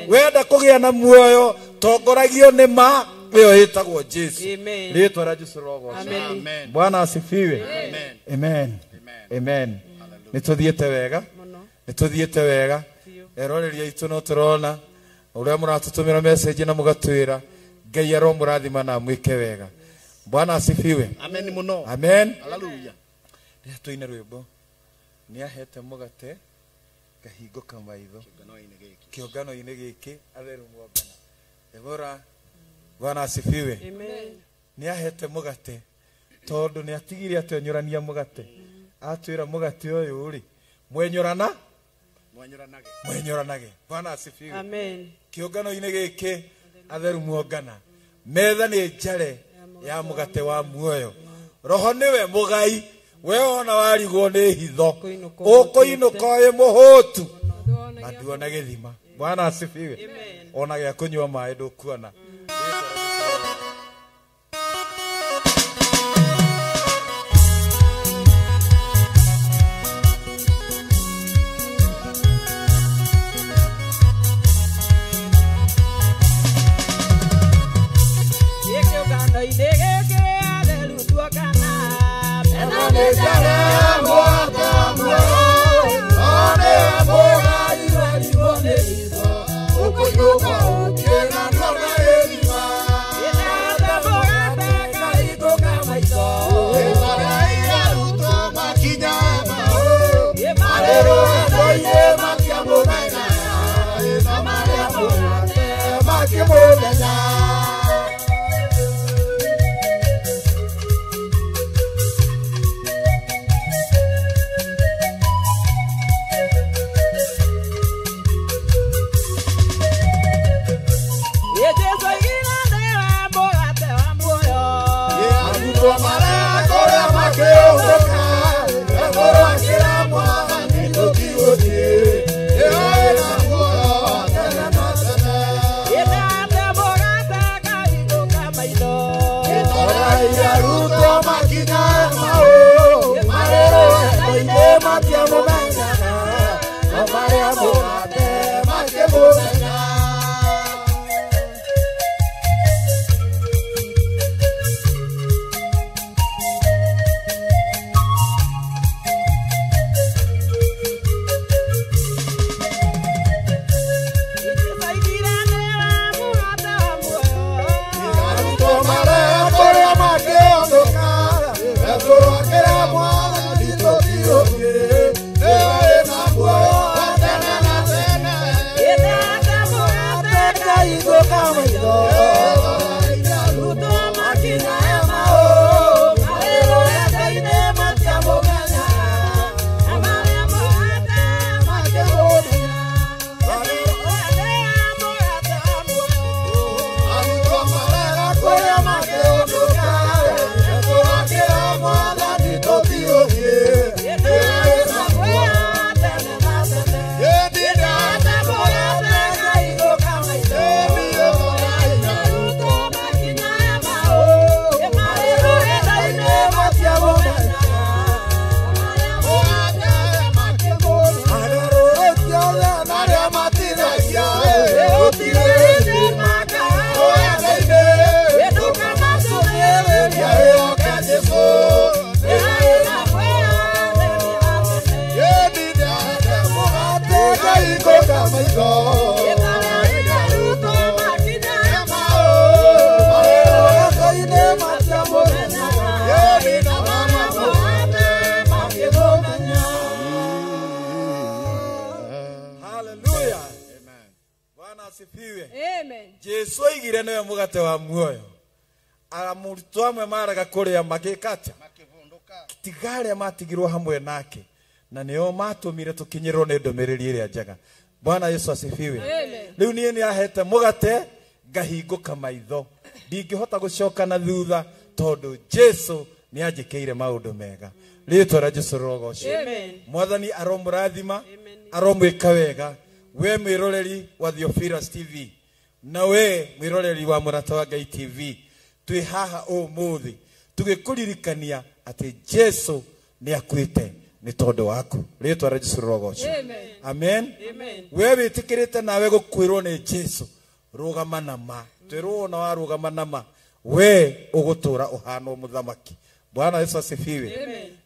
K: Wenda kũgĩa na muoyo, tongoragio nĩ ma ĩyo ĩtagwo Jesũ. Rĩĩtwa rĩa Jesũ rĩrogocwo. Bwana asifiwe. Amen. Amen. Nĩ tũthiĩte wega, nĩ tũthiĩte wega. Eroreria itũ no tũrona ũrĩa mũratũtũmĩra message na mũgatwĩra Ngai aromũrathima na amwĩke wega. Bwana asifiwe.
J: Amen mũno.
K: Amen.
J: Hallelujah.
K: Rĩrĩa tũine rwĩmbo nĩ ahete mũgate ngahingũka maitho kĩũngano-inĩ gĩkĩ atheru mwongana. Debora, Bwana asifiwe. Nĩ ahete mũgate tondũ nĩ atigire atwenyũrania mũgate. Atwĩra mũgate ũyũ rĩ, mwenyũrana mwenyũranage. Bwana asifiwe.
F: Amen.
K: Kĩũngano-inĩ gĩkĩ atheru mwongana, metha nĩ njare ya mũgate wa muoyo. Roho nĩwe mũgai, we ona warigwo nĩ hitho, ũkũinũka wĩ mũhũtu na nduona gĩthima. Bwana asifiwe. Ona gĩa kũnyua maĩ ndũkuona. Jesu oigire nĩwe mũgate wa muoyo. Arutwo amwe maraga kũrĩa magĩka atĩa? Tiga arĩa matigirwo hamwe nake, na nĩo matũmire tũkinyĩrwo nĩ ndũmĩrĩri ĩrĩa njega. Bwana Yesu asifiwe. Rĩu niĩ nĩahete mũgate ngahingũka maitho, ndingĩhota gũcoka na thutha tondũ Jesu nĩanjĩkĩire maũndũ mega. Rĩtwa rĩa Jesu rĩrogocwo. Mwathani aromũrathima, aromwĩka wega. We mwĩroreri wa Theophilus TV na we mwĩroreri wa Mũrata wa Ngai TV, twĩ haha ũmũthĩ tũgĩkũririkania atĩ Jesu nĩakuĩte nĩ tondũ waku. Rĩtwa rĩa Jesu rĩrogocwo. Amen. We wĩtĩkĩrĩte nawe gũkuĩrwo nĩ Jesu, rũgama na ma. Twĩrwo ona warũgama na ma, we ũgũtũra ũhana mũthamaki. Bwana Yesu asifiwe.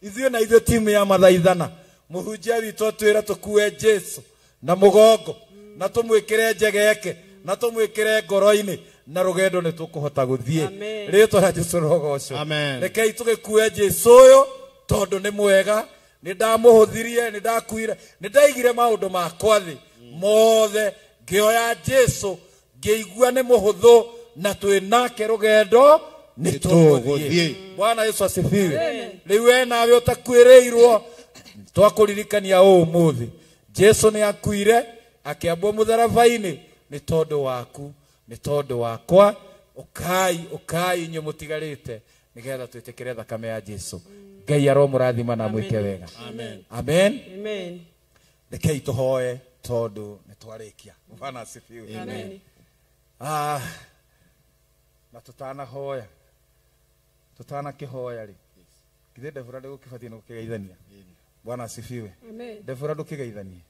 K: Ithuĩ na ithuĩ timu ya mathaithana, mũhunjia witũ atwĩra tũkue Jesu na mũgongo, na tũmwĩkĩre njegeke, na tũmwĩkĩre ngoro-inĩ, na rũgendo nĩ tũkũhota gũthiĩ. Rĩtwa rĩa Jesu rĩrogocwo. Rekei tũgĩkue Jesu ũyũ tondũ nĩ mwega. Nĩ ndamũhũthirie, nĩ ndakuire, nĩ ndaigire maũndũ makwa thĩ mothe, ngĩoya Jesu, ngĩigua nĩ mũhũthũ, na twĩ nake rũgendo nĩ tũgũthiĩ. Bwana Yesu asifiwe. Rĩu we nawe ũtakuĩrĩirwo, twakũririkania ũmũthĩ Jesu nĩ akuire akĩambwo mũtharaba-inĩ nĩ tondũ waku, nĩ tondũ wakwa. Ũkai, ũkai inyuĩ mũtigarĩte, nĩgetha twĩtĩkĩre thakame ya Jesu. Ngai aromũrathima na mwĩke wega. Amen.
F: Amen.
K: Rekei tũhoe tondũ nĩ twarĩkia. Bwana asifiwe.
F: Amen.
K: Na tũtanahoya, tũtanakĩhoya rĩ, githĩ Debora ndĩgũkĩbatiĩ nĩ gũkĩgeithania? Bwana asifiwe.
L: Amen.
K: Debora ndũkĩgeithanie.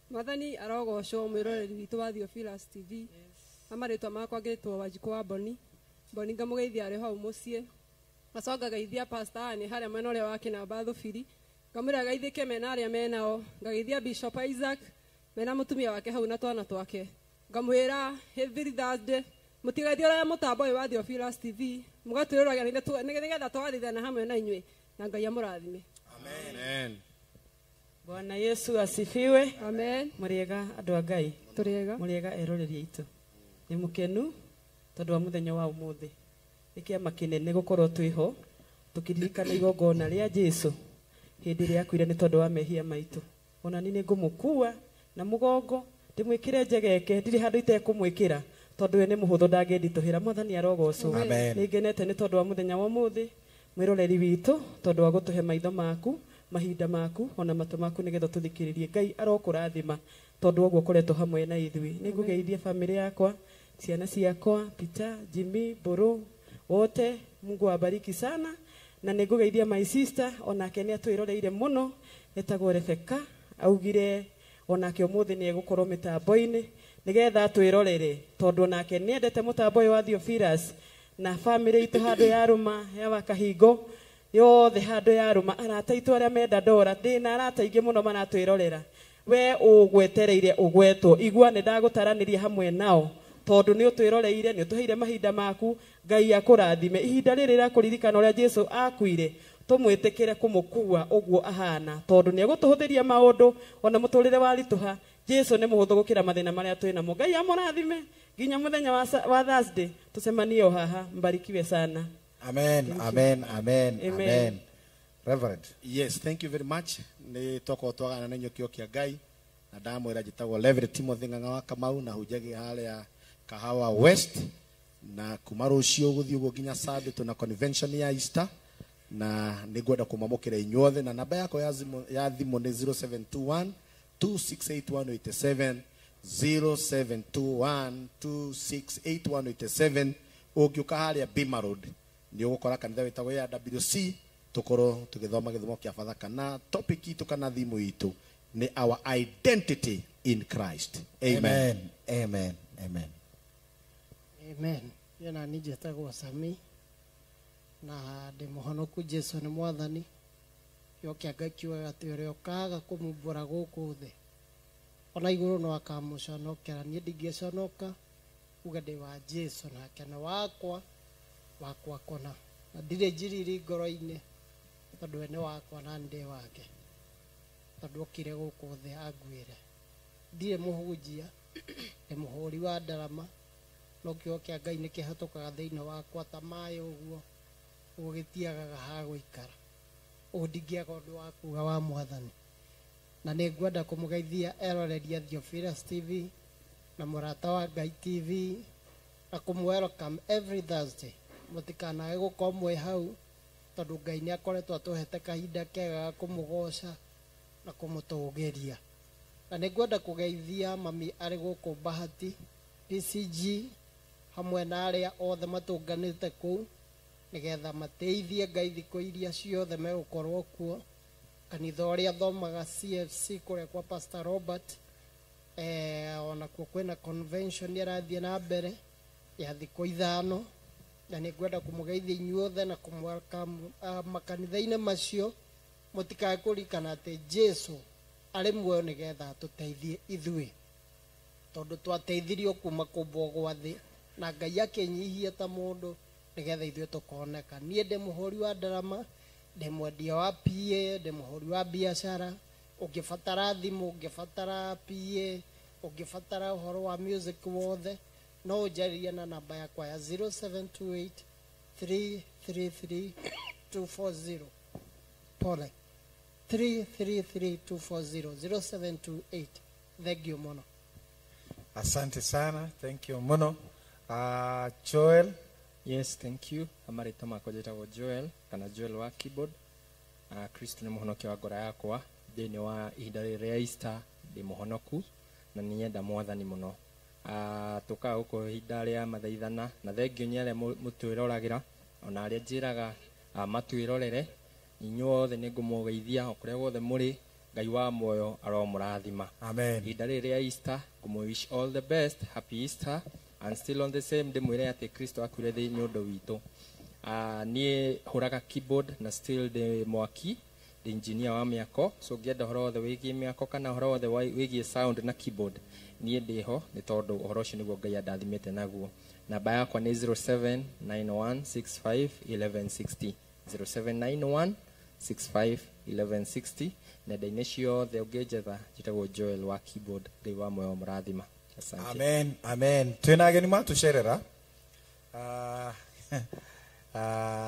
L: Mwathani arogocwo mwĩroreri witũ wa Theophilus TV. Na marĩtwa makwa ngĩtwo Wanjikũ wa Boni. Boni ngamũgeithia arĩ hau mũciĩ. Ngacoka ngageithia Pastor Anne harĩa mwena ũrĩa wa Kĩnamba Thubiri. Ngamwĩra geithĩke mena arĩa menao. Ngageithia Bishop Isaac mena mũtumia wake hau na twana twake. Ngamwĩra every Thursday mũtigathie ũrĩa mũtambo ũyũ wa Theophilus TV, mũgatwĩroraga nĩgetha twathithana hamwe na inyuĩ, na Ngai amũrathime.
J: Amen.
F: Bwana Yesu asifiwe.
L: Amen.
F: Mũrĩega andũ a Ngai.
L: Tũrĩega.
F: Mũrĩega eroreri aitũ. Nĩ mũkenu tondũ wa mũthenya wa ũmũthĩ. Nĩ kĩama kĩnene gũkorwo twĩho tũkĩririkana igongona rĩa Jesu hĩndĩ ĩrĩa akuire nĩ tondũ wa mehia maitũ. Ona niĩ nĩngũmũkua na mũgongo ndĩmwĩkĩre njegeke, ndirĩ handũ itekũmwĩkĩra tondũ we nĩ mũhũthũ ndangĩnditũhĩra. Mwathani arogocwo. Nĩngenete nĩ tondũ wa mũthenya wa ũmũthĩ, mwĩroreri witũ, tondũ wa gũtũhe maitho maku, mahinda maku, ona matũ maku nĩgetha tũthikĩrĩrie. Ngai arokũrathima tondũ ũguo ũkoretwo hamwe na ithuĩ. Nĩngũgeithia bamĩrĩ yakwa, ciana ciakwa, Peter, Jimmy, Boro, wote Mungu awabariki sana. Na nĩngũgeithia my sister, onake nĩ atwĩroreire mũno, etagwo Rebecca, augire onake ũmũthĩ nĩ egũkorwo mĩtambo-inĩ nĩgetha atwĩrorere tondũ onake nĩendete mũtambo ũyũ wa Theophilus na bamĩrĩ itũ handũ ya rũma ya Wakahingo yothe handũ ya rũma, arata aitũ arĩa menda ndora, ndĩna arata aingĩ mũno maratwĩrorera. We ũgwetereire ũgwetwo, igua nĩ ndagũtaranĩria hamwe nao tondũ nĩ ũtwĩroreire, nĩ ũtũheire mahinda maku. Ngai akũrathime. Ihinda rĩrĩ rĩa kũririkana ũrĩa Jesu akuire, tũmwĩtĩkĩre kũmũkua ũguo ahana tondũ nĩ egũtũhũthĩria maũndũ ona mũtũrĩre waritũha. Jesu nĩ mũhũthũ gũkĩra mathĩna marĩa twĩ namo. Ngai amũrathime nginya mũthenya wa Thursday tũcemanie o haha. Mbarikiwe sana.
K: Amen. Amen. Amen. Amen. Reverend.
J: Yes, thank you very much. Nĩ twakorwo twagana na inyuĩ kĩo kĩa Ngai, na ndamwĩra njĩtagwo Reverend Timothy Ng'ang'a wa Kamau, na hunjagia harĩa Kahawa West, na kuma rũciũ gũthiĩ ũguo nginya Sunday tuna convention ya Easter, na nĩngwenda kũmamũkĩra inyuothe, na namba yakwa ya thimũ nĩ 0721 268187, 0721 268187. Ũngĩũka harĩa Bima Road nĩ ũgũkora kanitha wĩtagwo AWC, tũkorwo tũgĩthoma gĩthomo kĩa Bathaka, na topic itũ kana thimũ itũ nĩ our identity in Christ. Amen.
K: Amen. Amen.
M: Amen. Niĩ nani njĩtagwo Sami na ndĩ mũhonoku. Jesu nĩ mwathani. Kĩo kĩa Ngai kiugaga atĩ ũrĩa ũkaga kũmumbũra gũkũ thĩ ona igũrũ no akamũconokera. Niĩ ndingĩconoka uge ndĩ wa Jesu, nake nĩ wakwa, wakwa kũna, na ndirĩ njiriri ngoro-inĩ tondũ we nĩ wakwa na ndĩ wake, tondũ okire gũkũ thĩ anguĩre. Ndirĩ mũhunjia, ndĩ mũhũri wa ndarama, No kiugo kĩa Ngai nĩ kĩhatũkaga thĩinĩ wakwa ta maĩ ũguo, ũguo gĩtiagaga ha gũikara. Ũguo ndingĩaga ũndũ wa kuga wa Mwathani. Na nĩ ngwenda kũmũgeithia eroreria Theophilus TV na Mũrata wa Ngai TV na kũmũ welcome every Thursday. Mũtikanage gũkorwo mwĩ hau tondũ Ngai nĩ akoretwo atũhete kahinda kega ga kũmũgoca na kũmũtũgĩria. Na nĩ ngwenda kũgeithia mami arĩ gũkũ Bahati PCG hamwe na arĩa othe matũnganĩte kũu nĩgetha mateithie Ngai thikũ iria ciothe megũkorwo kuo. Kanitha ũrĩa thomaga CFC kũrĩa kwa Pastor Robert, onakuo kwĩna convention ĩrathiĩ na mbere ya thikũ 5, na nĩ ngwenda kũmũgeithia inyuothe na kũmwelcome makanitha-inĩ macio. Mũtikae kũririkana atĩ Jesu arĩ muoyo nĩgetha atũteithie ithuĩ, tondũ twateithirio kuma kũmbwo gwa thĩ na Ngai akĩnyihia ta mũndũ nĩgetha ithuĩ tũkoneka. Niĩ ndĩ mũhũri wa ndarama, ndĩ mwendia wa PA, ndĩ mũhũri wa biacara. Ũngĩbatara thimũ, ũngĩbatara PA, ũngĩbatara ũhoro wa music wothe, no ũnjarĩrie na namba yakwa ya 0728 333 240. Pole, 333 240 0728. Thank you mũno.
K: Asante sana, thank you mũno. Joel.
N: Yes, thank you. Amarĩtwa makwa njĩtagwo Joel kana Joel wa keyboard. Kristo nĩ mũhonokia wa ngoro yakwa thĩinĩ wa ihinda rĩrĩ rĩa Easter. Ndĩ mũhonoku na nĩ nyenda Mwathani mũno. Tũkaga gũkũ ihinda rĩa mathaithana na thengio nĩ arĩa mũtwĩroragĩra ona arĩa njĩraga matwĩrorere. Inyuothe nĩ ngũmũgeithia o kũrĩa guothe mũrĩ. Ngai wa muoyo aromũrathima.
K: Amen.
N: Ihinda rĩrĩ rĩa Easter ngũmũ wish all the best, happy Easter, and still on the same ndĩmwĩre atĩ Kristo akuire thĩ nĩ ũndũ witũ. Niĩ hũraga keyboard na still ndĩ mwaki, ndĩ engineer wa mĩako, so ũngĩenda ũhoro wothe wĩgiĩ mĩako kana ũhoro wothe wĩgiĩ sound na keyboard, niĩ ndĩho nĩ tondũ ũhoro ũcio nĩguo Ngai andathimĩte naguo. Namba yakwa nĩ 0791651160, 0791651160. Nenda-inĩ ciothe ũngĩnjetha njĩtagwo Joel wa keyboard. Ngai wa muoyo mũrathima. Asante.
K: Amen, amen. Twĩna ageni matũcerera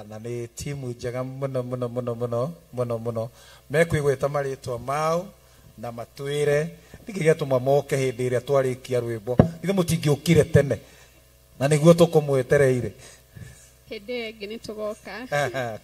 K: na nĩ timu njega mũno mũno mũno mũno mũno mũno. Mekwĩgwĩta marĩtwa mao na matwĩre nĩkĩ gĩatũma moke hĩndĩ ĩrĩa twarĩkia rwĩmbo. Ithuĩ mũtingĩũkire tene na nĩguo tũkũmwetereire.
O: Hĩndĩ ĩyo ĩngĩ nĩ tũgoka.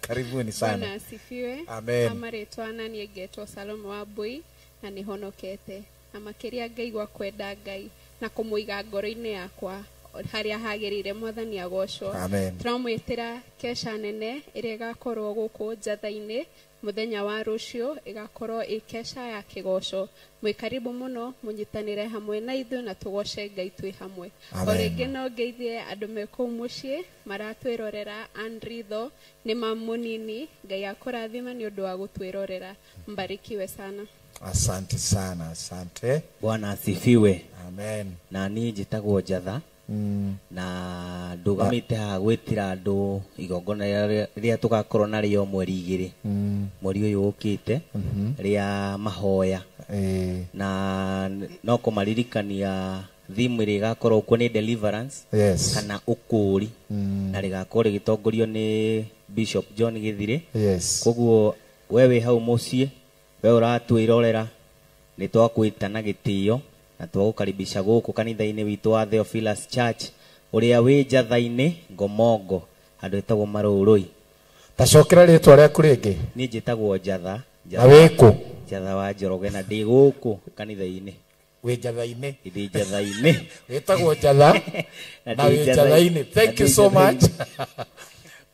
K: Karibuni sana.
O: Bwana asifiwe.
K: Amen.
O: Amarĩtwa na niĩ ngetwo Salome wa Mbui na nĩ honokete na makĩria ngaigua kwenda Ngai na kũmũiga ngoro-inĩ yakwa harĩa hagĩrĩire. Mwathani agocwo.
K: Amen.
O: Tũramwĩtĩra kesha nene ĩrĩa ĩgakorwo gũkũ Njatha-inĩ mũthenya wa rũciũ, ĩgakorwo ĩ kesha ya kĩgoco. Mwĩ karibu mũno, mũnyitanĩre hamwe na ithuĩ na tũgoce Ngai twĩ hamwe. O rĩngĩ no ngeithie andũ me kũu mũciĩ maratwĩrorera. Andritho nĩ mamũnini, Ngai akũrathima nĩ ũndũ wa gũtwĩrorera. Mbarikiwe sana.
K: Asante sana, asante.
P: Bwana asifiwe.
K: Amen.
P: Na niĩ njĩtagwo Njatha na ndũgamĩte haha gwĩtĩra andũ igongona rĩrĩa tũgakorwo narĩo mweri 2, mweri ũyũ ũkĩte, rĩa mahoya. Na no kũmaririkania theme ĩrĩa ĩgakorwo kuo nĩ deliverance.
K: Yes.
P: Kana ũkũũri, na rĩgakorwo rĩgĩtongorio nĩ Bishop John Gĩthirĩ.
K: Yes.
P: Koguo we wĩ hau mũciĩ, we ũratwĩrorera, nĩ twakwĩta na gĩtĩo na twagũkaribisha gũkũ kanitha-inĩ witũ wa Theophilus Church ũrĩa wĩ Njatha-inĩ Ngomongo, handũ hetagwo Marũrũi.
K: Tacokera rĩtwa rĩaku rĩngĩ.
P: Niĩ njĩtagwo Njatha.
K: Na wĩ kũ?
P: Njatha wa Njoroge na ndĩ gũkũ kanitha-inĩ.
K: Wĩ Njatha-inĩ?
P: Ndĩ Njatha-inĩ.
K: Wĩtagwo Njatha na wĩ Njatha-inĩ. Thank you so much.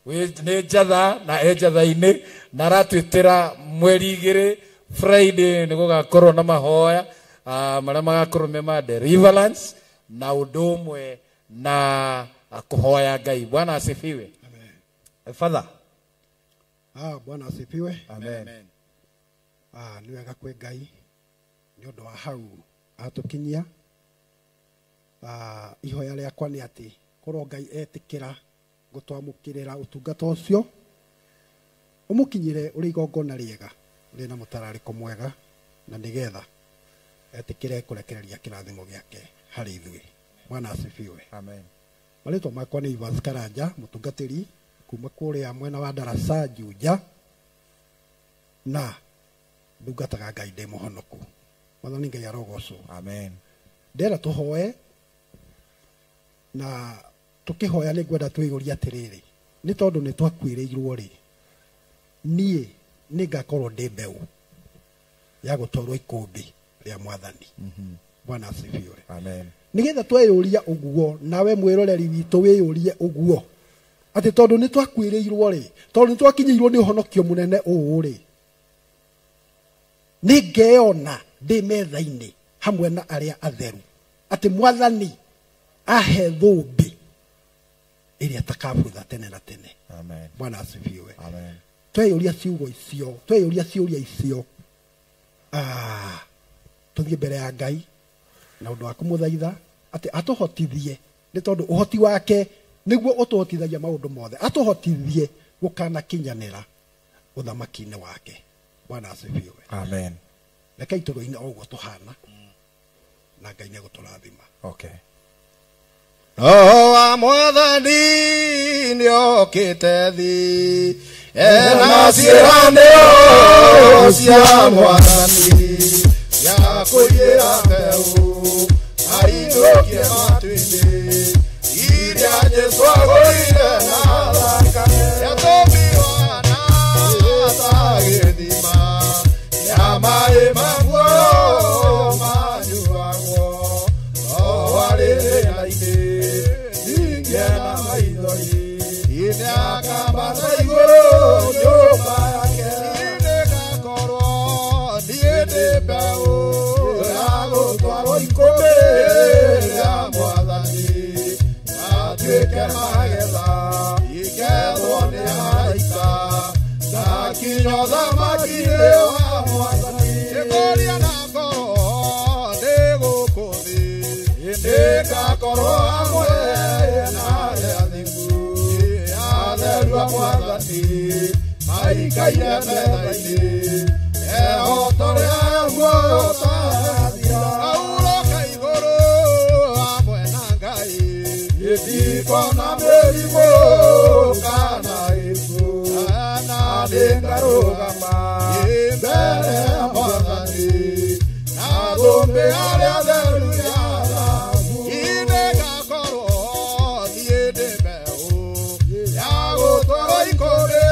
K: Nĩ Njatha na e Njatha-inĩ na aratwĩtĩra mweri 2 Friday nĩ gũgakorwo na mahoya marĩa magakorwo me ma deliverance na ũndũ ũmwe na kũhoya Ngai. Bwana asifiwe. Amen. Father.
G: Bwana asifiwe.
K: Amen.
G: Nĩ wega kwĩ Ngai nĩ ũndũ wa hau atũkinyia. Ihoya rĩakwa nĩ atĩ korwo Ngai etĩkĩra gũtwamũkĩrĩra ũtungata ũcio, ũmũkinyĩre ũrĩ igongona rĩega rĩna mũtararĩko mwega, na nĩgetha etĩkĩre kũrekereria kĩrathimo gĩake harĩ ithuĩ. Bwana asifiwe.
K: Amen.
Q: Marĩtwa makwa nĩ Evans Karanja, mũtungatĩri kuma kũrĩa mwena wa Darasa Juja, na ndungataga Ngai ndĩ mũhonoku. Mwathani Ngai arogocwo.
K: Amen.
Q: Ndĩrenda tũhoe, na tũkĩhoya nĩ ngwenda twĩyũrie atĩrĩrĩ, nĩ tondũ nĩ twakuĩrĩirwo rĩ, niĩ nĩ ngakorwo ndĩ mbeũ ya gũtwarwo ikũmbĩ rĩa Mwathani. Bwana asifiwe.
K: Amen.
Q: Nĩgetha tweyũria ũguo, nawe mwĩroreri witũ wĩyũrie ũguo, atĩ tondũ nĩ twakuĩrĩirwo rĩ, tondũ nĩ twakinyĩirwo nĩ ũhonokio mũnene ũũ rĩ, nĩ ngeyona ndĩ metha-inĩ hamwe na arĩa atheru, atĩ Mwathani ahe thũmbĩ ĩrĩa ĩtakabutha tene na tene.
K: Amen.
Q: Bwana asifiwe.
K: Amen.
Q: Tweyũria ciugo icio, tweyũria ciũria icio, tũthiĩ mbere ya Ngai na ũndũ wa kũmũthaitha atĩ atũhotithie, nĩ tondũ ũhoti wake nĩguo ũtũhotithagia maũndũ mothe, atũhotithie gũkanakinyanĩra ũthamaki-inĩ wake. Bwana asifiwe.
K: Amen.
Q: Rekei tũrũine o ũguo tũhana, na Ngai nĩ egũtũrathima.
K: Okay.
I: Roho wa Mwathani nĩokĩte thĩ, ena ciĩranĩro cia Mwathani ya kũiyĩra mbeũ ainũkie matu-inĩ iria Jesũ agũrire na thakame. Yatũmbirwo na ta gĩthima kĩa maĩ ma muoyo manyuagwo, Roho arĩ thĩna-inĩ ndingĩenda maithori, nĩakambata igũrũ nyũmba yake. Nĩngakorwo niĩ ndĩ mbeũ ya gũtwarwo ikũmbĩ rĩa Mwathani, atuĩke magetha igethwo nĩ araika, ndakinya ũthamaki-inĩ wa Mwathani. Ngũria na ngoro ndĩ gũkũ thĩ, nĩngakorwo hamwe na arĩa athingu, atheru a Mwathani maikaire metha-inĩ, ehoto rĩa muoyo ũtagathira. Ahurũka igũrũ hamwe na Ngai, ndikona mĩrimũ kana gĩkuũ, na nĩngarũgama mbere ya Mwathani na thũmbĩ arĩa atheru ya thahabu. Nĩngakorwo niĩ ndĩ mbeũ ya gũtwarwo ikũmbĩ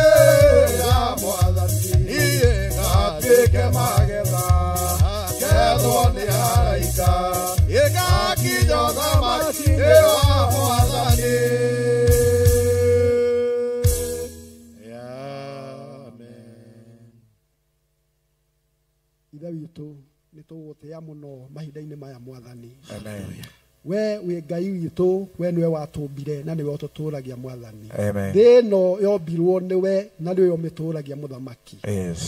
I: rĩa Mwathani, niĩ ngatuĩke magetha ngethwo nĩ araika, ĩgakinya ũthamaki-inĩ wa Mwathani.
Q: Ithe witũ, nĩ tũgũgũtĩĩa mũno mahinda-inĩ maya Mwathani.
K: Amen.
Q: We wĩ Ngai witũ, we nĩwe watũmbire na nĩwe ũtũtũragia Mwathani.
K: Amen.
Q: Thĩ ĩno yombirwo nĩwe na nĩwe ũmĩtũragia Mũthamaki.
K: Yes.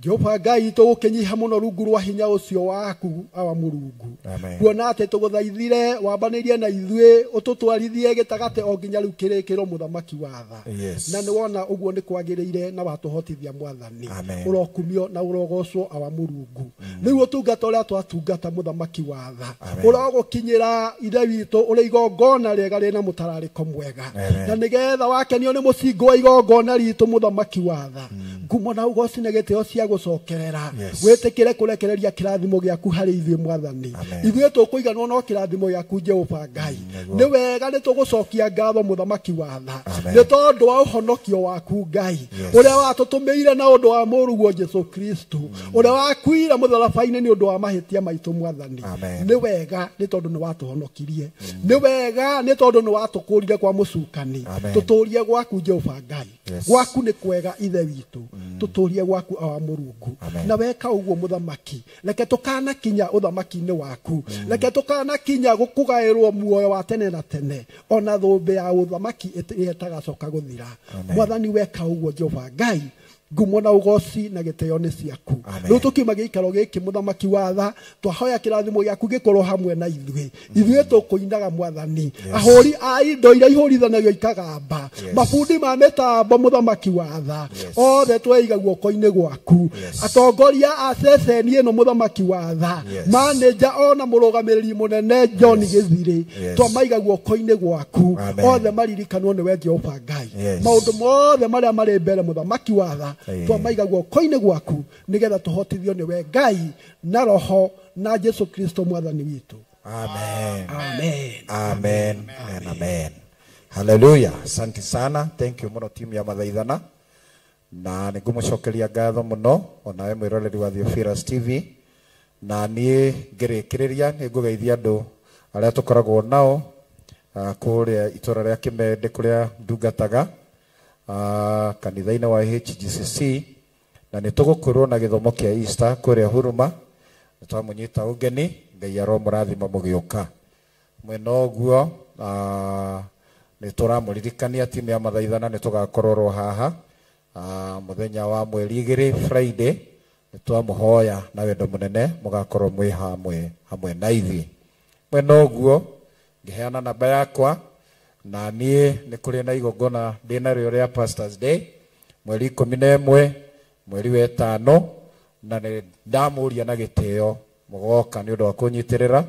Q: Jehova Ngai, tũgũkĩnyiha mũno rungu rwa hinya ũcio waku awa Mũrungu, kuona atĩ tũgũthaithire wambanĩrie na ithuĩ ũtũtwarithie gĩtagatĩ o nginya rĩu kĩrĩkĩro Mũthamaki wa tha.
K: Yes.
Q: Na nĩwona ũguo nĩ kwagĩrĩire na watũhotithia Mwathani.
K: Amen.
Q: Ũrokumio na ũrogocwo awa Mũrungu. Rĩu ũtungata ũrĩa twatungata Mũthamaki wa tha
K: Amen.
Q: ũrogũkinyĩra Ithe witũ ũrĩ igongona rĩega rĩna mũtararĩko mwega,
K: Amen.
Q: na nĩgetha wakenio nĩ mũcingo wa igongona ritũ Mũthamaki wa tha, ngumo na ũgoci na gĩtĩo cia gũcokerera.
K: Yes.
Q: Wĩtĩkĩre kũrekereria kĩrathimo gĩaku harĩ ithuĩ Mwathani. Ithuĩ tũkũiganwo no kĩrathimo gĩaku Jehova Ngai. Nĩ wega nĩ tũgũcokia ngatho Mũthamaki wa tha,
K: Amen.
Q: nĩ tondũ wa ũhonokio waku Ngai,
K: Yes.
Q: ũrĩa watũtũmĩire na ũndũ wa mũrũguo Jesũ Kristo, ũrĩa wakuire mũtharaba-inĩ nĩ ũndũ wa mahĩtia maitũ Mwathani.
K: Amen.
Q: Nĩ wega nĩ tondũ nĩ watũhonokirie, nĩ wega nĩ tondũ nĩ watũkũrire kwa mũcukani.
K: Amen.
Q: Tũtũrie gwaku Jehova Ngai.
K: Yes.
Q: Gwaku nĩ kwega Ithe witũ, tũtũrie gwaku awa Mũrungu.
K: Amen.
Q: Na weka ũguo Mũthamaki, reke tũkanakinya ũthamaki-inĩ waku, reke tũkanakinya gũkũgaĩrwo muoyo wa tene na tene, ona thũmbĩ ya ũthamaki ĩrĩa ĩtagacoka gũthira.
K: Amen.
Q: Mwathani, weka ũguo Jehova Ngai,
G: Ngumo na ugoci na gĩtĩo nĩ ciaku. Rĩu tũkiuma gĩikaro gĩkĩ mũthamaki wa tha, twahoya kĩrathimo gĩaku gĩkorwo hamwe na ithuĩ. Ithuĩ tũkũinaga mwathani. Ahũri a indo iria ihũrithanagio ikagamba, mabundi ma mĩtambo mũthamaki wa tha, othe tweiga guoko-inĩ gwaku. Atongoria a ceceni ĩno mũthamaki wa tha, manĩnja ona mũrũgamĩrĩri mũnene John Gĩthirĩ, twamaiga guoko-inĩ gwaku. Othe maririkanwo nĩwe Jehova Ngai. Maũndũ mothe marĩa marĩ mbere mũthamaki wa tha, twamaiga guoko-inĩ gwaku nĩgetha tũhotithio nĩwe Ngai na Roho na Jesu Kristo mwathani witũ.
J: Amen.
G: Amen.
J: Amen. Amen. Amen. Hallelujah. Asante sana. Thank you muno timu ya Mathaithana. Na nĩngũmũcokeria ngatho mũno onawe mwĩroreri wa Theophilus TV. Na niĩ ngĩrĩkĩrĩria nĩngũgeithia andũ arĩa tũkoragwo nao kũrĩa itũra rĩa Kĩmende kũrĩa ndungataga kanitha-inĩ wa HGCC, na nĩtũgũkorwo na gĩthomo kĩa Easter kũrĩa Huruma. Nĩtwamũnyita ũgeni, Ngai aromũrathima mũgĩũka. Mwena ũguo nĩtũramũririkania timu ya Mathaithana nĩtũgakorwo haha mũthenya wa mweri 2 Friday. Nĩtwamũhoya na wendo mũnene mũgakorwo mwĩ hamwe na ithuĩ. Mwena ũguo ngĩheana namba yakwa, na niĩ nĩ kũrĩ na igongona ndĩnarĩo rĩa Pastors Day mweri 11 mweri wa 5, na nĩ ndamũria na gĩtĩo mũgoka nĩ ũndũ wa kũnyitĩrĩra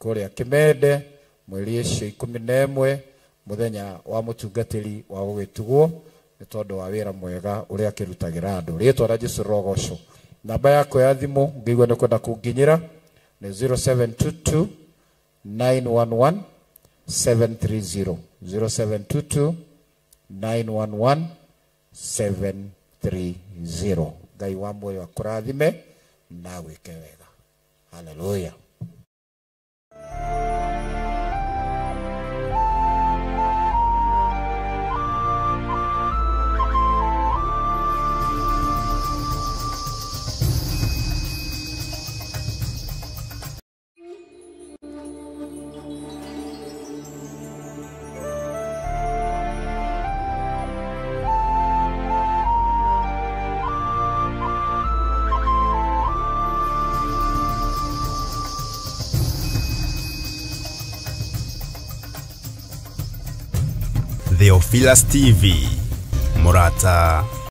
J: kũrĩa Kĩmende mweri ũcio 11 mũthenya wa mũtungatĩri wa gũgĩtugwo nĩ tondũ wa wĩra mwega ũrĩa akĩrutagĩra andũ. Rĩtwa rĩa Jesũ rĩrogocwo. Namba yakwa ya thimũ ngĩigua nĩ kwenda kũnginyĩra nĩ 0722 911 730, 0722 911 730. Ngai wa muoyo akũrathime na gwĩke wega. Hallelujah.
C: Theophilus TV, Murata